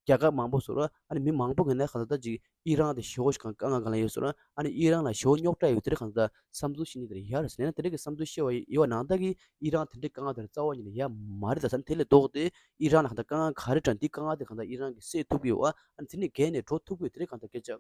རྒྱལ་ཁབ་མང་པོ་ཟེར་རོ། ཨ་ནི་མི་མང་པོ་ངོས་ནས་ག་ད་ད་ཅིག་ཨི་རན་དེ་ཞེ་པོ་ཞིག་གང་དཀའ་ངལ་གང་ལ་ཡོད་ཟེར་རོ། ཨ་ནི་ཨི་རན་ལ་ཞེ་པོ་རྙོག་དྲ་ཡོད་དེ་རེད། ག་ད་བསམ་ཚུལ་བཤད་ནི་དེ་རེད་ཡ་རེད་ཟེར་ན་དེ་རེད་གི་བསམ་ཚུལ་བཤད་པ་ཡོད་པ་ནང་ལྟར་གི་ཨི་རན་དེ་འདྲའི་དཀའ་ངལ་དེ་རྩ་བ་ཉིད་ནས་ཡོད་མ་རེད། ད་ས་དེ་ལས་ལྡོག་སྟེ་ཨི་རན་ལ་ག་ད་དཀའ་ངལ་ག་རེ་དྲག་འདི་དཀའ་ངལ་དེ་ག་ད་ཨི་རན་གི་སེལ་ཐུབ་ཀྱི་ཡོད་ཨ། ཨ་ནི་དེ་ནས་བརྒལ་ནས་འགྲོ་ཐུབ་ཀྱི་ཡོད་དེ་རེད། ག་ད་སྐད་ཆ།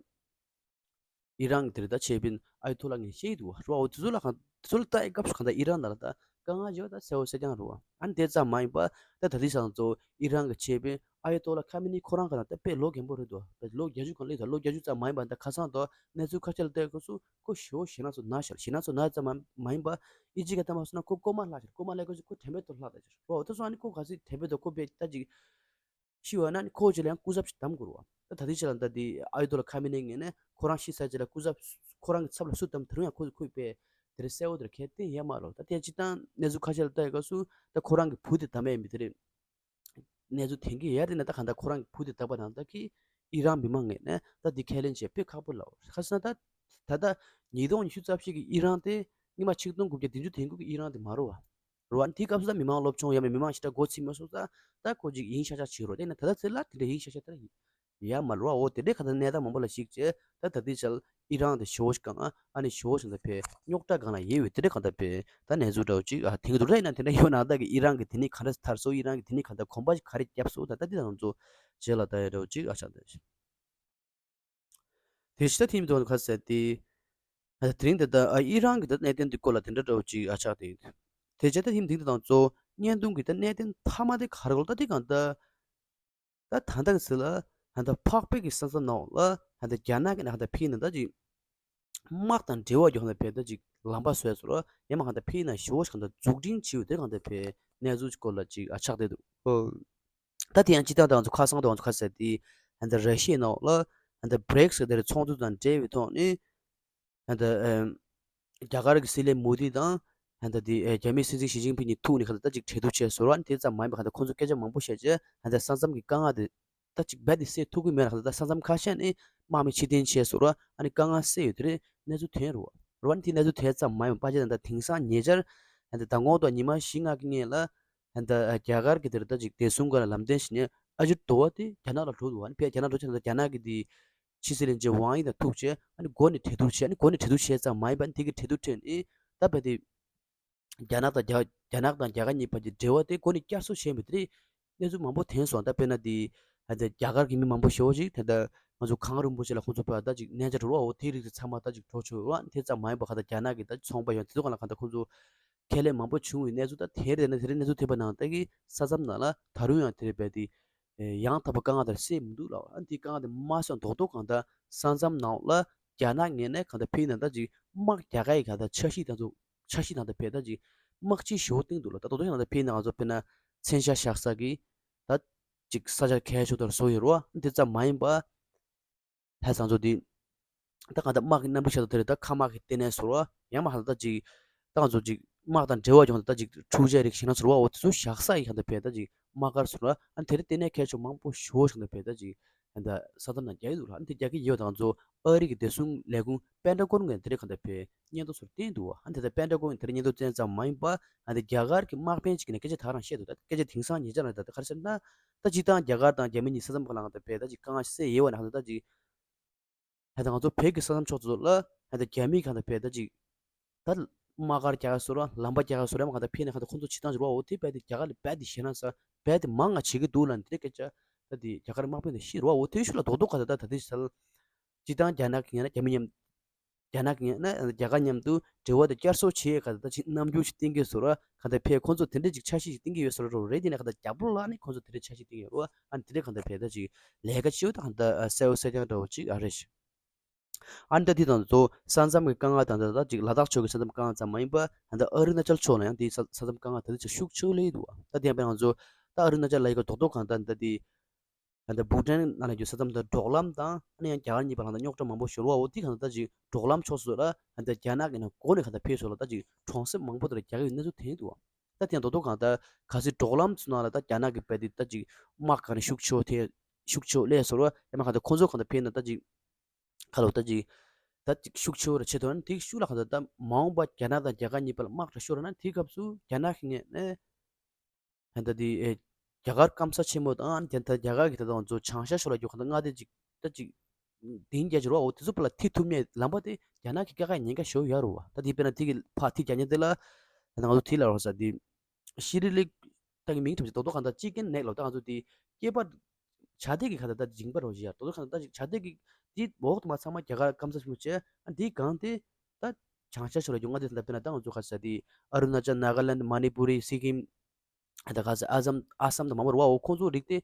ཨི་རན་གྱི་དེ་རེད་ད་ཆེ་དཔོན་ཨ་ཡ་ཏོ་ལ་ངས་བཤད་ཀྱི་འདུག་བ། རེད་བ། འོ་དེ་ཚོ་ལ་གང་དེ་ཚོ་ལ་ལྟ་ཡི་སྐབས་སུ་གང་ལྟར་ཨི་རན་ནང་ལ་ད་དཀའ་ངལ་ཡོད་ད་གསལ་བོ་གསལ་རྐྱང་རེད་བ། ཨ་ནི་དེ་ཙམ་མ་ཡིན་པ་ད་ད་ལྟའི་ཆར་ཚོ་ཨི་རན་གྱི་ཆེ་དཔོན་ཨ་ཡ་ཏོ་ལ་ཁ་མེ་ནི་ཁོ་རང་གི་ནང་ད་དཔེ་ལོ་རྒན་པོ་རེད་འདུག་བ། ལོ་བརྒྱད་ཅུ་གང་སླེབས་ད། ལོ་བརྒྱད་ཅུ་ཙམ་མ་ཡིན་པ་ད་ཁ་སང་དུ་གནས་ཚུལ་ཁ་ཤས་ལ་ལྟ་ཡི་སྐབས་སུ་ཁོ་ཞེ་པོ་ཞེད་སྣང་ཚོ་ན་ཤར། ཞེད་སྣང་ཚོ་ན་ཙམ་མ་མ་ཡིན་པ་ཨི་ཇི་ག་ད་མ་སོང་ན་ཁོ་རྐུན་མ་ལྷག་ཤར། རྐུན་མ་ལྷག་སྐབས་སུ་ཁོ་དྲན་པའི་ཐོག་ལྷག་བསྡད་ཤར་བ། འོ་ད་སོང་ཨ་ནི་ཁོ་ག་ཚོད་དྲན་པའི་ཐོག་ཁོ་དཔེ་ད་ཅིག་ཤི་བ་ན་ནི་ཁོ་ཅི་ལ་ཡང་སྐུ་ཚབ་ཞིག་གདམ་དགོས་རེད་བ། ད་ད་ལྟའི་ཆ་ལ་ད་དེ་ཨ་ཡ་ཏོ་ལ་ཁ་མེ་ནེ་ངོས་ནས་ཁོ་རང་ཤི་ཚར་རྗེས་ལ་སྐུ་ཚབ་ཁོ་རང་གི་ཚབ་ལ་སུ་བདམས་དེ་རུང་ཡང་ཁོ་ཁོས་དཔེ་དེ་རེད་གསལ་བོ་དེ་རེད་གལ་གཏན་ཡོད་མ་རེད། ད་དེ་སྤྱིར་བཏང་གནས་ཚུལ་ཁ་ཤས་ལ་ལྟ་ཡི་སྐབས་སུ་ད་ཁོ་རང་གི་བུ་དེ་བདམས་ཡས་མི་དེ་རེད། གནས་ཚུལ་དེང་གི་ཡ་རེད་ན་ད་གང་ལྟར་ཁོ་རང་གི་བུ་དེ་བདམས་པ་ནང་ལྟར་གྱི་ཨི་རན་མི་མང་ངོས་ནས་ད་དེ་ཁས་ལེན་བྱེད་དཔེ་ཁག་པོ་ལ། ཁ་སང་ད་ད་ལྟ་ཉིས་སྟོང་ཉི་ཤུ་རྩ་བཞི་གི་ཨི་རན་དེ་སྔོན་མ་ཆིག་སྟོང་དགུ་བརྒྱ་བདུན་ཅུ་དོན་དགུ་གི་ཨི་རན་དེ་མ་རེད་བ། རེད་བ། དེའི་སྐབས་སུ་ད་མི་མང་སློབ་སྦྱོང་ཡོད་མེད་མི་མང་ཞེ་དྲག་མགོ་ཚོད་མ་སོང་ཙང་ད་ཁོ་ཅིག་ཡིན་ཤག་ཤག་བྱེད་རོགས། དེ་ནས་ད་ལྟ་ཚེ་ལ་དེ་འདྲ་ཡིན་ཤག་ཤག་ད་ཡོད་མ་རེད་བ། འོ་དེ་འདྲའི་ག་ད་གནས་སྟངས་མང་པོ་ལ་གཞིགས་བྱས་ད་ད་ལྟའི་ཆར་ཨི་རན་དེ་ཞེ་པོ་ཞིག་གང་ཨ་ནི་ཞེ་པོ་ཞིག་ད་ཕེ་རྙོག་དྲ་སྒང་ལ་ཡོད་པའི་དེ་འདྲའི་གང་ད་ཕེ་ད་གནས་ཚུལ་འདྲ་བོ་ཅིག་ཨ་དེང་གི་འདུག་རེད་ན་དེ་འདྲ་ཡོད་ན་ད་གི་ཨི་རན་གི་དེ་ནས་ག་འདྲ་ཐར་སོང་། ཨི་རན་གི་དེ་ནས་ག་ད་གོམ་པ་ཞིག་ག་རེ་བརྒྱབ་སོང་། ད་ད་འདི་དང་ཚོ་རྗེས་ལ་ད་ཡོད་འདྲ་བོ་ཅིག་ཨ་ཆགས་ད། དེ་ཕྱི་ད་ཐིམ་དུ་ཁ་ཟེར་ཏེ། དེ་རིང་དེ་ད་ཨི་རན་གྱི་ད་གནད་དོན་འདི་སྐོར་ལ་དེ་འདྲ་འདྲ་བོ་ཅིག་ཨ་ཆགས་ཏེ། དེ་རྗེས་ད་ཐིམ་དེ་འདི་དང་གཙོ་བོ་བརྙན་ཐུང་གི་ད་གནད་དོན་མཐའ་མ་དེ་ག་རེ་གོ་ད་དེ་གང་ད། ད་ད་ད་གི་ཟེར་ལ་ཧན་ད་འཕགས་པའི་གི་ས་མཚམས་ནང་ལ་ཧན་ད་རྒྱ་ནག་གི་ནང་ཧན་ད་ཕི་ན་ད་ཅིག་དམག་དང་འབྲེལ་བ་རྒྱག་ན་ཕེ་ད་ཅིག་ལམ་པ་བཟོས་ཚོར་ཡ་མ་ཧན་ད་ཕི་ན་ཞོ་ཞིག་ཧན་ད་འཛུགས་སྐྲུན་བྱས་ཡོད་དེ་ཧན་ད་ཕེ་གནས་ཚུལ་སྐོར་ལ་ཅིག་ཨ་ཆགས་བསྡད་འདུག་ད་དེ་ཡང་སྤྱི་བཏང་དང་ཚོ་ཁ་སང་དང་ཚོ་ཁ་ཟེར་ཏེ་ཧན་ད་ར་ཤི་ཡའི་ནང་ལ་ཧན་ད་བྷི་རིག་སི་ཟེར་ཏེ་ཚོགས་འདུ་དང་འབྲེལ་བའི་ཐོག་ནས་ཧན་ད་ཨམ་རྒྱ་གར་གྱི་སྲིད་བློན་མོ་དི་དང་ཧན་ད་དེ་ཨེ་རྒྱ་མིའི་སྲིད་འཛིན་ཞི་ཅིན་ཕིང་གཉིས་ཐུག་ནས་ཧན་ད་ཅིག་གྲོས་བསྡུར་བྱས་སོང་ར། དེ་ཙམ་མ་ཡིན་པར་ཧན་ད་ཁོང་ཚོ་སྐད་ཆ་མང་པོ་བཤད་རྗེས་ཧན་ད་ས་མཚམས་ཀྱི་དཀའ་ངལ་དེ་ད་ཅིག་རྦད་དེ་སེལ་ཐུབ་ཀྱི་མེད་ལ། ཧན་ད་ས་མཚམས་ཁ་ཤས་ནས་དམག་མི་ཕྱིར་འཐེན་བྱས་སོང་ར། ཨ་ནི་དཀའ་ངལ་སེལ་ཡོད་དེ་རེད། གནས་ཚུལ་ཐོན་རུ་བ་རུ་བ་ནི་དེ་གནས་ཚུལ་དེ་ཙམ་མ་ཡིན་པར་ཕལ་ཆེར་ད་དེང་སང་ཉེ་ཆར་ཧན་ད་མདང་དགོང་དང་ཉི་མ་བཞི་ལྔ་གི་སྔོན་ལ་ཧན་ད་རྒྱ་གར་གྱི་དེར་ད་ཅིག་བདེ་སྲུང་སྒང་ལ་ལམ་སྟོན་བྱས་ནས་ ཨ་ཇུ་དོ་བ་དེ་རྒྱ་ནག་ལ་འགྲོ་འདུག་ཨ་ནི་ཕར་རྒྱ་ནག་འགྲོ་ཆེད་ན་རྒྱ་ནག་གི་དེ་ཕྱི་སྲིད་བློན་ཆེན་ཝང་དབྱི་དང་ཐུག་བྱས་ཨ་ནི་སྒོ་ནས་གྲོས་བསྡུར་བྱས། ཨ་ནི་སྒོ་ནས་གྲོས་བསྡུར་བྱས་ཙམ་མ་ཡིན་པ་ཨ་ནི་དེ་གི་གྲོས་བསྡུར་ཁྲོད་ནས་ད་བས་དེ་རྒྱ་ནག་དང་རྒྱ་རྒྱ་ནག་དང་རྒྱ་གར་གཉིས་བར་གྱི་འབྲེལ་བ་དེ་སྒོ་ནས་བསྐྱར་གསོ་བྱས་མེད་དེ་རེད། གནས་ཚུལ་མང་པོ་ཐོན་སོང་། ད་དཔེར་ན་དེ་ཨ་ད་རྒྱ་གར་གྱི་མི་མང་པོ་ཞེ་པོ་ཅིག་ད་ལྟ་ང་ཚོ་གངས་རིན་པོ་ཆེ་ལ་ཁོང་ཚོ་ཕར་ད་ཅིག་གནས་མཇལ་འགྲོ་རོགས་འོ་དེ་རིགས་དེ་ཚང་མ་ད་ཅིག་འགྲོ་ཆོག་རོགས་དེ་ཙམ་མ་ཡིན་པ་ག་ད་རྒྱ་ནག་གི་ད་ཚོང་པ་ཡོང་དེ་ཚོ་ག་ལ་ག་ད་ཁོང་ཚོ་ཁས་ལེན་མང་པོ་བྱུང་བའི་གནས་ཚུལ་ད་དེ་རེད། ན་དེ་རིང་གནས་ཚུལ་ཐོན་པ་ནང་ལྟར་གྱི་ས་མཚམས་ནང་ལ་ད་རུང་ཡང་དེ་རེད་པས་དེ་ཡང་དག་པའི་དཀའ་ངལ་དེ་སེལ་མི་འདུག་ལ། ཨ་འདི་དཀའ་ངལ་དེ་མ་སེལ་རྡོག་རྡོག་གང་ལྟར་ས་མཚམས་ནང་ལ་རྒྱ་ནག་ངོས་ནས་གང་ལྟར་ཕེབས་ན་ད་ཅིག་དམག་རྒྱག་ག་ཡི་གང་ལྟར་འཆར་གཞི་དང་ཚོ་འཆར་གཞི་དང་ད་ཕེབས་ད་ཅིག་དམག་ཆས་ཞེ་པོ་བཏིང་འདུག་ལ། ད་རྡོག་རྡོག་གང་ལྟར་ཕེབས་ན་ང་ཚོ་དཔེར་ན་མཚོན་ཆ་བཞག་ས་གི་ད་ཅིག་ས་ཆ་གལ་ཆེ་ལྟར་བཟོ་ཡོད་རེད་བ། འདི་ཙམ་མ་ཡིན་པ། ལྷ་ཚང་ཚོ་འདི། ད་གང་ལྟར་དམག་གི་གནམ་གྲུ་ཤར་དུ་དེ་རེད། ད་མཁའ་དམག་གི་ལྟེ་གནས་ཟེར་བ་ཡང་མ་ཧ་ལ་ད་ཅིག་ད་ང་ཚོ་ཅིག་དམག་དང་འབྲེལ་བ་ཡོང་ད་ད་ཅིག་འཕྲུལ་ཆས་རིགས་ཞེ་ན་ཟེར་བ་འོ་དེ་ཚོ་བཞག་ས་ཡི་གང་ལྟར་ཕེབས་ད་ཅིག་དམག་སྒར་ཟེར་བ་ཨ་དེ་རེད། ལྟེ་གནས་གལ་ཆེ་མང་པོ་ཞེ་པོ་ཞིག་གང་ལྟར་ཕེབས་ད་ཅིག་ད་ས་མཚམས་ནང་རྒྱག་གི་འདུག་ལ། ཨ་དེ་རྒྱག་གི་ཡོད་ད་ང་ཚོ་ཨ་རི་གི་བདེ་སྲུང་ལས་ཁུངས་པེན་ཊ་གོན་ངོས་དེ་རེད་གང་ལྟར་ཕེབས་སྙན་ཐོ་ཚུར་བསྟན་འདུག་བ། ཨ་དེ་ད་པེན་ཊ་གོན་དེ་རེད་སྙན་ཐོ་བསྟན་ཙམ་མ་ཡིན་པ་ཨ་དེ་རྒྱ་གར་གྱི་དམག་དཔོན་ཅིག་གིས་ནས་སྐད་ཆ་ད་རང་བཤད་འདུག་ད་སྐད་ཆ་དེང་སང་ཉེ་ཆར་ལ་ད་ད་ག་རེ་ཟེར་ན། ད་སྤྱིར་བཏང་རྒྱ་གར་དང་རྒྱ་མི་གཉིས་ས་མཚམས་ཁག་ལ་ད་ཕེབས་ད་ཅིག་དཀའ་ངལ་སེལ་ཡོད་བ་ན་ད་ད་ཅིག་ད་ད་ང་ཚོ་བོད་ཀྱི་ས་མཚམས་ཕྱོགས་ཚོ་ལ་ད་ད་རྒྱ་མི་གང་ད་ཕེབས་ད་ཅིག་ད་དམག་སྒར་རྒྱག་ཡ་བཟོ་ར་ལམ་པ་རྒྱག་ཡ་བཟོ་ར་མ་གང་ད་ཕེབས་ནས་གང་ད་ཁོང་ཚོ་བྱེད་སྟངས་ཅིག་རོ་འོ་དེ་བས་དེ་རྒྱ་གར་ལ་བས་དེ་ཞེད་སྣང་ས་བས་དེ་མང་ང་བྱེད་ཀྱི་འདུག་ལ་འདི་འདྲ་སྐད་ཆ་ད་དེ་རྒྱ་གར་དམག་དཔོན་དེ་ཤི་རོ་འོ་དེ་ཤུ་ལ་རྡོག་རྡོག་ག་ད་ད་ད་དེ་ས་ལ་སྤྱིར་བཏང་རྒྱ་ནག་གི་ངན་ན་རྒྱ་མི་མཉམ། རྒྱ་ནག་གི་ངོས་ནས་རྒྱ་གར་མཉམ་དུ་འབྲེལ་བ་དེ་བསྐྱར་གསོ་བྱེད་ཡས་ག་ད་ཅིག་རྣམ་འགྱུར་ཞིག་བསྟན་གྱི་ཡོད་ཟེར་རོ། ག་ད་ཕེབས་ཁོང་ཚོ་དེ་འདྲ་ཅིག་འཆར་གཞི་ཞིག་བསྟན་གྱི་ཡོད་ཟེར་རོ་རེད། དེ་ནས་ག་ད་རྒྱབ་ལོགས་ལ་ནི་ཁོང་ཚོ་དེ་འདྲ་འཆར་གཞི་བསྟན་གྱི་ཡོད་རོ། ཨ་ནི་དེ་འདྲ་ག་ད་ཕེབས་ད་ཅིག་ལས་ཀ་ཆེ་བོ་ད་ག་ད་གསལ་བོ་གསལ་རྐྱང་འདྲ་བོ་ཅིག་ཨ་རེད་ཤག་ཨ་ནི་ད་དེ་དང་ཚོ་ས་མཚམས་ཀྱི་དཀའ་ངལ་དང་ད་ད་ཅིག་ལ་དྭགས་ཕྱོགས་ཀྱི་ས་མཚམས་དཀའ་ངལ་ཙམ་མ་ཡིན་པ་ད་ད་ཨ་རུ་ན་ཅལ་ཕྱོགས་ལ་ཡང་དེ་ས་ས་མཚམས་དཀའ་ངལ་ད་དེ་ཅིག་ཤུགས་ཆེ་བོ་སླེབས་འདུག་ད་དེ་ཡང་དཔེར་ན་ང་ཚོ་ད་ཨ་རུ་ན་ཅལ་ལ་ཡི་ག་རྡོག་རྡོག་གང་ད་ད་དེ། ད་ལྟ་བྷུ་ཊན་ནང་ལ་རྒྱུ་ས་མཚམས་དང་འབྲོག་ལམ་དང་ཨ་ནི་ཡང་རྒྱ་གར་གཉིས་བར་ལ་ད་རྙོག་དྲ་མང་པོ་ཤོར་བ་འོ་དེ་གང་ལྟར་ཅིག་འབྲོག་ལམ་ཕྱོགས་སུ་ལ་ད་ལྟ་རྒྱ་ནག་གི་ནང་སྒོ་ནས་གང་ལྟར་ཕེབས་སོང་ལ་ད་ཅིག་གྲོང་གསེབ་མང་པོ་དེར་རྒྱ་གར་གྱི་གནས་ཚུལ་ཐོན་འདུག་ད་དེ་ཡང་རྡོག་རྡོག་གང་ལྟར་གལ་སྲིད་འབྲོག་ལམ་ཚོ་ནང་ལ་ད་རྒྱ་ནག་གི་བས་དེ་ད་ཅིག་དམག་གང་རེ་ཤུགས་ཆེ་བོ་ཐེ་ཤུགས་ཆེ་བོ་སླེབས་སོང་ར་ཡང་མ་གང་ལྟར་ཁོང་ཚོ་གང་ལྟར་ཕེབས་ན་ད་ཅིག་ཁ་ལོ་ད་ཅིག་ད་ཅིག་ཤུགས་ཆེ་བོ་ར་ཆེ་ཐོན་དེ་ཤུགས་ལ་གང་ལྟར་ད་མ་འོངས་པ་རྒྱ་ནག་དང་རྒྱ་གར་གཉིས་བར་ལ་དམག་ར་ཤོར་ན་དེའི་སྐབས་སུ་རྒྱ་ནག་གི་ངོས་ནས། ད་ལྟ་དེ་ཨེ་རྒྱ་གར་སྐམ་ས་ཆེན་མོ་དང་ཨ་ནི་ད་ལྟ་རྒྱ་གར་གྱི་ད་ལྟ་ང་ཚོ་བྱང་ཤར་ཕྱོགས་ལ་རྒྱུ་གང་ལྟར་མངའ་སྡེ་ཅིག་ད་ཅིག་ལྡིང་རྒྱ་ཅིག་རོ་འོ་དེ་ཚོ་བར་ལ་ཐིག་ཐུབ་ནས་ལམ་པ་དེ་རྒྱ་ནག་གི་དཀའ་ཁག་ཉེན་ཁ་ཞེ་པོ་ཡོད་རེད་བ། ད་དེ་དཔེར་ན་དེ་གི་ཕ་ཐིག་རྒྱ་ཉེ་དེ་ལ་ད་ང་ཚོ་དེ་ལ་རོ་ས་དེ་ཤི་རི་ལི་ད་གི་མིང་ཐམས་ཅད་རྡོག་རྡོག་གང་ལྟར་ཅི་ཀེན་ནེག་ལོ་ད་ང་ཚོ་དེ་སྐྱེས་པ་བྱ་དེ་གི་གང་ལྟར་ད་འཇིང་པ་རོ་ཞིག་ཡ་རྡོག་རྡོག་གང་ལྟར་ད་ཅིག་བྱ་དེ་གི་དེ་འོག་ཏུ་མ་ཚང་མ་རྒྱ་གར་སྐམ་ས་ཆེན་མོ་བྱས་ཨ་དེའི་སྒང་དེ་ད་བྱང་ཤར་ཕྱོགས་ལ་རྒྱུ་མངའ་སྡེ་ད་ལྟ་དཔེར་ན་ད་ང་ཚོ་ག་ས་དེ་ཨ་རུ་ན་ཅལ་ནཱ་ག་ལེན་མ་ནི་པུ་རི་སི་ཀིམ། ད་ག་ས་ཨ་སམ་ཨ་སམ་དང་མ་མོར་བ་འོ་ཁོང་ཚོ་རིགས་དེ་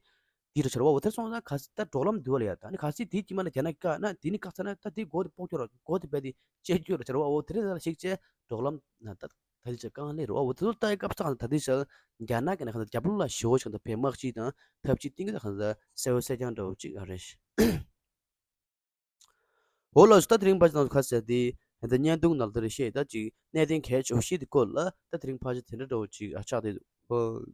དེ་རུ་ཆར་བ་འོ་དེར་སོང་ན་ག་ས་ད་འབྲོག་ལམ་འདུལ་བ་ལ་ཡ་ད་ནི་ག་སི་དེ་དཀྱིལ་མ་ལ་རྒྱ་ནག་བཀག་ན་དེ་ནི་བཀག་ཚར་ན་ད་དེ་སྒོ་དེ་སྤོག་སྐྱོར་ར་སྒོ་དེ་བས་དེ་བཅད་སྐྱོར་ར་ཆར་བ་འོ་དེ་རེ་ལ་ཞིག་བཅད་འབྲོག་ལམ་ན་ད་ད་ལི་ཆ་གང་ལེ་རུ་འོ་དེ་ཚོ་ལྟ་ཡི་སྐབས་སུ་ད་ག་ས་ད་དེ་ཆ་རྒྱ་ནག་གི་ན་ག་ས་རྒྱབ་ལོགས་ལ་ཞི་བོ་ཆགས་ད་བས་དམག་སྤྱི་དང་ཐབས་ཅི་ཏིང་གི་ད་ག་ས་གསལ་བོ་གསལ་རྐྱང་འདྲ་བོ་ཅིག་ཨ་རེ། འོ་ལགས་སོ། ད་དེ་རིང་ཕལ་ཆེར་ང་ཚོ་ཁ་གསལ་དེ་ད་བརྙན་ཐུང་ནང་ལ་དེ་རེ་བཤད་ད་ཅིག་གནད་དོན་གལ་ཆེ་བ་ཞིག་དེ་སྐོར་ལ་ད་དེ་རིང་ཕལ་ཆེར་དེ་འདྲ་འདྲ་བོ་ཅིག་ཨ་ཆགས་དེ་འདུག་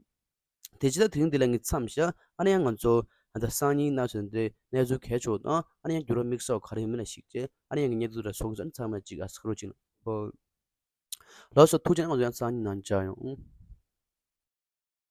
དེ་ཅི་ད་དེ་རིང་འདི་ལ་ངས་མཚམས་བཞག་ཨ་ནི་ཡང་ང་ཚོ་ད་སང་ཉིན་ནང་ཚོ་འདི་གནས་ཚུལ་གལ་ཆེ་བ་དང་ཨ་ནི་ཡང་འགྱུར་བ་དམིགས་བསལ་ག་རེ་ཡོད་མེད་ལ་གཞིགས་བྱས་ཨ་ནི་ཡང་ངས་བརྙན་ཐུང་ར་བཟོ་གི་ཚོད་ཚང་མ་ཅིག་ཨ་སྐུ་རོགས་ཅིག་ལགས་སོ། ཐུགས་རྗེ་གནང་། ང་ཚོ་ཡང་སང་ཉིན་ནང་མཇལ་ཡོང་།